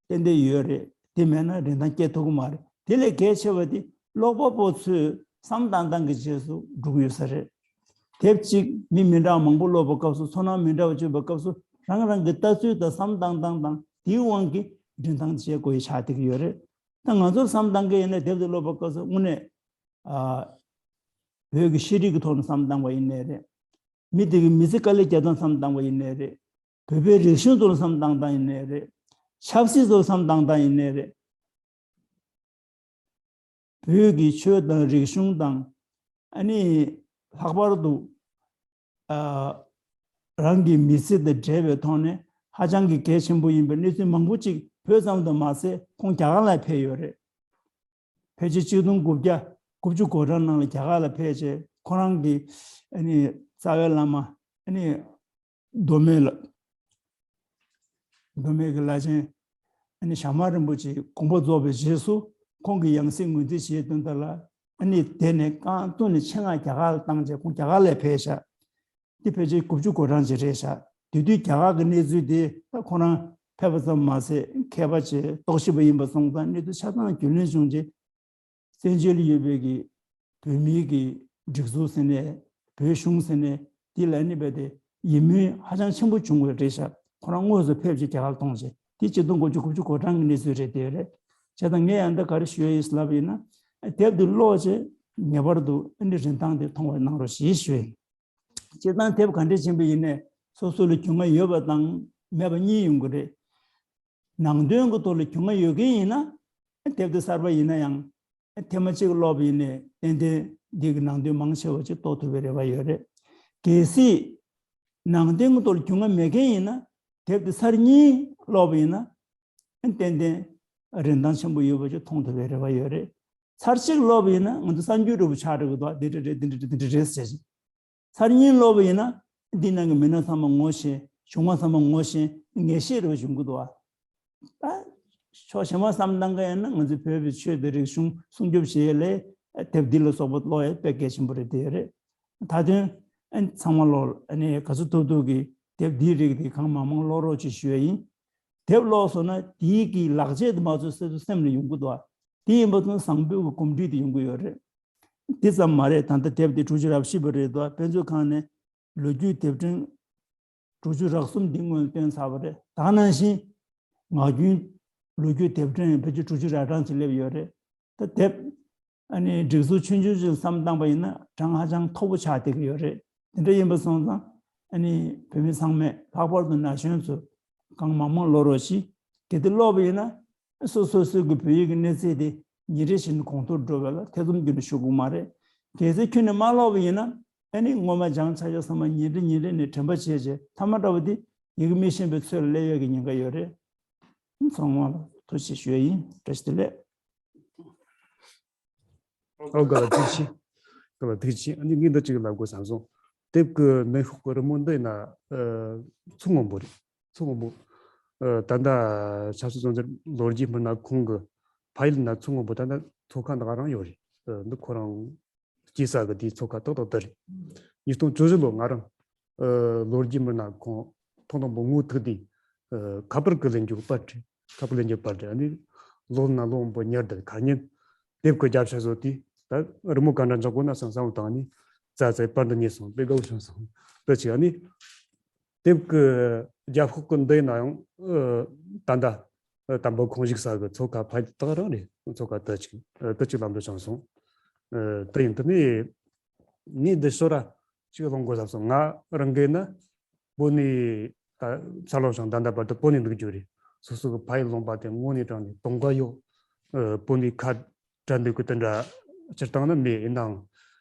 ཏན་ཏན་ཡོད་རེད། དེ་མེད་ན་རིན་ཐང་སྐྱེ་ཐུབ་ཀྱི་མ་རེད། དེ་ལས་གལ་ཆེ་བ་དེ་ཀློག་པ་པོ་ཚོས་བསམ་བཏང་སྟངས་ཀྱི་རྗེས་སུ་འགྲོ་གི་ཡོད་ས་རེད། དེབ་གཅིག་མི་མི་འདྲ་བ་མང་པོ་ཀློག་པའི་སྐབས་སུ་ཚོར་སྣང་མི་འདྲ་བ་བྱུང་བའི་སྐབས་སུ་རང་རང་གི་ལྟ་ཚུལ་དང་བསམ་བཏང་སྟངས་དང་དེའི་དབང་གིས་རིན་ཐང་བྱེད་དགོས་ཡ་ཆགས་བསྡད་ཀྱི་ཡོད་རེད། ད་ང་ཚོར་བསམ་བཏང་གི་ཡིན་ན་དེབ་དེ་ཀློག་པའི་སྐབས་སུ་དངོས་གནས་ཨ་བོད་ཀྱི་ཤེས་རིག་གི་ཐོག་ནས་བསམ་བཏང་བ་ཡིན་ནའི་རེད། མི་དེ་གི་མི་ཚེ་དཀའ་ལས་རྒྱབ་སྟངས་བསམ་བཏང་བ་ཡིན་ནའི་རེད། བོད་པའི་རིག་གཞུང་ཐོག་ལ་བསམ་བཏང་སྟངས་ཡིན་ནའི་རེད། ཆབ་སྲིད་ཐོག་ལ་བསམ་བཏང་སྟངས་ཡིན་ནའི་རེད། བོད་ཀྱི་ཆོས་དང་རིག་གཞུང་དང་ཨ་ནི་ལྷག་པར་དུ་ཨ་རང་གི་མི་ཚེ་དང་འབྲེལ་བའི་ཐོག་ནས་ཧ་ཅང་གི་གལ་ཆེན་པོ་ཡིན་པའི་གནས་ཚུལ་མང་པོ་ཅིག་བོད་ཙམ་དུ་མ་ཟད་ཁོང་རྒྱ་གར་ལ་ཕེབས་ཡོད་རེད། ཕལ་ཆེར་གཅིག་སྟོང་དགུ་བརྒྱ་དགུ་བཅུ་གོ་གྲངས་ནང་ལ་རྒྱ་གར་ལ་ཕེབས་རྗེས་ཁོ་རང་གི་ཨ་ནི་རྩ་བའི་བླ་མ་ཨ་ནི་མདོ་སྨད་ལ་མདོ་སྨད་ཀྱི་བླ་ཆེན་ཨ་ནི་ཞྭ་དམར་རིན་པོ་ཆེའི་དགོངས་པ་རྫོགས་པའི་རྗེས་སུ་ཁོང་གི་ཡང་སྲིད་ངོས་འཛིན་བྱས་དོན་དག་ལ་ཨ་ནི་དེ་ནས་རྐང་བཙུགས་ནས་ཆེད་མངགས་རྒྱ་གར་ལ་བཏང་རྗེས་ཁོང་རྒྱ་གར་ལ་ཕེབས་ཤག་དེ་ཕལ་ཆེར་དགུ་བཅུ་གོ་གྲངས་ཅིག་རེད་ཤག་དེ་དུས་རྒྱ་གར་གྱི་གནས་ཚུལ་དེ་ད་ཁོ་རང་ཕེབས་པ་ཙམ་མ་ཟད་མཁས་པ་ཅིག་རྟོག་ཞིབ་པ་ཡིན་པ་སོང་ཙང་གནས་ཚུལ་ཆ་ཚང་རྒྱུས་ལོན་བྱུང་རྗེས་བཙན་བྱོལ་ལ་ཡོད་པའི་གི་བོད་མིའི་གི་སྒྲིག་འཛུགས་ཟེར་ནས་བོད་གཞུང་ཟེར་ནས་དེ་ལ་ནི་རྦད་དེ་ཡིད་སྨོན་ཧ་ཅང་ཆེན་པོ་བྱུང་བ་རེད་ཤག་ཁོ་རང་དངོས་སུ་ཕེབས་ཀྱི་རྒྱ་གར་གཏོང་བྱས་དེ་ཆིག་སྟོང་དགུ་བརྒྱ་དགུ་བཅུ་གོ་གྲངས་ཀྱི་གནས་ཚུལ་རེད་དེ་རེད། བྱས་ཙང་ངས་ཡང་ད་ག་རེ་ཞུ་ཡ་ཡིན་ལབ་ཡིན་ན་དེབ་འདི་ཀློག་བྱས་ངེས་པར་དུ་ཨ་ནི་རིན་ཐང་དེ་མཐོང་བ་གནང་རོགས་ཞེས་ཞུ་ཡ་ཡིན། སྤྱིར་བཏང་དེབ་ག་འདྲ་ཆེན་པོ་ཡིན་ནས་སོ་སོ་ལ་རྒྱུས་མངའ་ཡོད་པ་དང་མེད་པ་གཉིས་ཡོང་གི་རེད། ནང་དོན་གྱི་ཐོག་ལ་རྒྱུས་མངའ་ཡོད་མཁན་ཡིན་ན་དེབ་དེ་གསར་པ་ཡིན་ན་ཡང་ཐེངས་མ་གཅིག་ཀློག་པ་ཡིན་ནས་ཏན་ཏན་འདི་གི་ནང་དོན་མང་ཆེ་བ་ཅིག་རྟོགས་ཐུབ་པའི་རེ་བ་ཡོད་རེད། གལ་སྲིད་ནང་དོན་གྱི་ཐོག་ལ་རྒྱུས་མངའ་མེད་མཁན་ཡིན་ན་དེབ་དེ་ཚར་གཉིས་ཀློག་པ་ཡིན་ན་ཏན་ཏན་རིན་ཐང་ཆེན་པོ་ཡོད་པ་ཅིག་མཐོང་ཐུབ་པའི་རེ་བ་ཡོད་རེད། ཚར་གཅིག་ཀློག་པ་ཡིན་ན་ང་ཚོ་གསར་འགྱུར་འདྲ་པོ་ཆགས་འགྲོ་གི་འདུག་འདི་འདྲ་རེད་འདི་འདྲ་རེད་འདི་འདྲ་རེད་ཟེར་བཞིན། ཚར་གཉིས་ཀློག་པ་ཡིན་ན་འདི་ནང་གི་མི་སྣ་ཚང་མ་ངོ་ཤེས་བྱུང་བ་ཚང་མ་ངོ་ཤེས་ངེས་ཤེས་རེ་བ་བྱུང་གི་འདུག་ད་ཕྱོགས་གཞན་པ་བསམ་བཏང་གི་ཡིན་ན་ང་ཚོའི་བོད་པའི་ཆོས་དང་རིག་གཞུང་སྲུང་སྐྱོབ་བྱེད་ཡས་ལས་དེབ་འདི་ལ་སོགས་པ་ཀློག་ཡས་དཔེ་གལ་ཆེན་པོ་རེད་དེ་རེད། ད་དོན་ཚང་མ་ཀློག་ག་ཚོད་ཐུབ་ཐུབ་ཀྱིས་དེབ་འདིའི་རིགས་དེ་གང་མང་མང་ཀློག་རོགས་ཅེས་ཞུ་ཡས་ཡིན། དེབ་ཀློག་སོང་ན་དེའི་གི་ལག་རྗེས་དེ་མ་ཚོད་སོ་སོའི་སེམས་ལ་ཡོང་གི་འདུག་དེ་ཡིན་པ་དང་བཟང་པོའི་གི་གོམས་འདྲིས་དེ་ཡོང་གི་ཡོད་རེད། དེ་ཙམ་མ་རེད། ད་ལྟ་དེབ་དེ་དྲུག་ཅུ་རེ་བཞི་པ་རེད་དོ། དཔེ་མཛོད་ཁང་ནས་ལོ་རྒྱུས་དེབ་ཕྲེང་དྲུག་ཅུ་རེ་གསུམ་འདི་སྔོན་བཏོན་ཚར་བ་རེད། ད་ནང་བཞིན་ངག་རྒྱུན་ལོ་རྒྱུས་དེབ་ཕྲེང་ཕལ་ཆེར་དྲུག་ཅུ་རེ་གྲངས་ཅིག་སླེབས་ཡོད་རེད། ད་དེབ་ཨ་ནི་སྒྲིག་འཛུགས་ཆུང་ཆུང་ཅིག་བསམ་བཏང་པ་ཡིན་ན་གྲངས་ཧ་ཅང་མཐོ་པོ་ཆགས་བསྡད་ཀྱི་ཡོད་རེད། དེ་འདྲ་ཡིན་པ་སོང་ཙང་ཨ་ནི་བོད་མི་ཚང་མས་ལྷག་པར་དུ་ན་གཞོན་ཚོས་གང་མང་མང་ཀློག་རོགས་ཞེས། གལ་ཏེ་ཀློག་པ་ཡིན་ན་སོ་སོ་སོའི་གི་བོད་ཡིག་གི་གནས་ཚད་དེ་ཉིན་རེ་བཞིན་གོང་མཐོར་འགྲོ་བ་ལ་ཐེ་ཚོམ་རྒྱུན་དུ་ཞུགས་ཀྱི་མ་རེད། གལ་སྲིད་ཁྱོན་ནས་མ་ཀློག་པ་ཡིན་ན་ཨ་ནི་སྔོན་མ་སྦྱངས་ཚར་ཡག་ཚང་མ་ཉིན་རེ་ཉིན་རེ་ནས་དྲན་པ་བྱས་རྗེས་མཐའ་མ་འདྲ་བ་དེ་ཡི་གེ་མི་ཤེས་པའི་ཚོད་ལ་སླེབས་ཡག་གི་ཉེན་ཁ་ཡོད་རེད། ཚང་མ་ལ་ཐུགས་རྗེ་ཆེ་ཞུ་ཡ་ཡིན། བཀྲ་ཤིས་བདེ་ལེགས། ཨོ་ག་ལ་ཐུགས་རྗེ་ཆེ། ག་ལ་ཐུགས་རྗེ་ཆེ། ཨ་ནི་ངས་འདི་གཅིག་ལབ་དགོས་བསམ་སོང་། དེབ་ཀྱི་མེ་ཤོག་གི་རི་མོ་འདི་ན་མཚོ་སྔོན་པོ་རེད། མཚོ་སྔོན་པོ། ད་ལྟ་ཆབ་སྲིད་བཙོན་ཟུར་ལོ་རྒྱུས་སྨིན་ན་ཁོང་གི་ཕ་ཡུལ་ན་མཚོ་སྔོན་པོ། ད་ལྟ་མཚོ་ཁ་འདི་ག་རང་ཡོད་རེད། འདི་ཁོ་རང་སྐྱེས་ས་གི་དེའི་མཚོ་ཁ་ཏག་ཏག་འདི་རེད། ཉིས་སྟོང་བཅུ་བཞི་ལོ་ང་རང་ལོ་རྒྱུས་སྨིན་ན་ཁོང་ཐོག་དང་པོ་ངོ་ཐུག་དུས་ཁ་པར་གི་ལེན་རྒྱུ་པར་རེད། ཁ་པར་ལེན་རྒྱུ་པར་རེད། ཨ་ནི་ལོ་ན་ལོ་སྔོན་པོ་ཉར་དུ་ཁ་ཉིན་དེབ་ཀྱི་རྒྱབ་ཤ་བཟོ་དུས་ད་རི་མོ་ག་འདྲ་འཇོག་དགོས་ན་བསམ་བསམ་བློ་བཏང་ནས་རྩ་རྩའི་པར་འདི་རྙེད་སོང་། དཔེ་དགའ་བོ་བྱུང་སོང་། དེ་ཅིག་ཨ་ནི་དེབ་ཀྱི་རྒྱབ་ཤོག་གི་འདི་ཡིན་ན་ཡང་ད་ལྟ་དམ་པ་ཁོང་བཞུགས་ས་གི་མཚོ་ཁ་ཕ་ཡུལ་དག་རང་རེད། མཚོ་ཁ་དེ་ཅིག་དེ་ཅིག་ལམ་དུ་བྱུང་སོང་། དེ་ཡིན་དུས་ནས་ངས་འདི་ཤོ་ར་ཅིག་ལོང་དགོས་བསམ་སོང་། ང་རང་གིས་ན་པོ་ནི་ད་ཚ་ལོ་ཞང་ད་ལྟ་བར་དུ་པོ་ནི་འདུག་རྒྱུ་རེད། སོ་སོ་གི་ཕ་ཡུལ་ལུང་པ་དེ་དངོས་གནས་དྲང་ནས་དུང་དཀར་ཡོད། ཨ་པོ་ནི་ཁ་བྲལ་འདུག་གི་དེ་འདྲ་སྤྱིར་བཏང་ནི་མེད། ཡིན་ནའང་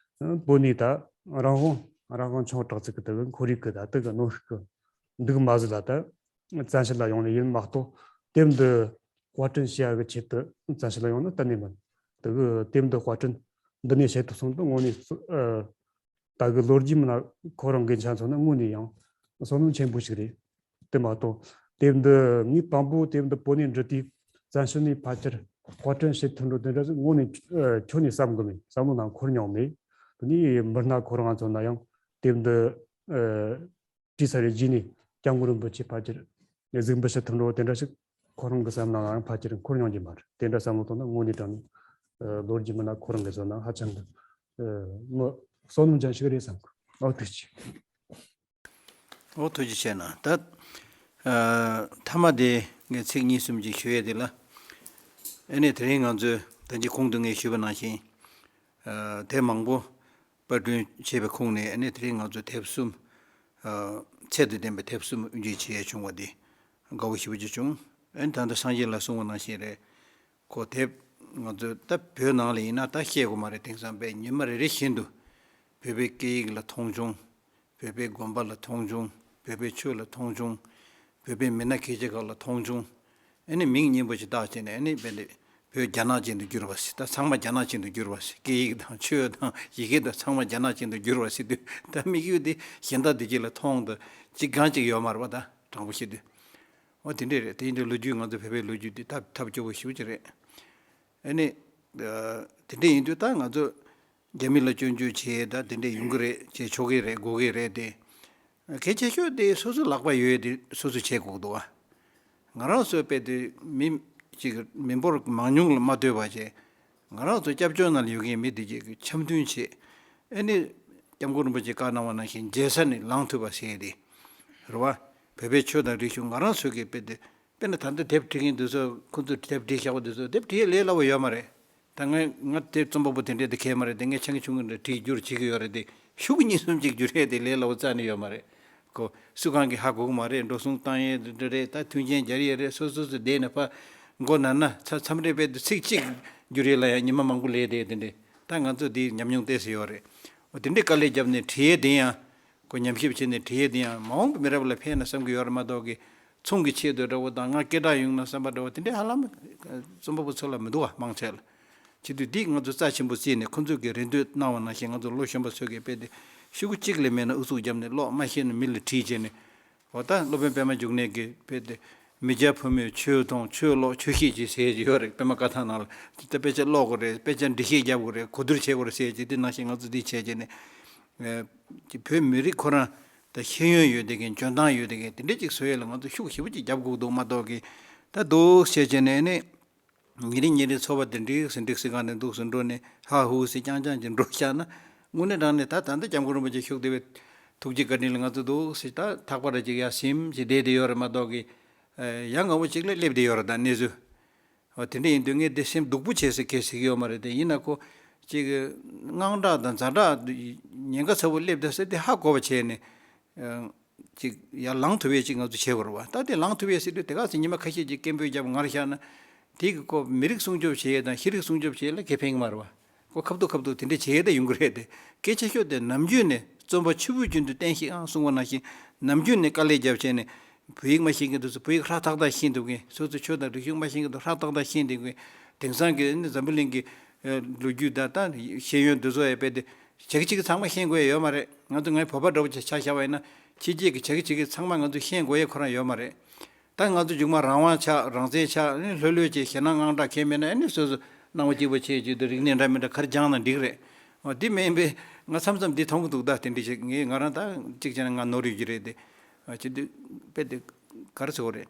པོ་ནི་ད་རང་དབང་རང་དབང་ཆུང་དྲག་ཚིག་གི་དེ་གི་ཁོར་ཡུག་གི་ད་དེ་གི་གནོན་ཤུགས་གི་འདུག་མ་ཟད་ལ་ད་བཙན་བྱོལ་ལ་ཡོང་ནས་ཡིན་མ་གཏོགས་དེབ་འདི་དཔར་སྐྲུན་བྱེད་ཡ་གི་ཆེད་དུ་བཙན་བྱོལ་ལ་ཡོང་ན་གཏན་ནས་མིན། དེ་གི་དེབ་འདི་དཔར་སྐྲུན་འདི་ནས་བྱེད་ཐུབ་སོང་དུས་དངོས་གནས་ཨ། ད་གི་ལོ་རྒྱུས་མིན་ན་ཁོ་རང་གི་ཆ་མཚོན་ན་དངོས་ནས་ཡང་བསོད་ནམས་ཆེན་པོ་ཞིག་རེད། དེ་མ་གཏོགས་དེབ་འདི་ངས་དང་པོ་དེབ་འདི་པོ་ནས་འབྲི་དུས་ བཙན་བྱོལ་ནས་ཕལ་ཆེར་གོ་སྒྲིག་བྱེད་ཐུབ་འགྲོ་དེ་འདྲ་ཞིག་དངོས་ནས་ཁྱོན་ནས་བསམ་གི་མེད། བསམ་བློ་ནང་འཁོར་མྱོང་མེད། དེ་ནས་མི་སྣ་ཁོ་རང་ཚོ་ན་ཡང་དེབ་འདི་བྲིས་ཚར་རྗེས་ནས་སྐྱབས་མགོན་རིན་པོ་ཆེ་ཕལ་ཆེར་གཟིགས་འབུལ་བྱེད་ཐུབ་འགྲོ་དེ་འདྲ་ཞིག་ཁོ་རང་གི་བསམ་བློ་ནང་ཡང་ཕལ་ཆེར་འཁོར་མྱོང་གི་མ་རེད། དེ་འདྲ་བསམ་བློ་བཏང་ན་དངོས་གནས་དྲང་གནས་ལོ་རྒྱུས་མི་སྣ་ཁོ་རང་གི་བཟོ་ན་ཧ་ཅང་གི་མི་བསོད་ནམས་ཅན་ཞིག་རེད་བསམ་གི། ཨོ་ཐུགས་རྗེ་ཆེ། ཨོ་ཐུགས་རྗེ་ཆེ་གནང་། ད་ཨ་མཐའ་མ་དེ་ངས་ཚིག་གཉིས་གསུམ་ཅིག་ཞུ་ཡས་དེ་ལ། ཨ་ནི་དེ་རིང་ང་ཚོས་ད་ཅི་གོང་དུ་ངས་ཞུས་པ་ནང་བཞིན་ཨ་དེབ་མང་པོ་པར་སྐྲུན་བྱས་པའི་ཁོངས་ནས་ཨ་ནི་དེ་རིང་ང་ཚོས་དེབ་གསུམ་ཨ་ཚད་དང་ལྡན་པའི་དེབ་གསུམ་དབུ་འབྱེད་བྱེད་ཡས་བྱུང་བ་དེ་དགའ་བོ་ཞེ་པོ་ཅིག་བྱུང་། ཨ་ནི་ད་ལྟ་སངས་རྒྱས་ལགས་གསུངས་པ་ནང་བཞིན་རེད། ཁོ་དེབ་ང་ཚོས་ད་བོད་ནང་ལ་ཡིན་ན་ད་བཤད་དགོས་མ་རེད། དེང་སང་དཔེ་ཉི་མ་རེ་རེ་བཞིན་དུ་བོད་པའི་སྐད་ཡིག་ལ་མཐོང་ཆུང་། བོད་པའི་དགོན་པ་ལ་མཐོང་ཆུང་། བོད་པའི་ཆོས་ལ་མཐོང་ཆུང་། བོད་པའི་མི་སྣ་སྐད་ཆ་ཁག་ལ་མཐོང་ཆུང་། ཨ་ནི་མིང་སྙན་པོ་ཞིག་བཏགས་བྱས་ནས་ཨ་ནི་དཔེ་འདི་བོད་རྒྱ་ནག་ཅན་དུ་བསྒྱུར་བ་ཟེར། ད་ཚང་མ་རྒྱ་ནག་ཅན་དུ་བསྒྱུར་བ་ཟེར། སྐད་ཡིག་དང་ཆོས་དང་ཡི་གེ་དང་ཚང་མ་རྒྱ་ནག་ཅན་དུ་བསྒྱུར་བ་ཟེར་དུས་ད་དམིགས་ཡུལ་འདི་གཞན་དག་འདི་གཅིག་ལ་མཐོང་དང་གཅིག་གང་གཅིག་ཡོད་མ་རེད་པ། ད་དྲང་པོ་བཤད་དུས། འོ་དེ་འདྲས་རེད། དེ་ཡིན་དུས་ལོ་རྒྱུས་ང་ཚོ་བོད་པའི་ལོ་རྒྱུས་འདི་ཐབས་ཐབས་སྐྱོ་པོ་ཞེ་པོ་ཅིག་རེད། ཨ་ནི། ཨ་དེ་འདྲས་ཡིན་དུས་ད་ང་ཚོ་རྒྱ་མི་ལ་སྐྱོན་བརྗོད་བྱེད་ད་དེ་འདྲས་ཡོང་གི་རེད། བྱེད་ཆོག་གི་རེད། དགོས་ཀྱི་རེད་དེ། གལ་ཆེ་ཤོས་དེ་སོ་སོའི་ལག་པ་ཡོད་དེ་སོ་སོས་བྱེད་དགོས་འདུག་བ། ང་རང་ཚོའི་དཔེ་དེ་མི་གཅིག་མི་འབོར་མང་ཉུང་ལ་མ་ལྟོས་པ་བྱས། ང་རང་ཚོ་སྐྱབས་བཅོལ་ནང་ལ་ཡོད་མཁན་མི་དེ་གཅིག་གི་འཆམ་མཐུན་བྱེད། ཨ་ནི། སྐྱབས་མགོན་རིན་པོ་ཆེས་བཀའ་གནང་བ་ནང་བཞིན་མཇལ་ས་ནས་ལངས་ཐུབ་པ་ཟེར་ཡས་དེ། རེད་བ། བོད་པའི་ཆོས་དང་རིག་གཞུང་ང་རང་ཚོ་གི་དཔེ་དེ། དཔེར་ན་ད་ལྟ་དེབ་འབྲི་མཁན་དེ་ཚོ་ཁོ་ཚོས་དེབ་འབྲི་བཞག་པ་དེ་ཚོ་དེབ་འབྲི་ཡས་ལས་སླ་བོ་ཡོད་མ་རེད། ད་ང་ང་དེ་རྩོམ་པ་པོ་དེ་འདྲས་དེ་གས་མ་རེད་དེ། ངས་ཆང་ཆུང་གི་འདྲ་བྲིས་བསྒྱུར་བྱེད་ཀྱི་ཡོད་རེད་དེ། ཤོག་གུ་གཉིས་གསུམ་ཅིག་བསྒྱུར་ཡས་དེ་ལས་སླ་བོ་རྩ་ནས་ཡོད་མ་རེད། ཁོ་སུ་གང་གིས་ཧ་གོ་གི་མ་རེད། འགྲོ་སོང་བཏང་ཡས་རེད་རེད། ད་མཐུན་རྐྱེན་སྦྱར་ཡས་རེད། སོ་སོ་སོ་བསྡད་ནས་ཕར་མགོ་ན་ན་ཚ་མཚམས་རེ་དཔེ་དེ་ཚིག་གཅིག་བསྒྱུར་ཡས་ལ་ཡང་ཉི་མ་མང་པོ་ལས་བསྡད་དེ་འདྲས། ད་ང་ཚོ་འདིའི་ཉམས་མྱོང་ཏོག་ཙམ་ཡོད་རེད། འོ་དེ་འདྲའི་དཀའ་ལས་བརྒྱབ་ནས་བྲིས་ཡས་དེ་ཡང་། ཁོ་ཉམས་ཞིབ་བྱས་ནས་བྲིས་ཡས་དེ་ཡང་མ་འོངས་པའི་མི་རབས་ལ་ཕན་ན་བསམ་གྱི་ཡོད་རེད་མ་གཏོགས་ཀྱི། ཚོང་གི་ཆེད་དུ་འདྲ་བོ་དང་ང་སྐད་གྲགས་ཡོང་ན་བསམ་པ་འདྲ་བོ་དེ་འདྲའི་ཧ་ལམ་རྩོམ་པ་པོ་ཚོ་ལ་མི་འདུག་བ། མང་ཆེ་ལ། བྱེད་དུས་འདི་ང་ཚོ་རྩ་ཆེན་པོ་བརྩིས་ནས་ཁོ་ཚོས་ཀྱི་རེ་འདུན་གནང་བ་ནང་བཞིན་ང་ཚོ་ལོ་གཞོན་པ་ཚོས་ཀྱི་དཔེ་དེ་ཤོག་གུ་གཅིག་ལས་མེད་ན་ཨུ་ཚུགས་བརྒྱབ་ནས་ཀློག་མ་ཤེས་ན་མི་ལ་དྲིས་བྱས་ནས། འོ་ད་སློབ་དཔོན་པད་མ་འབྱུང་གནས་ཀྱིས་དཔེ་དེ། མི་སྐྱ་ཕོ་མོས་ཆོས་མཐོང་ཆོས་ཀློག་ཆོས་ཤེས་ཀྱི་ཟེར་གྱི་ཡོད་རེད། པད་མ་བཀའ་ཐང་ནང་ལ་དེ་ལྟ་དཔེ་ཆ་ཀློག་དགོས་རེད། དཔེ་ཆ་འགྲེལ་བཤད་རྒྱབ་དགོས་རེད། གོ་བསྡུར་བྱེད་དགོས་རེད་ཟེར་གྱི་དེ་ནང་བཞིན་ང་ཚོ་འདི་བྱས་བྱས་ནས། ཨེ། ཀྱི་བོད་མི་རིགས་ཁོ་རང་ད་ཤེས་ཡོན་ཡོད་བསྡད་མཁན་འཇོན་ཐང་ཡོད་བསྡད་མཁན་དེ་འདྲས་ཅིག་བཟོ་ཡས་ལ་ང་ཚོ་ཤུགས་ཞེ་པོ་ཅིག་རྒྱབ་དགོས་འདུག་མ་གཏོགས་ཀྱི། ད་འདུག་བྱས་བྱས་ནས་ནི། ཉིན་རེ་ཉིན་རེ་འཚོ་བ་དེ་འགྲིག་སེ་འགྲིག་སེ་གང་ནས་འདུག་སེ་འགྲོ་ནས་ཧ་ཧུ་སེ་རྐྱང་རྐྱང་ཅིག་འགྲོ་བཞག་ན། དངོས་གནས་དྲང་གནས་ད་ད་ལྟ་སྐྱབས་མགོན་རིན་པོ་ཆེ་བཞུགས་བསྡད་པའི་ཐུགས་རྗེ་བཀའ་དྲིན་ལ་ང་ཚོ་འདུག་སེ་ད་ཐག་པ་ར་ཅིག་ཡར་ཟིམ་ཅིག་བསྡད་བསྡད་ཡོད་རེད་མ་གཏོགས་ཀྱི། ཡང་ངོ་བོ་གཅིག་ལ་སླེབས་བསྡད་ཡོད་རེད་ད་གནས་ཚུལ། འོ་དེ་འདྲ་ཡིན་དུས་ངས་དེ་སེམས་སྡུག་པོ་བྱས་ཟེར་གང་ཟེར་གྱི་ཡོད་མ་རེད་དེ། ཡིན་ན་ཁོ་ཅིག་དངངས་སྐྲག་དང་ཛ་དྲག་ཉེན་ཁ་ཚ་པོ་སླེབས་བསྡད་ཟེར་དེ་ཧ་གོ་བ་བྱས་ནས། ཅིག་ཡར་ལངས་ཐུབ་ཡས་ཅིག་ང་ཚོ་བྱེད་དགོས་རེད་བ། ད་དེ་ལངས་ཐུབ་ཡས་ཟེར་དུས་དེ་ག་ཚོད་ཉི་མ་ཁ་ཤས་ཅིག་སྐད་འབོད་བརྒྱབ་ངར་བཞག་ན། དེ་གི་ཁོ་མི་རིགས་སྲུང་སྐྱོབ་བྱེད་ཡས་དང་ཤེས་རིག་སྲུང་སྐྱོབ་བྱེད་ཡས་ལ་ཁེ་ཕན་གྱི་མ་རེད་བ། ཁོ་ཁ་ཐུག་ཁ་ཐུག་དེ་འདྲ་བྱེད་ཡས་ད་ཡོང་གི་རེད་དེ། སྐད་ཆ་ཤོད་དེ་ནམ་རྒྱུན་ནས་རྩོམ་པ་ཆུ་བོའི་རྒྱུན་དུ་བསྟན་ཤིག་ཨང་གསུངས་པ་ནང་བཞིན་ནམ་རྒྱུན་ནས་དཀའ་ལས་བརྒྱབ་བྱས་ནས། བོད་ཡིག་མ་ཤེས་མཁན་དེ་ཚོ་བོད་ཡིག་ཧྲག་ཐག་ཐག་ཤེས་ཐུབ་མཁན། སོ་སོ་ཆོས་དང་རིག་གཞུང་མ་ཤེས་མཁན་དེ་ཧྲག་ཐག་ཐག་ཤེས་ཐུབ་མཁན། དེང་སང་གི་ནི་འཛམ་བུ་གླིང་གི་ལོ་རྒྱུས་དང་ད་ཤེས་ཡོན་འདི་ཚོ་ཡང་དཔེ་དེ་བྱེད་ཀྱི་བྱེད་ཀྱི་ཚང་མ་ཤེས་དགོས་ཡ་ཡོད་མ་རེད། ང་ཚོ་ངའི་བོད་པ་འདྲ་བོ་ཆ་བཞག་པ་ཡིན་ན་ཕྱི་རྒྱལ་གྱི་བྱེད་ཀྱི་བྱེད་ཀྱི་ཚང་མ་ང་ཚོ་ཤེས་དགོས་ཡ་ཁོ་རང་ཡོད་མ་རེད། ད་ང་ཚོ་མཇུག་མ་རང་དབང་ཆགས་རང་བཙན་ཆགས་ནི་ལྷོད་ལྷོད་ཅིག་ཞེད་སྣང་དངངས་སྐྲག་གང་མེད་ན་ཨ་ནི་སོ་སོ་སྣང་བ་སྐྱིད་པོ་བྱས་བྱས་དུས་རིག་གནས་འདྲ་མི་འདྲ་ག་རེ་སྦྱངས་ན་འགྲིག་རེད། འོ་དེ་མིན་པས་ང་མཚམས་མཚམས་འདི་མཐོང་གི་འདུག་ད་དེ་འདྲ་ཞིག་ངས་ང་རང་ད་གཅིག་བྱས་ན་ང་ནོར་ཡོད་ཀྱི་རེད་དེ། བྱེད་དུས་དཔེ་དེ་ག་རེ་ཟེར་དགོས་རེད།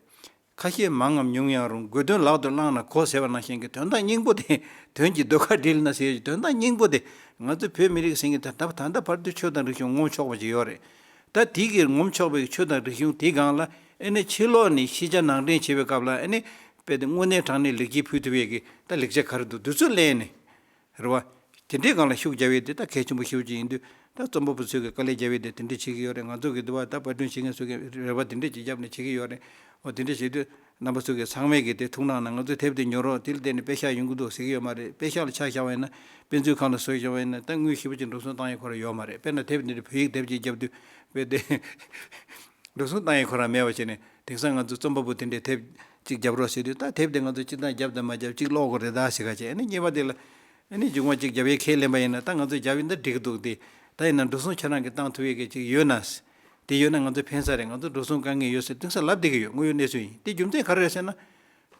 ཁ་ཤས་མང་ངམ་ཉུང་ཡང་རུང་དགོས་དོན་ལག་ཏུ་བླངས་ན་གོ་ཟེར་བ་ནང་བཞིན་གྱི་དོན་དག་སྙིང་པོ་དེ། དོན་གྱི་ཟློས་གར་སྒྲིལ་ན་ཟེར་གྱི་དོན་དག་སྙིང་པོ་དེ། ང་ཚོ་བོད་མི་རིགས་ཟེར་མཁན་ད་ལྟ་ད་ལྟ་བར་དུ་ཆོས་དང་རིག་གཞུང་ངོམ་ཆོག་པ་ཅིག་ཡོད་རེད། ད་དེ་གི་ངོམ་ཆོག་པའི་ཆོས་དང་རིག་གཞུང་དེའི་སྒང་ལ་ཨ་ནི་ཕྱི་ལོགས་ནས་ཤེས་བྱ་ནང་འདྲེན་བྱེད་པའི་སྐབས་ལ་ཨ་ནི་དཔེ་དེ་དངོས་གནས་དྲང་གནས་ལེགས་སྐྱེས་ཕུལ་ཐུབ་ཡས་ཀྱི་ད་ལེགས་ཆ་ག་རེ་འདུག་དེ་ཚོ་ལེན་ནས། རེད་བ། དེ་འདྲའི་སྒང་ལ་ཤུགས་རྒྱབ་ཡས་དེ་ད་གལ་ཆེན་པོ་ཤོས་ཅིག་ཡིན་དུས། ད་རྩོམ་པ་པོ་ཚོས་ཀྱི་དཀའ་ལས་རྒྱབ་ཡས་དེ་དེ་འདྲ་བྱེད་ཀྱི་ཡོད་རེད། ང་ཚོ་གི་འདི་བ་ད་པར་སྐྲུན་བྱེད་མཁན་ཚོས་ཀྱི་རེ་བ་དེ་འདྲ་ཅིག་བརྒྱབ་ནས་བྱེད་ཀྱི་ཡོད་རེད། འོ་དེ་འདྲ་བྱེད་དུས་རྣམ་པ་ཚོ་གི་ཚང་མས་ཀྱི་དེ་ཐུགས་སྣང་གནང་། ང་ཚོའི་དེབ་དེ་ཉོ་རོགས། དེ་ལ་བརྟེན་ནས་དཔེ་ཤག་ཡོང་གི་འདུག་ཟེར་གྱི་ཡོད་མ་རེད། དཔེ་ཤག་ལ་ཆ་བཞག་པ་ཡིན་ན་དཔེ་མཛོད་ཁང་ལ་བཟོ་བཞག་པ་ཡིན་ན་ད་དངུལ་ཞེ་པོ་ཅིག་འགྲོ་སོང་བཏང་ཡས་ཁོ་རང་ཡོད་མ་རེད། དཔེར་ན་དེབ་འདི་འདྲ་བོད་ཡིག་དེབ་ཅིག་རྒྱབ་དུས་དཔེ་དེ། འགྲོ་སོང་བཏང་ཡས་ཁོ་རང་མེད་པ་བྱས་ནས་དེང་སང་ང་ཚོ་རྩོམ་པ་པོ་དེ་འདྲས་དེབ་གཅིག་རྒྱབ་རོགས་ཟེར་དུས་ད་དེབ་དེ་ང་ཚོ་སྤྱིར་བཏང་རྒྱབ་དང་མ་རྒྱབ་གཅིག་ཀློག་དགོས་རེད་ད་ཟེར་ག་བྱས། ཨ་ནི་གཉིས་པ་དེ་ལ་ཨ་ནི་མཇུག་མ་གཅིག་རྒྱབ་ཡས་ཁས་ལེན་པ་ཡིན་ན་ད་ང་ཚོ་རྒྱབ་ཡིན་ད་འགྲིག་གི་འདུག་སྟེ། ད་ཡིན་ན་འགྲོ་སོང་ཁྱེད་རང་གིས་བཏང་ཐུབ་ཡས་གཅིག་ཡོད་ན། དེ་ཡོད་ན་ང་ཚོ་ཕན་ས་རེད། ང་ཚོ་འགྲོ་སོང་དཀའ་ངལ་ཡོད་ཟེར་དེང་སང་ལབ་བསྡད་ཀྱི་ཡོད། དངོས་ཡོད་གནས་ཚུལ་ཡིན། དེ་རྒྱུ་མཚན་ག་རེ་རེད་ཟེར་ན།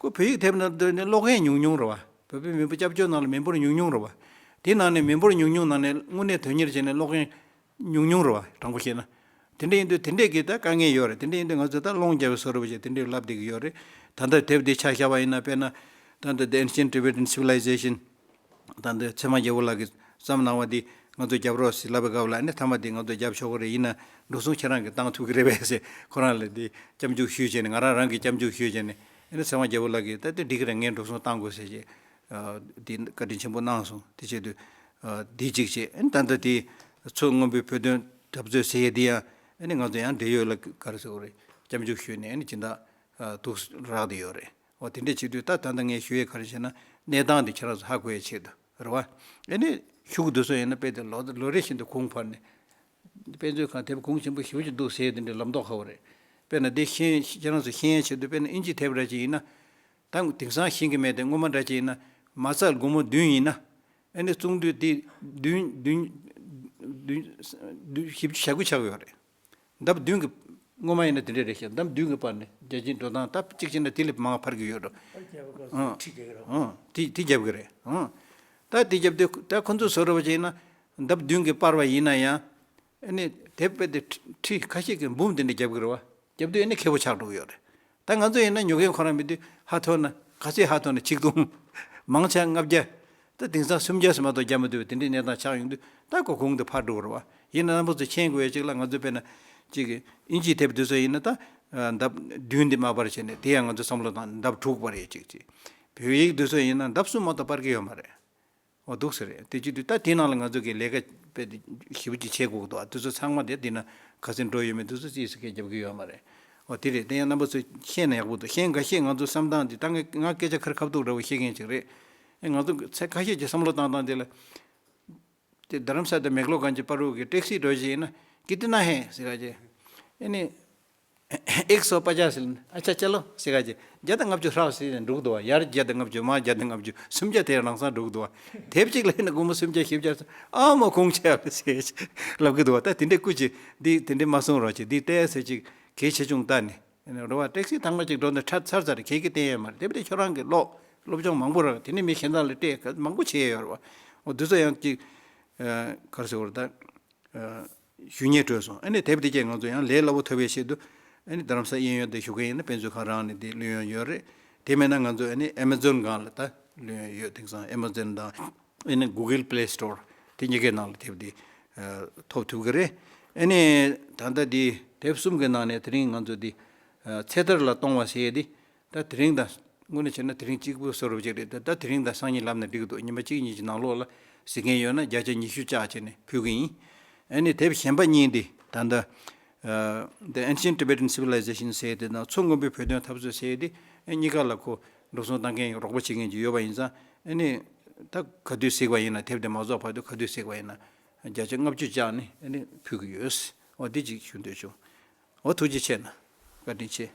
ཁོ་བོད་ཡིག་དེབ་ནང་དུ་ནས་ཀློག་མཁན་ཉུང་ཉུང་རེད་བ། བོད་པའི་མི་འབོར་སྐྱབས་བཅོལ་ནང་ལ་མི་འབོར་ཉུང་ཉུང་རེད་བ། དེ་ནང་ནས་མི་འབོར་ཉུང་ཉུང་ནང་ནས་དངོས་གནས་དོན་གཉེར་བྱས་ནས་ཀློག་མཁན་ཉུང་ཉུང་རེད་བ། དྲང་པོ་བཤད་ན། དེ་འདྲ་ཡིན་དུས་དེ་འདྲས་ཀྱི་ད་དཀའ་ངལ་ཡོད་རེད། དེ་འདྲ་ཡིན་དུས་ང་ཚོས་ད་སློང་རྒྱག་པའི་བཟོ་འདྲ་བྱས་དེ་འདྲས་ལབ་བསྡད་ཀྱི་ཡོད་རེད། ད་ལྟ་དེབ་འདི་ཆ་བཞག་པ་ཡིན་ན། དཔེར་ན་ད་ལྟ་The Ancient Tibetan Civilization། ད་ལྟ་ཚད་མ་རྒྱལ་པོ་ལགས་ཀྱིས་བརྩམས་གནང་བ་འདི་ང་ཚོ་རྒྱབ་རོགས་ཞེས་ལབ་པའི་སྐབས་ལ། ཨ་ནི་མཐའ་མ་དེ་ང་ཚོ་རྒྱབ་ཆོག་གི་རེད། ཡིན་ན་འགྲོ་སོང་ཁྱེད་རང་གིས་བཏང་ཐུབ་ཀྱི་རེད་པས་ཟེར། ཁོ་རང་ལ་འདི་སྐྱབས་འཇུག་ཞུས་བྱས་ནས། ང་རང་རང་གིས་སྐྱབས་འཇུག་ཞུས་བྱས་ནས། ཨ་ནི་ཚད་མ་རྒྱལ་པོ་ལགས་ཀྱིས་ད་དེ་འགྲིག་གི་རེད། ངས་འགྲོ་སོང་བཏང་དགོས་ཟེར་བྱས། ཨ། དེ་བཀའ་དྲིན་ཆེན་པོ་གནང་སོང་། དེ་བྱས་དུས། ཨ། དེ་གཅིག་བྱས། ཨ་ནི་ད་ལྟ་དེ་མཚོ་སྔོན་པོའི་བོད་དོན་འཐབ་རྩོད་ཟེར་ཡས་དེ་ཡང་ཨ་ནི་ང་ཚོ་ཡང་འབྲེལ་ཡོད་ལ་ག་རེ་ཟེར་དགོས་རེད། སྐྱབས་འཇུག་ཞུས་ནས་ཨ་ནི་སྦྱིན་བདག་ཨ། འདུག་རག་བསྡད་ཡོད་རེད། འོ་དེ་འདྲས་བྱེད་དུས་ད་ད་ལྟ་ངས་ཞུ་ཡས་ག་རེ་བྱས་ན། གནས་སྟངས་དེ་ཁྱེད་རང་ཚོ་ཧ་གོ་ཡས་ཆེད་དུ་རེད་བ། ཨ་ནི་ཤུགས་འདུག་སོ་ཡིན་ན་དཔེ་དེ་ལོ་ལོ་རེ་བཞིན་དུ་གོང་འཕར་ནས། དཔེ་མཛོད་ཁང་དེབ་གོང་ཆེན་པོ་ཞེ་པོ་ཅིག་འདུག་ཟེར་དེ་འདྲའི་ལམ་ཐོག་ཁ་བ་རེད། དཔེར་ན་འདི་ཤེས། ཁྱེད་རང་ཚོ་ཤེས་ཡས་ཆེད་དུ། དཔེར་ན་དབྱིན་ཇིའི་དེབ་ར་ཅིག་ཡིན་ན། ད་དེང་སང་ཤེས་ཀྱི་མེད་དེ། སྔོན་མ་འདྲ་ཅིག་ཡིན་ན། མ་རྩ་སྒོར་མོ་བདུན་ཡིན་ན། ཨ་ནི་གསུང་དུས་དེ་བདུན་བདུན་བདུན་བཞི་བཅུ་ཞེ་དགུ་ཆགས་ཡོད་རེད། ལྡབ་བདུན་གྱི། སྔོན་མ་ཡིན་ན་དེ་འདྲས་རེད་ཤག་ལྡབ་བདུན་གྱི་བར་ནས་རྒྱ་ཆེའི་འགྲོ་སྟངས། ད་གཅིག་བྱས་ན་དེ་ལས་མང་བ་འཕར་གྱི་ཡོད་འགྲོ། ཨང་། ཁྲི་རྒྱག་གི་རེད། ཨང་། དེ་དེ་རྒྱབ་ཀྱི་རེད། ཨང་། ད་དེ་རྒྱབ་དུས་ད་ཁོ་ཚོ་བཟོ་འདྲ་བ་ཅིག་ཡིན་ན། ལྡབ་བདུན་གྱི་སྤར་བ་ཡིན་ན་ཡང་། ཨ་ནི་དེབ་དཔེ་དེ་ཁྲི་ཁ་ཤས་ཀྱི་འབུམ་དེ་འདྲ་རྒྱབ་ཀྱི་རེད་བ། རྒྱབ་དུས་ཨ་ནི་ཁེ་པོ་ཆགས་འགྲོ་གི་ཡོད་རེད། ད་ང་ཚོ་ཡིན་ན་ཉོ་མཁན་ཁོ་རང་མེད་དུས་ཧ་ཐོར་ན། ག་ཚོད་ཧ་ཐོར་ན། ཆིག་སྟོང་། མང་ཆེ་ལྔ་བརྒྱ། ད་དེང་སང་སུམ་བརྒྱ་ཙམ་མ་གཏོགས་རྒྱག་མི་ཐུབ་པའི་དེ་འདྲའི་གནས་སྟངས་ཆགས་ཡོང་དུས། ད་ཁོ་གོང་དུ་འཕར་འགྲོ་གི་རེད་བ། ཡིན་ན་རྣམ་པ་ཚོས་མཁྱེན་དགོས་ཡ་གཅིག་ལ། ང་ཚོ་དཔེར་ན་གཅིག་གི་དབྱིན་ཇིའི་དེབ་འདི་ཚོ་ཡིན་ན། ད་ལྡབ་བདུན་འདི་མ་སྤར་བྱས་ནས། དེ་ཡང་ང་ཚོ་བསམ་བློ་བཏང་། ལྡབ་དྲུག་སྤར་ཡས་གཅིག་གཅིག་བོད་ཡིག་འདི་ཚོ་ཡིན་ན་ལྡབ་གསུམ་མ་གཏོགས་སྤར་གི་ཡོད་མ་རེད། འོ་འདུག་ཟེར་རེད། དེ་བྱེད་དུས་ད་དེ་ནང་ལ་ང་ཚོ་གི་ལས་ཀ་དཔེ་ཞེ་པོ་ཅིག་བྱེད་དགོས་ཀྱི་འདུག། དེ་ཚོ་ཚང་མ་དེ་དེ་ན་ག་ཚོད་འགྲོ་ཡོད་མེད་དེ་ཚོ་རྩིས་སུ་སྐད་རྒྱབ་ཀྱི་ཡོད་མ་རེད། འོ་དེ་རེད། དེ་ཡང་རྣམ་པ་ཚོས་ཤེས་ན་ཡག་པོ་འདུག། ཤེས་འགའ་ཤས་ང་ཚོ་བསམ་སྟངས་འདི། ད་ངས་ང་སྐད་ཆ་ཁ་རི་ཁ་ཐུག་འདྲ་བོ་བཤད་མཁན་ཅིག་རེད། ཨེ། ང་ཚོ་ཚེ་ཁ་ཤས་ཀྱི་བསམ་བློ་བཏང་སྟངས་དེ་ལ། དེ་རྡ་རམ་ས་ལ་དང་མེག་ལོ་གན་གྱི་བར་དུ་གི་ཊེག་སི་འགྲོ་བཞིན་ཡིན་ན། कितना है ཟེར་ག་ཅེ། ཨེ་ནི། एक सौ पचास ལ། अच्छा चलो ཟེར་ག་ཅེ། བརྒྱ་དང་ལྔ་བཅུ་ཧྲག་ཟེར་ནས་འགྲོ་གི་འདུག་བ། ཡར་བརྒྱ་དང་ལྔ་བཅུ། མར་བརྒྱ་དང་ལྔ་བཅུ། སུམ་བརྒྱ་དེ་ལམ་སང་འགྲོ་གི་འདུག་བ། དེབ་གཅིག་ལ་ཡིན་ན་སྒོར་མོ་སུམ་བརྒྱ་བཞི་བརྒྱ། ཨ་མ་གོང་ཆེ་བ་ཟེར་ལབ་གི་འདུག་བ། ད་དེ་འདྲའི་སྐུ་མཁྱེན། འདི་དེ་འདྲའི་མ་གསུང་རོགས་གྱིས། འདི་ལྟས་ཟེར་ཅིག་གལ་ཆེ་ཆུང་ལྟ་ནས། རེད་བ། ཊེག་སི་ཐེངས་མ་གཅིག་འགྲོ་ན་ཚར་ཚར་ཚར། ཁྱེད་ཀྱིས་བསྟན་ཡོད་མ་རེད། དེ་བས་ཁྱོད་རང་གིས་ཀློག། སློབ་སྦྱོང་མང་པོ་རག། དེ་ནས་མི་གཞན་དག་ལ་སྤྲད། མང་པོ་བྱས་ཡོད་རེད་བ། འོ་འདི་ཚོ་ཡང་གཅིག། ཨ། ག་རེ་ཟེར་དགོས་རེད་ད། ཨ། ཞུ་སྙིང་བྲོས་སོང་། ཨ་ནི་དེབ་དེ་གས་ང་ཚོ་ཡང་ལས་སླ་པོ་ཐོབ་པའི་ཆེད་དུ། ཨ་ནི་རྡ་རམ་ས་གཡས་གཡོན་དེ་བཞུགས་མཁན་ཡིན་ན་དཔེ་མཛོད་ཁང་རང་ནས་དེ་ལེན་ཡོང་ཡོད་རེད། དེ་མེད་ན་ང་ཚོ་ཨ་ནི་ཨེ་མ་ཛོན་སྒང་ལ་ད་ལེན་ཡོང་ཡོད། དེང་སང་ཨེ་མ་ཛོན་དང་། ཨ་ནི་གུ་གལ་པླེ་སི་ཊོར་དེ་གཉིས་ཀའི་ནང་ལ་དེབ་དེ་ཐོབ་ཐུབ་ཀྱི་རེད། ཨ་ནི་ད་ལྟ་དེ་དེབ་གསུམ་གྱི་ནང་ནས་དེ་རིང་ང་ཚོ་དེ་ཚེ་ཐར་ལ་གཏོང་བ་ཟེར་ཡས་དེ། ད་དེ་རིང་དང་། དངོས་གནས་བྱས་ན་དེ་རིང་གཅིག་པུ་བཟོ་འདྲ་ཅིག་རེད། ད་ད་དེ་རིང་དང་སང་ཉིན་ལབ་ན་འགྲིག་གི་འདུག། ཉི་མ་གཅིག་གཉིས་ཀྱི་ནང་ལོགས་ལ་གཟིགས་མཁན་ཡོད་ན་བརྒྱ་ཆ་ཉི་ཤུ་བཅག་བྱས་ནས་ཕུལ་གི་ཡིན། ཨ་ནི་དེབ་གཞན་པ་གཉིས་འདི་ད་ལྟ། ཨ། The Ancient Tibetan Civilization ཟེར་དེ་དང་མཚོ་སྔོན་པོའི་བོད་དོན་འཐབ་རྩོད་ཟེར་དེ། ཨ། གཉིས་ཀ་ལ་ཁོ་འགྲོ་སོང་བཏང་མཁན་རོགས་པ་བྱེད་མཁན་ཅིག་ཡོད་པ་ཡིན་ཙང་། ཨ་ནི་ད་ག་དུས་གཟིགས་པ་ཡིན་ན། དེབ་དེ་མ་རྫོགས་བར་དུ་ག་དུས་གཟིགས་པ་ཡིན་ན་བརྒྱ་ཆ་ལྔ་བཅུ་བཅག་ནས་ཨ་ནི་ཕུལ་གི་ཡོད། འོ་འདི་གཅིག་ཞུ་འདོད་བྱུང་། འོ་ཐུགས་རྗེ་ཆེ་གནང་། བཀའ་དྲིན་ཆེ།